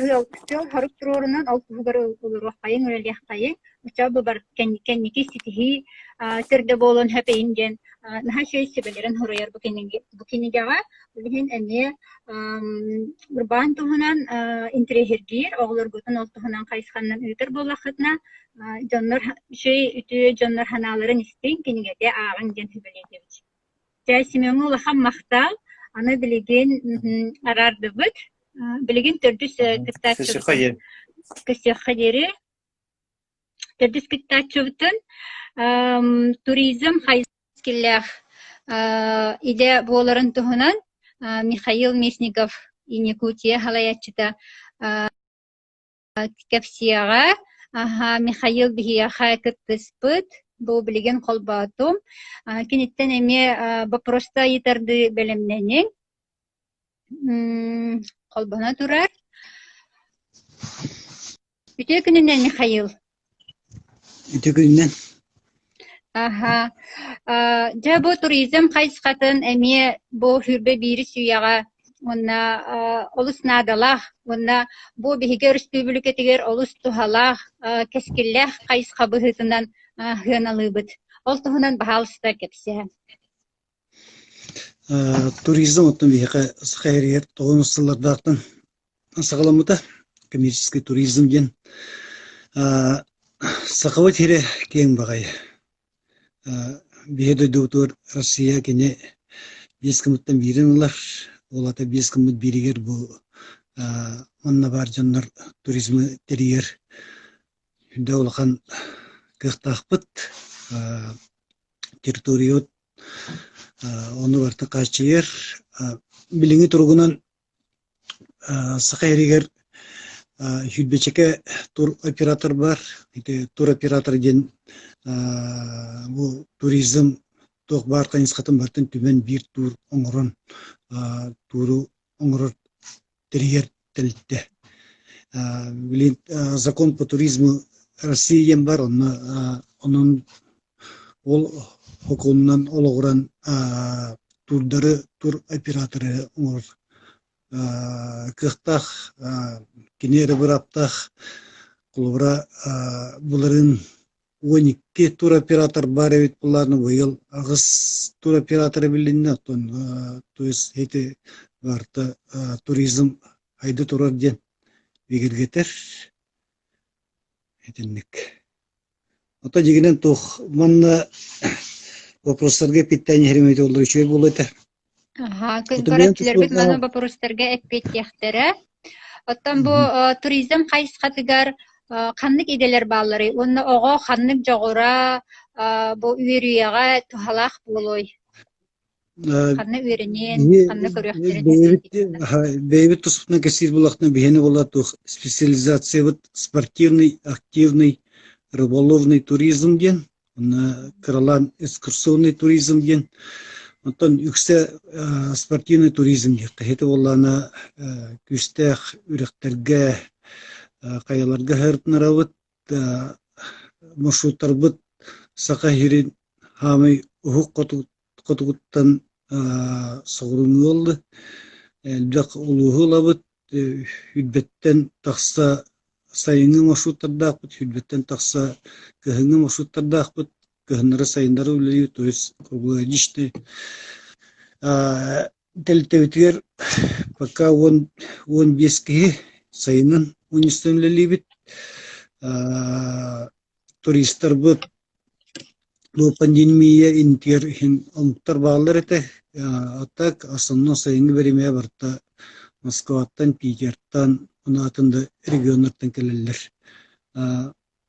сыал-сорук туруорунан ол туһугар олоруоххайыҥ, үлэлиэххэйиҥ, оччоҕо бу бар кэнники ситиһии төрдө буолуон сөп эйин диэн наһаа үчүгэй сүбэлэрин суруйар бу бу кинигэҕэ. Ол иһин эмиэ урбаан туһунан интэриэһиргиир, оҕолоргутун ол туһунан хайысханнан ыытар буоллаххытына, дьоннор үчүгэй үтүө дьоннор санааларын истиҥ, кинигэтэ ааҕыҥ диэн сүбэлиэтэбит. Дьэ, Семеҥҥа улахан махтал. Аны билигин араардыбыт. Билигин төрдүс кыттааччыбытын көрсүөххэ диэри. Төрдүс кыттааччыбытын туризм хайысхалаах идэ буоларын туһунан Михаил Местников Якутия салайааччыта кэпсиэҕэ. Михаил биһиэхэ кыттыспыт, бу билигин холбоотум. Киниттэн эмиэ боппуруоста ыйытардыы бэлэмнэниҥ. Холбоно турар. Үтүө күнүнэн, Михаил. Үтүө күнүнэн. Аха. Дьэ бу туризм хайысхатын эмиэ бу 21 үйэҕэ уонна олус наадалаах уонна бу биһиги өрөспүүбүлүкэтигэр олус туһалаах, кэскиллээх хайысха быһыытынан сыаналыыбыт. Ол туһунан баһаалыста кэпсээ. Туризм оттон биһиэхэ Саха сиригэр тоҕус сыллардаахтан саҕаламмыта. Коммерческий туризм диэн. Сахабыт сирэ киэҥ баҕайы. Биһи дойдубутугар Россия кини биэс гыммыттан биирин ылар. Ол аата биэс гыммыт бииригэр бу манна баар дьоннор туризмы тэрийэр үрдэ улахан кыахтаахпыт. Территориябыт ону барыта хааччыйар. Билиҥҥи туругунан Саха сиригэр сүүрбэчэкэ туроператор баар. Ити туроператор диэн бу туризм туох баар хайысхатын барытын түмэн биир туур оҥорон тууру оҥорор тэрийэр тэрилтэ. Билигин закон по туризму России диэн баар, онно онон ол сокуонунан олоҕуран туурдары туроператоры оҥорор кыахтаах, кини эрэ бырааптаах. Холобура, былырыын 12 туроператор баар эбит буоллаҕына, быйыл аҕыс туроператор эбилиннэ, оттон то есть ити барыта туризм сайда турар диэн бигэргэтэр. Итинник. Ото дьиҥинэн туох манна вопростарга эппиттээн иһэрим эбитэ буоллар үчүгэй буолуо этэ. Аха, көрөөччүлэрбит маны боппуруостарга эппиэттиэхтэрэ. Оттон бу туризм хайысхатыгар ханнык идэлэр баалларый уонна оҕо ханнык дьоҕура бу үөрүйэҕэ туһалаах буолуой? Ханна үөрэниэн, ханна көрүөхтэрин Бэйэбит туспутунан кэпсиир буоллахтына биһиэнэ буолла туох специализациябыт спортивный, активный, рыболовный туризм диэн, уонна кыралаан экскурсионный туризм диэн. Оттон үксэ спортивный туризм диэххэ. Ити буоллаҕына күүстээх үрэхтэргэ, хайаларга сырытынарабыт, маршруттарбыт Саха сирин хаамай уһук хотугуттан соҕурууҥҥу буолла. Элбэх улууһу ылабыт, сүүрбэттэн тахса сайыҥҥы маршруттардаахпыт, сүүрбэттэн тахса кыһыҥҥы маршруттардаахпыт. Кыһыннары-сайыннары үлэлиир, то есть круглогодичный. Тэрилтэбитигэр пока 15 киһи сайынын мунньустан үлэлиибит. Туристарбыт бу пандемия интигэр иһин омуктар бааллар этэ. А так основном сайыҥҥы бириэмэ барыта Москваттан, Питертан, уонна атын да регионнартан кэлэллэр.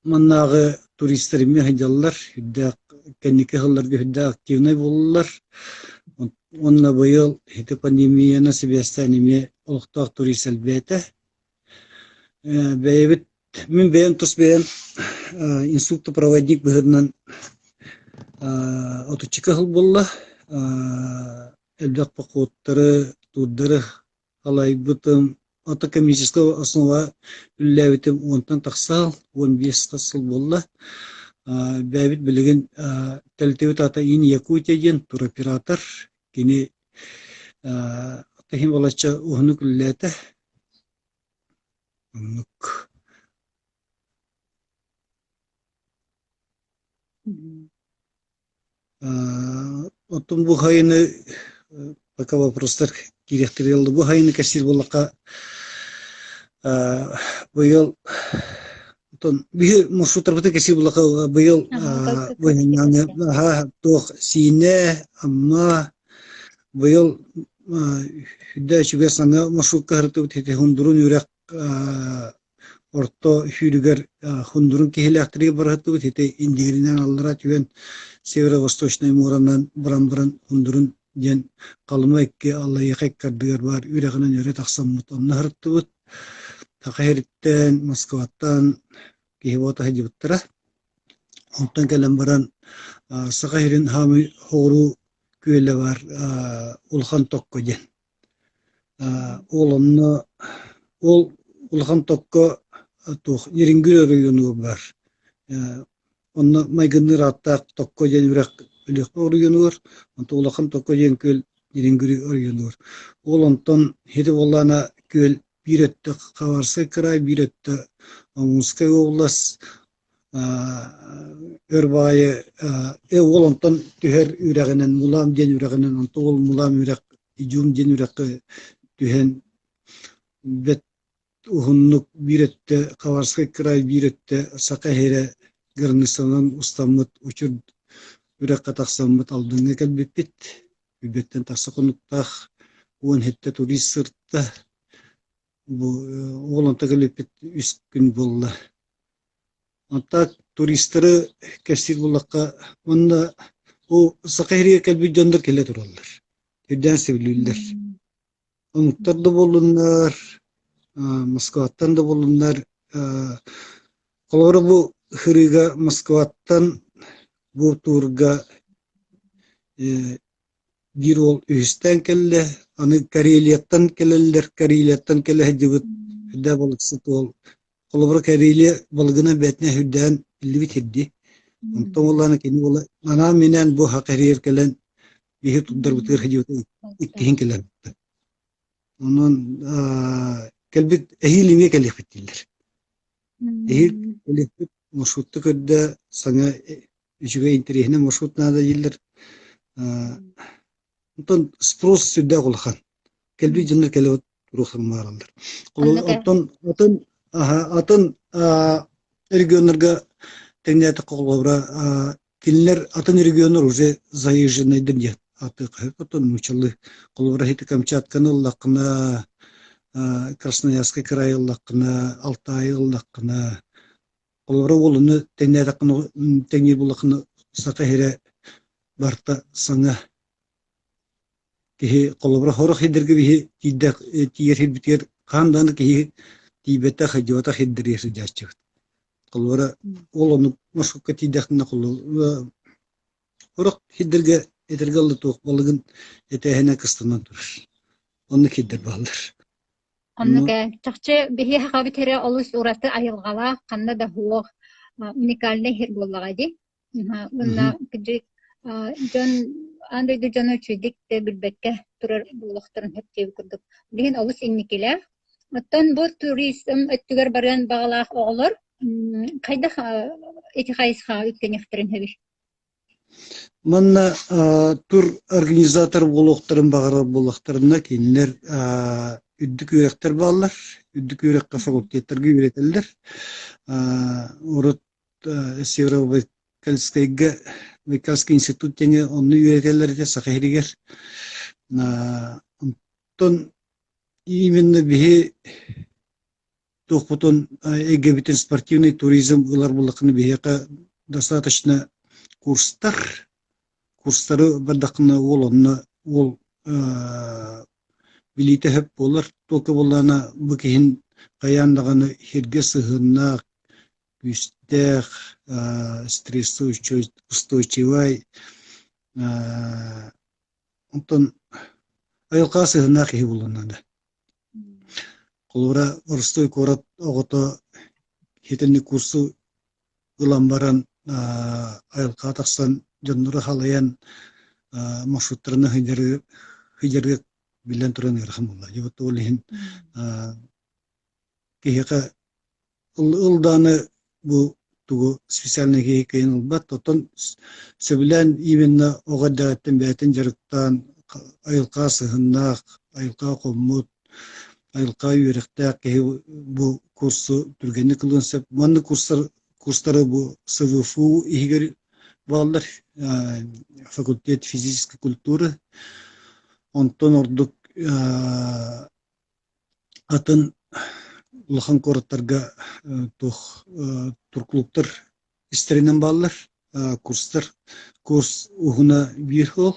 Маннааҕы туристар эмиэ сылдьаллар, үрдээх кэнники сылларга үрдээх активнай буоллулар. Уонна быйыл ити пандемияны сибээстээн эмиэ олохтоох турист элбээтэ. Бэйэбит мин бэйэм тус бэйэм инструктор-проводник быһыытынан отучча сыл буолла. Элбэх походтары, туурдары Халайбытым, автокоммерческай основа үлэлээбитим уонтан тахса 15 сыл буолла. Бэйэбит билигин тэрилтэбит аата Ин Якутия диэн туроператор. Кини иһин балачча уһуннук үлэлээтэ. Оннук. Оттон бу хайыны пока вопростар киириэхтэрэ бу хайыны кэпсиир буоллахха быйыл оттон биһи маршруттарбытын кэпсиир буоллахха быйыл туох Сиинэ, Амма быйыл үрдэ үчүгэй саҥа маршрутка сырыттыбыт ити Хундурун үрэх Орто сүүрүгэр Хундурун киһилээхтэригэр барыһыттыбыт ити Индигиринэн аллара түһэн Северо-Восточнай муоранан баран баран Хундурун диэн Халыма икки Аллайыаха икки ардыгар баар үрэҕинэн өрө тахсаммыт онно сырыттыбыт. Саха сириттэн, Москваттан киһи буота сылдьыбыттара. Онтон кэлэн баран Саха сирин хаамыы соҕуруу күөлэ баар Улахан Токко диэн. Ол онно ол улахан токко туох Ньирингүр оройуонугар баар. Онно майгынныыр ааттаах Токко диэн үрэх Өлүөхүмэ оройуонугар, онтон улахан Токко диэн күөл Ньирингүр оройуонугар. Ол онтон ити буоллаҕына күөл биир өттө Хабаровскай кыраай, биир өттө Омскай область, өр баҕайы уол онтон түһэр үрэҕинэн Мулаам диэн үрэҕинэн онтон ол Мулаам үрэх Идюм диэн үрэххэ түһэн бэт уһуннук биир өттө Хабаровскай кыраай биир өттө Саха сирэ границанан устаммыт Учур үрэххэ тахсаммыт Алдаҥҥа кэлбиппит. Үрбэттэн тахса хонуктаах 17 турист сырытта. Бу уол онто кэлбиппит үс күн буолла. Онтон туристары кэпсиир буоллахха, уонна бу Саха сиригэр кэлбит дьоннор кэлэ тураллар, үрдээн сөбүлүүллэр. Омуктар да буоллуннар, Москваттан да буоллуннар, холобура бу сырыыга Москваттан бу туурга Биир уол үһүстээн кэллэ, аны Карелияттан кэлэллэр, Карелияттан кэлэ сылдьыбыт үрдээх балыксыт уол. Холобура, Карелия балыгынан бэйэтинэн үрдээн биллибит сирдии. Онтон уоллаана кини уола анаан-минээн бу Хакарияр кэлэн биһи турдарбытыгар сылдьыбыта иккиһин кэлэн. Онон кэлбит эһиил эмиэ кэлиэхпит дииллэр. Эһиил кэлиэхпит маршрутта көрдө саҥа үчүгэй интэриэһинэй маршрут наада дииллэр. Онтон спрос сүрдээх улахан. Кэлбит дьоннор кэлэ туруохтарын баараллар. Оттон атын атын регионнарга тэҥнээтэххэ холобура кинилэр атын регионнар уже заезженныйдар диэн ааттыахха сөп. Оттон нууччалыы холобура ити Камчатканы ыллаххына, Красноярскай кыраайы ыллаххына, Алтайы ыллаххына Холобура уолуну тэҥнээтэххинэ тэҥниир буоллаххына саха сирэ барыта саҥа киһи холобура сорох сирдэргэ биһи тиийдэх тиийэр сирбитигэр хаһан даҕаны киһи тиийбэтэх сылдьыбатах сирдэригэр сылдьааччыбыт. Холобура ол оннук маршрукка тиийдэххинэ холобура сорох сирдэргэ этэргэ дылы туох балыгын этээһинэ кыстанан турар. Оннук сирдэр бааллар. Оннук ээ. Чахчы биһиэхэ Сахабыт сирэ олус ураты айылҕалаах, ханна да суох уникальнай сир буоллаҕа дии. Уонна кырдьык дьон аан дойду дьоно үчүгэйдик да билбэккэ турар буолуохтарын сөп диэбит курдук. Билигин олус инникилээх. Оттон бу туризм өттүгэр барыан баҕалаах оҕолор хайдах ити хайысхаҕа үктэниэхтэрин сөбүй? Манна тур организатор буолуохтарын баҕарар буоллахтарына, кинилэр үрдүк үөрэхтэр бааллар. Үрдүк үөрэххэ факультеттарга үөрэтэллэр. Урут Северо-Байкальскайга Байкальский институт диэҥҥэ онно үөрэтэллэр этэ Саха сиригэр. Онтон именно биһи туохпутун эйгэбитин спортивный туризм ылар буоллаххына биһиэхэ достаточно курстар курстары бардаххына уол онно уол билиитэ сөп буолар только буоллаҕына бу киһин хайаан даҕаны сиргэ сыһыаннаах күүстээх стрессоустойчивай онтон айылҕаҕа сыһыаннаах киһи буолуон наада Холобура, Боростуой куорат оҕото итинник курсу ылан баран айылҕаҕа тахсан дьоннору халыйан маршруттарынан сылдьарыгар биллэн туран ыарахан буолла. Дьэ вот ол иһин киһиэхэ Ыл даҕаны бу тугу специальнай киһи кыайан ылбат, оттон сөбүлээн именно оҕо эрдэҕиттэн бэйэтин дьарыктаан айылҕаҕа сыһыннаах, айылҕаҕа хоммут, айылҕаҕа үөрэхтээх киһи бу курсу түргэнник ылыан сөп. Маннык курстар курстары бу СВФУ иһигэр бааллар, факультет физической культуры. Онтон ордук Атын улахан куораттарга туох турклубтар истэринэн бааллар, курстар. Курс уһуна биир сыл,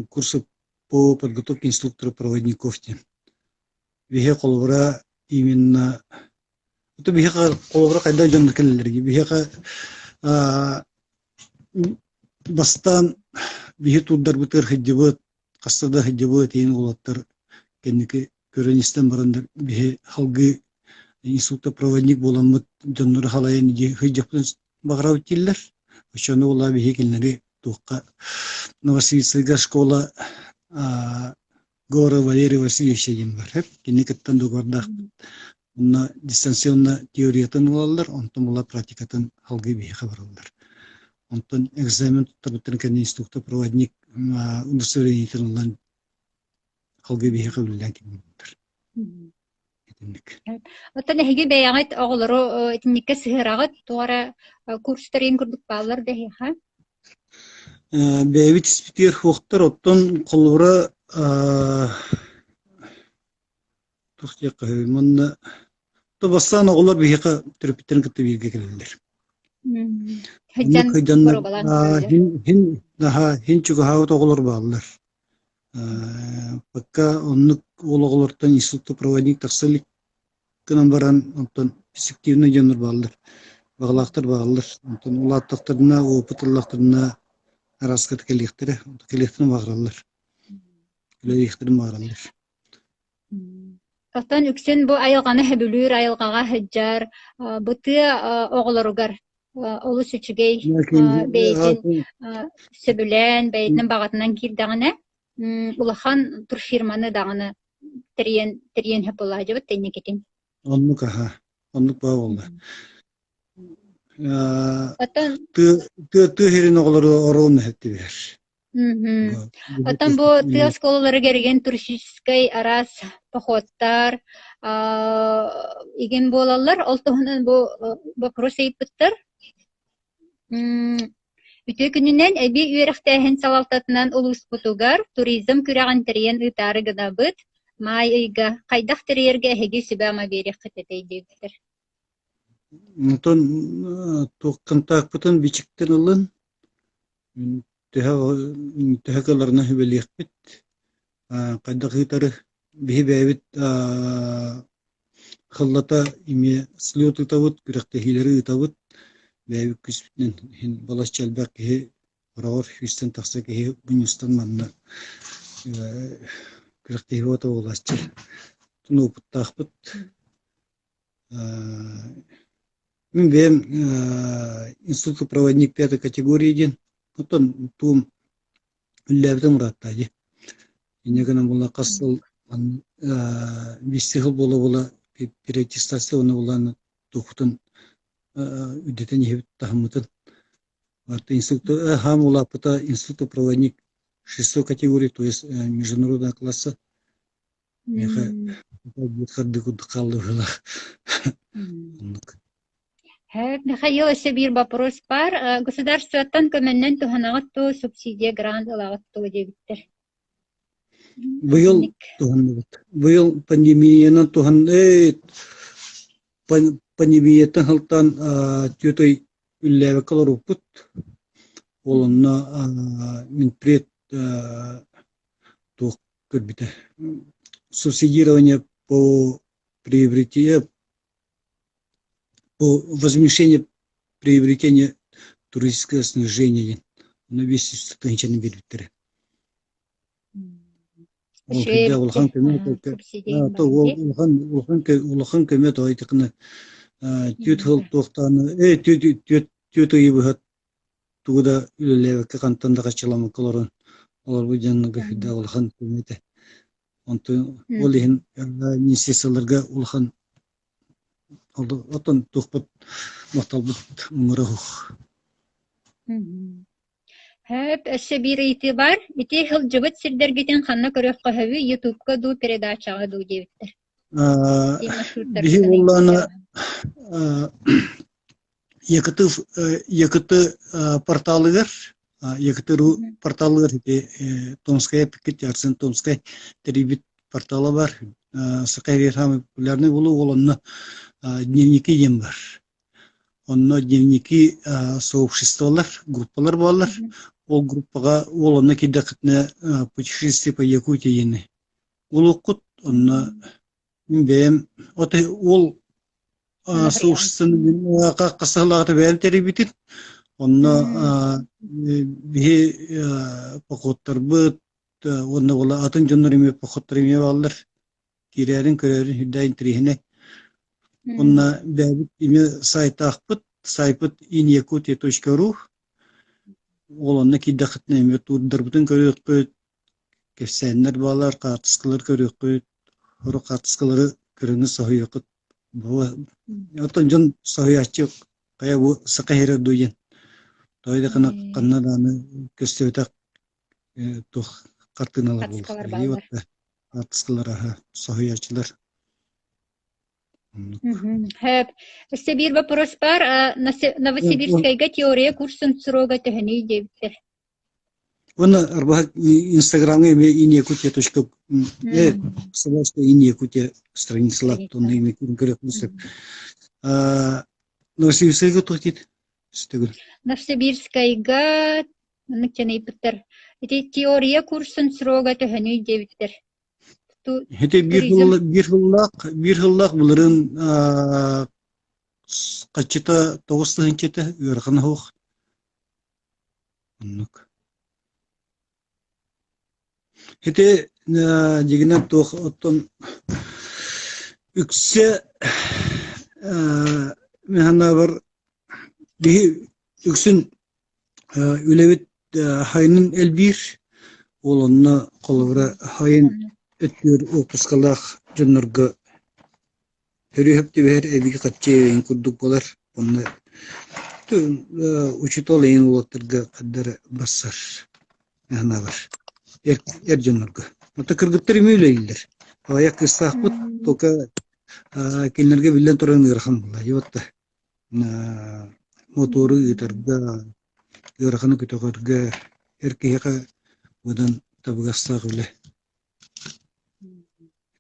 курсы по подготовке инструкторов-проводников диэн. Биһи холобура именно это биһиэхэ холобура хайдах дьоннор кэлэллэрий? Биһиэхэ бастаан биһи туурдарбытыгар сылдьыбыт хаста да сылдьыбыт иһин уолаттар кэнники көрөн-истэн бараннар биһи салгыы инструктор-проводник буоламмыт дьоннору халайан сылдьыахпытын баҕарабыт дииллэр. Оччону буолла биһи кинилэри туохха Новосибирскайга школа Гора Валерий Васильевича диэн бар. Кини кыттан договордаахпыт. Онно дистанционно теориятын ылаллар, онтон була практикатын салгыы биһиэхэ бараллар. Онтон экзамен туттарбыттарын кэннэ инструктор-проводник удостоверениетын ылан салгыы биһиэхэ үлэлээн киирбиттэр. Итинник. Оттон эһиги бэйэҕит оҕолору итинниккэ сыһыараҕыт, туох эрэ курстар курдук бааллар да эһиэхэ? Бэйэбит испитигэр суохтар, оттон холобура туох диэххэ үһү манна то бастаан оҕолор биһиэхэ төрөппүттэрин кытта бииргэ кэлэллэр. Сылдьан Сылдьаннар боруобалаан көрөллөр. хин хин наһаа хин чугаһаабыт оҕолор бааллар. Пока оннук уол оҕолортон инструктор-проводник тахса илик гынан баран онтон перспективный дьоннор бааллар. Баҕалаахтар бааллар. Онтон улааттахтарына, опыт ыллахтарына араската кэлиэхтэрэ, кэлиэхтэрин баҕараллар. Үлэлиэхтэрин баҕараллар. Оттон үксүн бу айылҕаны сөбүлүүр, айылҕаҕа сылдьар, бу тыа оҕолоругар олус үчүгэй бэйэтин сөбүлээн, бэйэтин баҕатынан киирдэҕинэ, улахан турфирманы даҕаны тэрийэн тэрийэн сөп буолаадьыбыт инникитин. Оннук аһа, оннук баа буолла. Оттон Тыа тыа тыа сирин оҕолору оруолун эһэттибэр. Оттон бу тыа оскуолаларыгар игин туристическай араас походтар игин буолаллар. Ол туһунан бу боппуруос ыйыппыттар. Үтүө күнүнэн эбии үөрэхтээһин салалтатынан улууспутугар туризм күрэҕин тэрийэн ыытаары гынабыт. Маай ыйга хайдах тэрийэргэ эһиги сүбэ-ама биэриэххит этэй диэбиттэр. Онтон туох контакпытын бичиктэн ылын Төһө төһө кыалларынан сүбэлиэхпит, хайдах ыытары биһи бэйэбит сыллата эмиэ слет ыытабыт, күрэхтэһиилэри ыытабыт. Бэйэбит күүспүтүнэн иһин балачча элбэх киһи хороҕор сүүстэн тахса киһи мунньустан манна күрэхтэһии буота буолааччы. Оттон уопуттаахпыт. Мин бэйэм инструктор-проводник пятой категории диэн, оттон туум үллээбитим ыраатта дии. Инньэ гынан буолла хас сыл биирдии сыл буола-буола переаттестация уонна буоллаҕына туохпутун үрдэтэн иһэбит таһыммытын. Инструктор хаам улааппыта инструктор-проводник шестой категории, то есть международного класса. Миэхэ хардыы курдук хаалла быһыылаах. Оннук. Михаил, өссө биир вопрос баар. Государствоттан көмөннөн туһанаҕыт дуо, субсидия, грант ылаҕыт дуо диэбиттэр. Быйыл туһанныбыт. Быйыл пандемиянан туһан пандемияттан сылтаан түөрт ый үлэлээбэккэ олорбуппут. Ол онно Минпред туох көрбүтэ субсидирование по приобретению по возмещению приобретения туристического снижения диэн ону 500 тыһыынчаны биэрбиттэрэ. Ол кырдьа улахан көмө улахан улахан улахан көмө тоойдукуна түөрт сыл туохтааны э түөрт түөрт ыйы быһа тугу да үлэлээбэккэ хантан да хаччыламмакка олорон олорбут дьоннорго сүрдээх улахан көмө этэ. Онтон ол иһин министерстволарга улахан оттон туохпут махталбыт муҥура суох. Һээп, өссө биир ыйытыы баар. Ити сылдьыбыт сирдэргитин ханна көрүөххэ сөбүй, Ютубка дуу, передачаҕа дуу диэбиттэр. Биһи буоллаҕына ЯКТ ЯКТ порталыгар ЯКТ.ру порталыгар ити Томская эппиккит Арсен Томскай тэрийбит портала бар. Саха сиригэр самый популярный буолуу ол онно дневники диэн бар. Онно дневники сообществолар, группалар буолаллар. Ол группаҕа ол онно киирдэххитинэ путешествие по Якутии диэни булуоххут. Онно мин бэйэм ол сообществоны хасыһылаҕыта бэйэм тэрийбитим. Онно биһи походтарбыт уонна буола атын дьоннор эмиэ походтар эмиэ бааллар. Киирээрин көрөөрүн сүрдээх интэриэһинэй. Онно бэйэбит эмиэ сайтаахпыт, сайпыт inyakutия.ru Ол онно киирдэххитинэ эмиэ туурдарбытын көрүөххүт, кэпсээннэр бааллар, хаартыскалар көрүөххүт, сорох хаартыскалары көрөҥҥүт соһуйуоххут. Оттон дьон соһуйааччы хайа бу саха иһэрэ дуу диэн. Тоҕо диэххинэ ханна даҕаны көстүбэтэх туох хартыыналар буолуохтара. Хаартыскалар аһа соһуйааччылар. Хөп. Өссө биир вопрос бар. Новосибирскайга теория курсун срога төһөнүй диэбиттэр. Уонна арбаһа Инстаграмҥа эмиэ инякутия точка собачка инякутия страницалар онно эмиэ көрүөхпүн сөп. Новосибирскайга туох диит? Новосибирскайга Маннык дьон ыйбыттар. Ити теория курсун срога төһөнүй диэбиттэр. Ити биир Туризм. биир сыллаах биир сыллаах былырыын хаччыта 9 тыһыынчата ыарахан оһох. Оннук. Ити дьигинэн туох оттон үксэ мин санаабар биһи үксүн Үлэбит сайынын элбиир, ол онно холобура сайын өттүгэр уоппускалаах дьоннорго өрүһүп түбэһэр эбии харчы эбэйин курдук буолар. Онно учуутал эйин уолаттарга хардары барсар санаабар эр, эр дьоннорго. Ото кыргыттар эмиэ үлэлииллэр. Аҕыйах кыыстаахпыт, только кинилэргэ биллэн туран ыарахан буолла. Вот Мотуору ыытарга, ыараханы көтөҕөргө эр киһиэхэ быдан табыгастаах үлэ.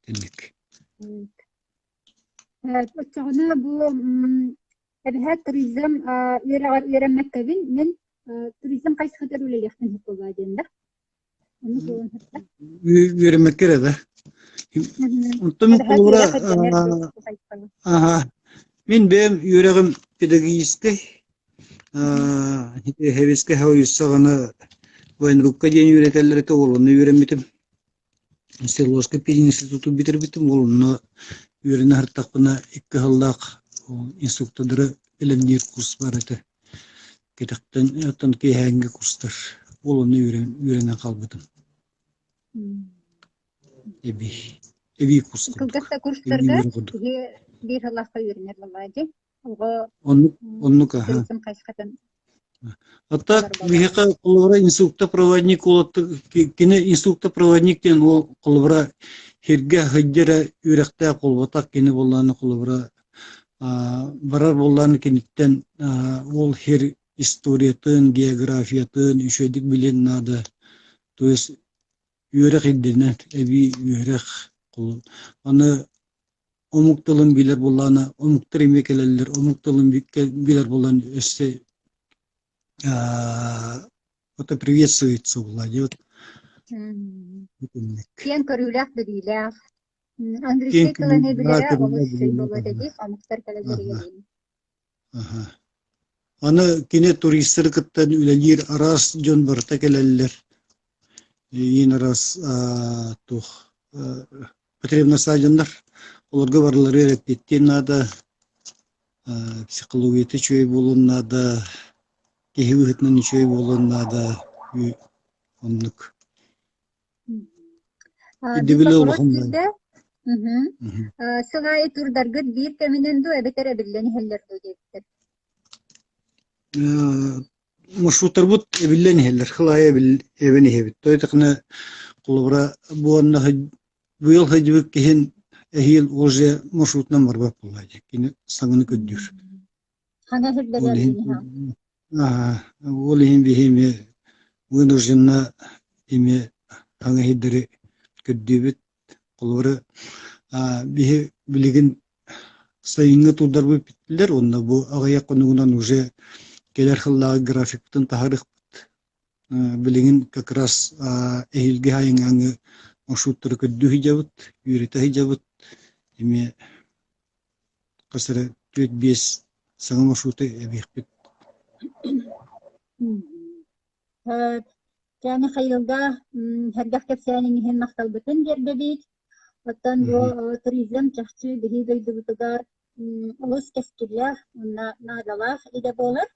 Итинник. Оччоҕуна бу эбэһээт туризм үөрэҕэр үөрэммэккэбин мин туризм хайысхатыгар үлэлиэхпин сөп буоллаа диэн да? Үөрэммэккэ эрэ да. Онтон холобура мин бэйэм үөрэҕим педагогическай Хэбискэ саҕана военрукка диэн үөрэтэллэр этэ, ол онно үөрэммитим. Свердловскай пединституту бүтэрбитим, ол онно үөрэнэ сырыттахпына икки сыллаах инструктордары бэлэмниир курс баар этэ. Кэтэхтэн оттон киэһээҥҥи курстар. Ол онно үөрэнэн хаалбытым. Эбии эбии курс курдук. Кылгас да курстарга киһи биир сыллаахха үөрэнэр буоллаҕа дии. Оҕо Оннук оннук аһа. туризм хайысхатын. А так биһиэхэ холобура инструктор-проводник кини инструктор-проводник диэн ол холобура сиргэ сылдьар эрэ үөрэхтээх буолбатах кини буоллаҕына холобура барар буоллаҕына киниттэн ол сир историятын, географиятын үчүгэйдик билиэн наада. То есть үөрэх ирдэнэр, эбии үөрэх. Аны омук тылын билэр буоллаҕына омуктар эмиэ кэлэллэр, омук тылын билэр буолан өссө это приветствуется буолла дии вот Киэҥ көрүүлээх билиилээх. Английскай тылын билэрэ олус үчүгэй буолуо этэ дии, омуктар кэлэллэригэр Аны кини туристары кытта үлэлиир араас дьон барыта кэлэллэр. Иин араас туох потребностаах дьоннор. Олорго барыларыгар эппиэттиэн наада, психологията үчүгэй буолуон наада, киһи быһыытынан үчүгэй буолуон наада. Оннук. Биир вопрос киирдэ. Сыл аайы турдаргыт биир кэминэн дуу эбэтэр эбиллэн иһэллэр дуу диэбиттэр. Маршруттарбыт эбиллэн иһэллэр, сыл аайы эбэн иһэбит. То этихинэ холобура буонна быйыл сылдьыбыт киһин эһиил уже маршрутунан барбат буолла дии. Кини саҥаны көрдүүр. Хаҥа Ол иһин ол иһин биһи эмиэ вынужденно эмиэ хаҥа иһирдэри көрдүүбүт. Холобура биһи билигин сайыҥҥы туурдарбыт бүттүлэр уонна бу аҕыйах хонугунан уже кэлэр сыллааҕы графикпытын таһаарыахпыт. Билигин как раз эһиилги айыҥааҥҥы маршруттары көрдүү сылдьабыт, үөрэтэ сылдьабыт. Эмиэ хас эрэ түөрт-биэс саҥа маршруты эбиэхпит. Чэ, Михаилга сэргэх кэпсээниҥ иһин махталбытын биэрдэбит. Оттон бу туризм чахчы биһиги дойдубутугар олус кэскиллээх уонна наадалаах идэ буолар.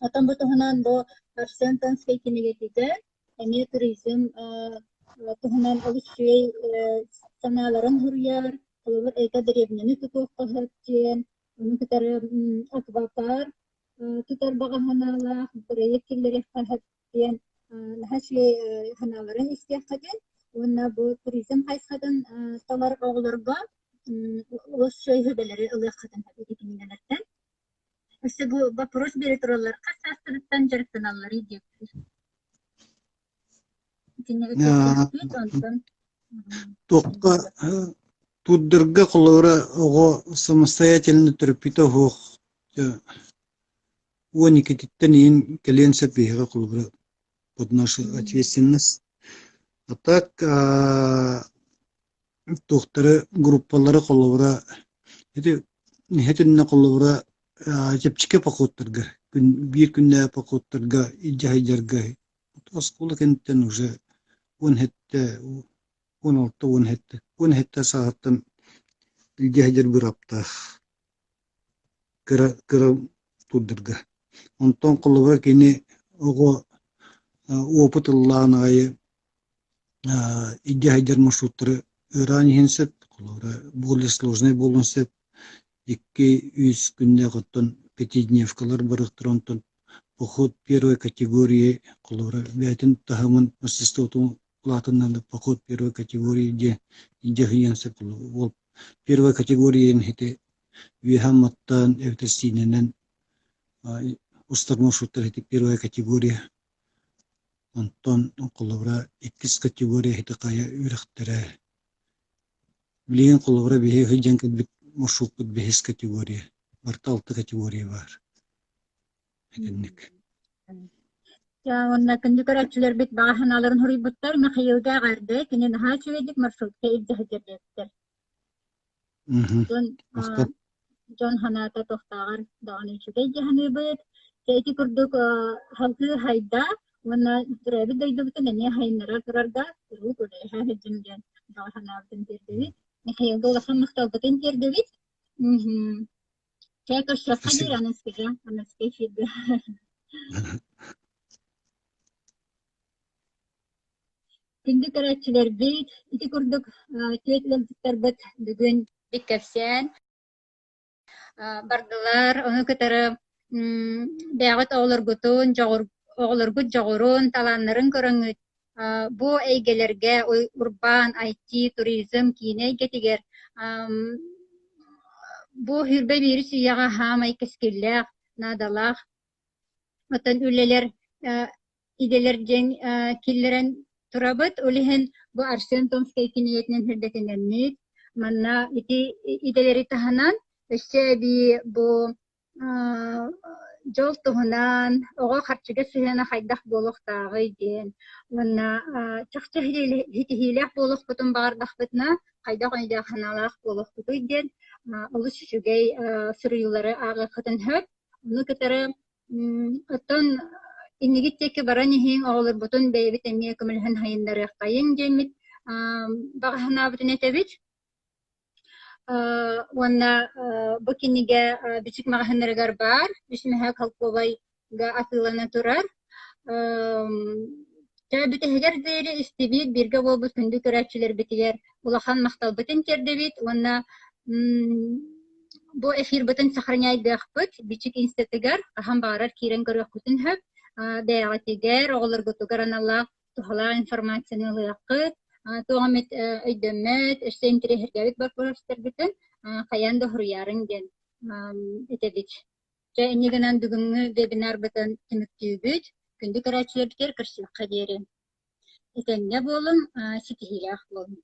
Оттон бу туһунан бу Арсен Томскай кинигэтигэр эмиэ туризм туһунан олус үчүгэй санааларын суруйар, холобур, эко-дэриэбинэни тутуохха сөп диэн, ону кытары аквапарк тутар баҕа санаалаах бырайыак киллэриэххэ сөп диэн наһаа үчүгэй санааларын истиэххитин уонна бу туризм хайысхатын талар оҕолорго олус үчүгэй сүбэлэри ылыаххытын сөп ити кинигэлэртэн. Өссө бу вопрос биэрэ тураллар хас саастарыттан дьарыктаналларый диэбиттэр. Итиннэ эппиэттиэхпит онтон Туохха туурдарга холобура оҕо самостоятельно төрөппүтэ суох 12-титтэн иһин кэлиэн сөп биһиэхэ холобура под нашу ответственность. А так туохтары группалары холобура ити итиннэ холобура чэпчэки походтарга күн биир күннээҕи походтарга илдьэ сылдьарга оскуола кэнниттэн уже 17 16 17 17 сааһыттан илдьэ сылдьар бырааптаах кыра кыра туурдарга. Онтон холобура кини оҕо опыт ыллаан аайы илдьэ сылдьар маршруттары ыараан иһиэн сөп, холобура более сложнай буолуон сөп. Икки-үс күннээх оттон пятидневкалар барыахтара, онтон поход первой категории холобура бэйэтин таһымын мастерствотун улаатыннарда поход первой категории диэн илдьэ сылдьыан сөп. Ол первой категория ити үөһэ Амматтан эбэтэр Сиинэнэн устар маршруттар ити первая категория. Онтон холобура иккис категория ити хайа үрэхтэрэ. Билигин холобура биһиги сылдьан кэлбит маршруппут бэһис категория. Барыта алта категория баар. Итинник. Дьэ, уонна күндү көрөөччүлэрбит баҕа санааларын суруйбуттар. Михаилга эҕэрдэ, кини наһаа үчүгэйдик маршрутка илдьэ сылдьар диэбиттэр. Дьон, дьон санаата туохтааҕар даҕаны үчүгэй дии саныыбыт. Дьэ, ити курдук салгыы хайда уонна төрөөбүт дойдубутун эмиэ сайыннара турарга куруук үлэлэһэ сылдьыҥ диэн баҕа санаабытын тиэрдэбит. Михаилга улахан махталбытын тиэрдэбит. Чэ, көрсүөххэ диир Аныскыга, Аныска эфиргэ. Күндү көрөөччүлэрбит, ити курдук түөрт ыалдьыттарбыт бүгүн кэпсээн бардылар. Ону кытары Бэйэҕит оҕолоргутун, дьоҕур, оҕолоргут дьоҕурун, талааннарын көрөҥҥүт бу эйгэлэргэ урбаан, IT, туризм, киинэ эйгэтигэр бу 21 үйэҕэ хаамай кэскиллээх, наадалаах оттон үлэлэр идэлэр диэн киллэрэн турабыт. Ол иһин бу Арсен Томскай кинигэтинэн сирдэтинэммит. Манна ити идэлэри таһынан өссө эбии бу дьол туһунан, оҕо харчыга сыһыана хайдах буолуохтааҕый диэн уонна чахчы ситиһиилээх буолуохпутун баҕардахпытына хайдах өйдөөх-санаалаах буолуохпутуй диэн олус үчүгэй суруйуулары ааҕыаххытын сөп. Ону кытары оттон иннигит диэки баран иһиҥ, оҕолорбутун бэйэбит эмиэ көмөлөһөн сайыннарыаххайыҥ диэммит баҕа санаабытын этэбит. Уонна бу кинигэ Бичик маҕаһыыннарыгар баар, үс мөһөөк холкуобайга атыылана турар. Дьэ, бүтэһигэр диэри истибит, бииргэ буолбут күндү көрөөччүлэрбитигэр улахан махталбытын тиэрдэбит уонна бу эфирбытын сохраняйдыахпыт Бичик институтыгар хаһан баҕарар киирэн көрүөххүтүн сөп. Бэйэҕитигэр, оҕолоргутугар аналлаах туһалаах информацияны ылыаххыт, туох эмит өйдөммөт, өссө интэриэһиргээбит боппуруостаргытын хайаан да суруйаарыҥ диэн этэбит. Дьэ, инньэ гынан бүгүҥҥү вебинарбытын түмүктүүбүт. Күндү көрөөччүлэрбитигэр көрсүөххэ диэри. Этэҥҥэ буолуҥ, ситиһиилээх буолуҥ.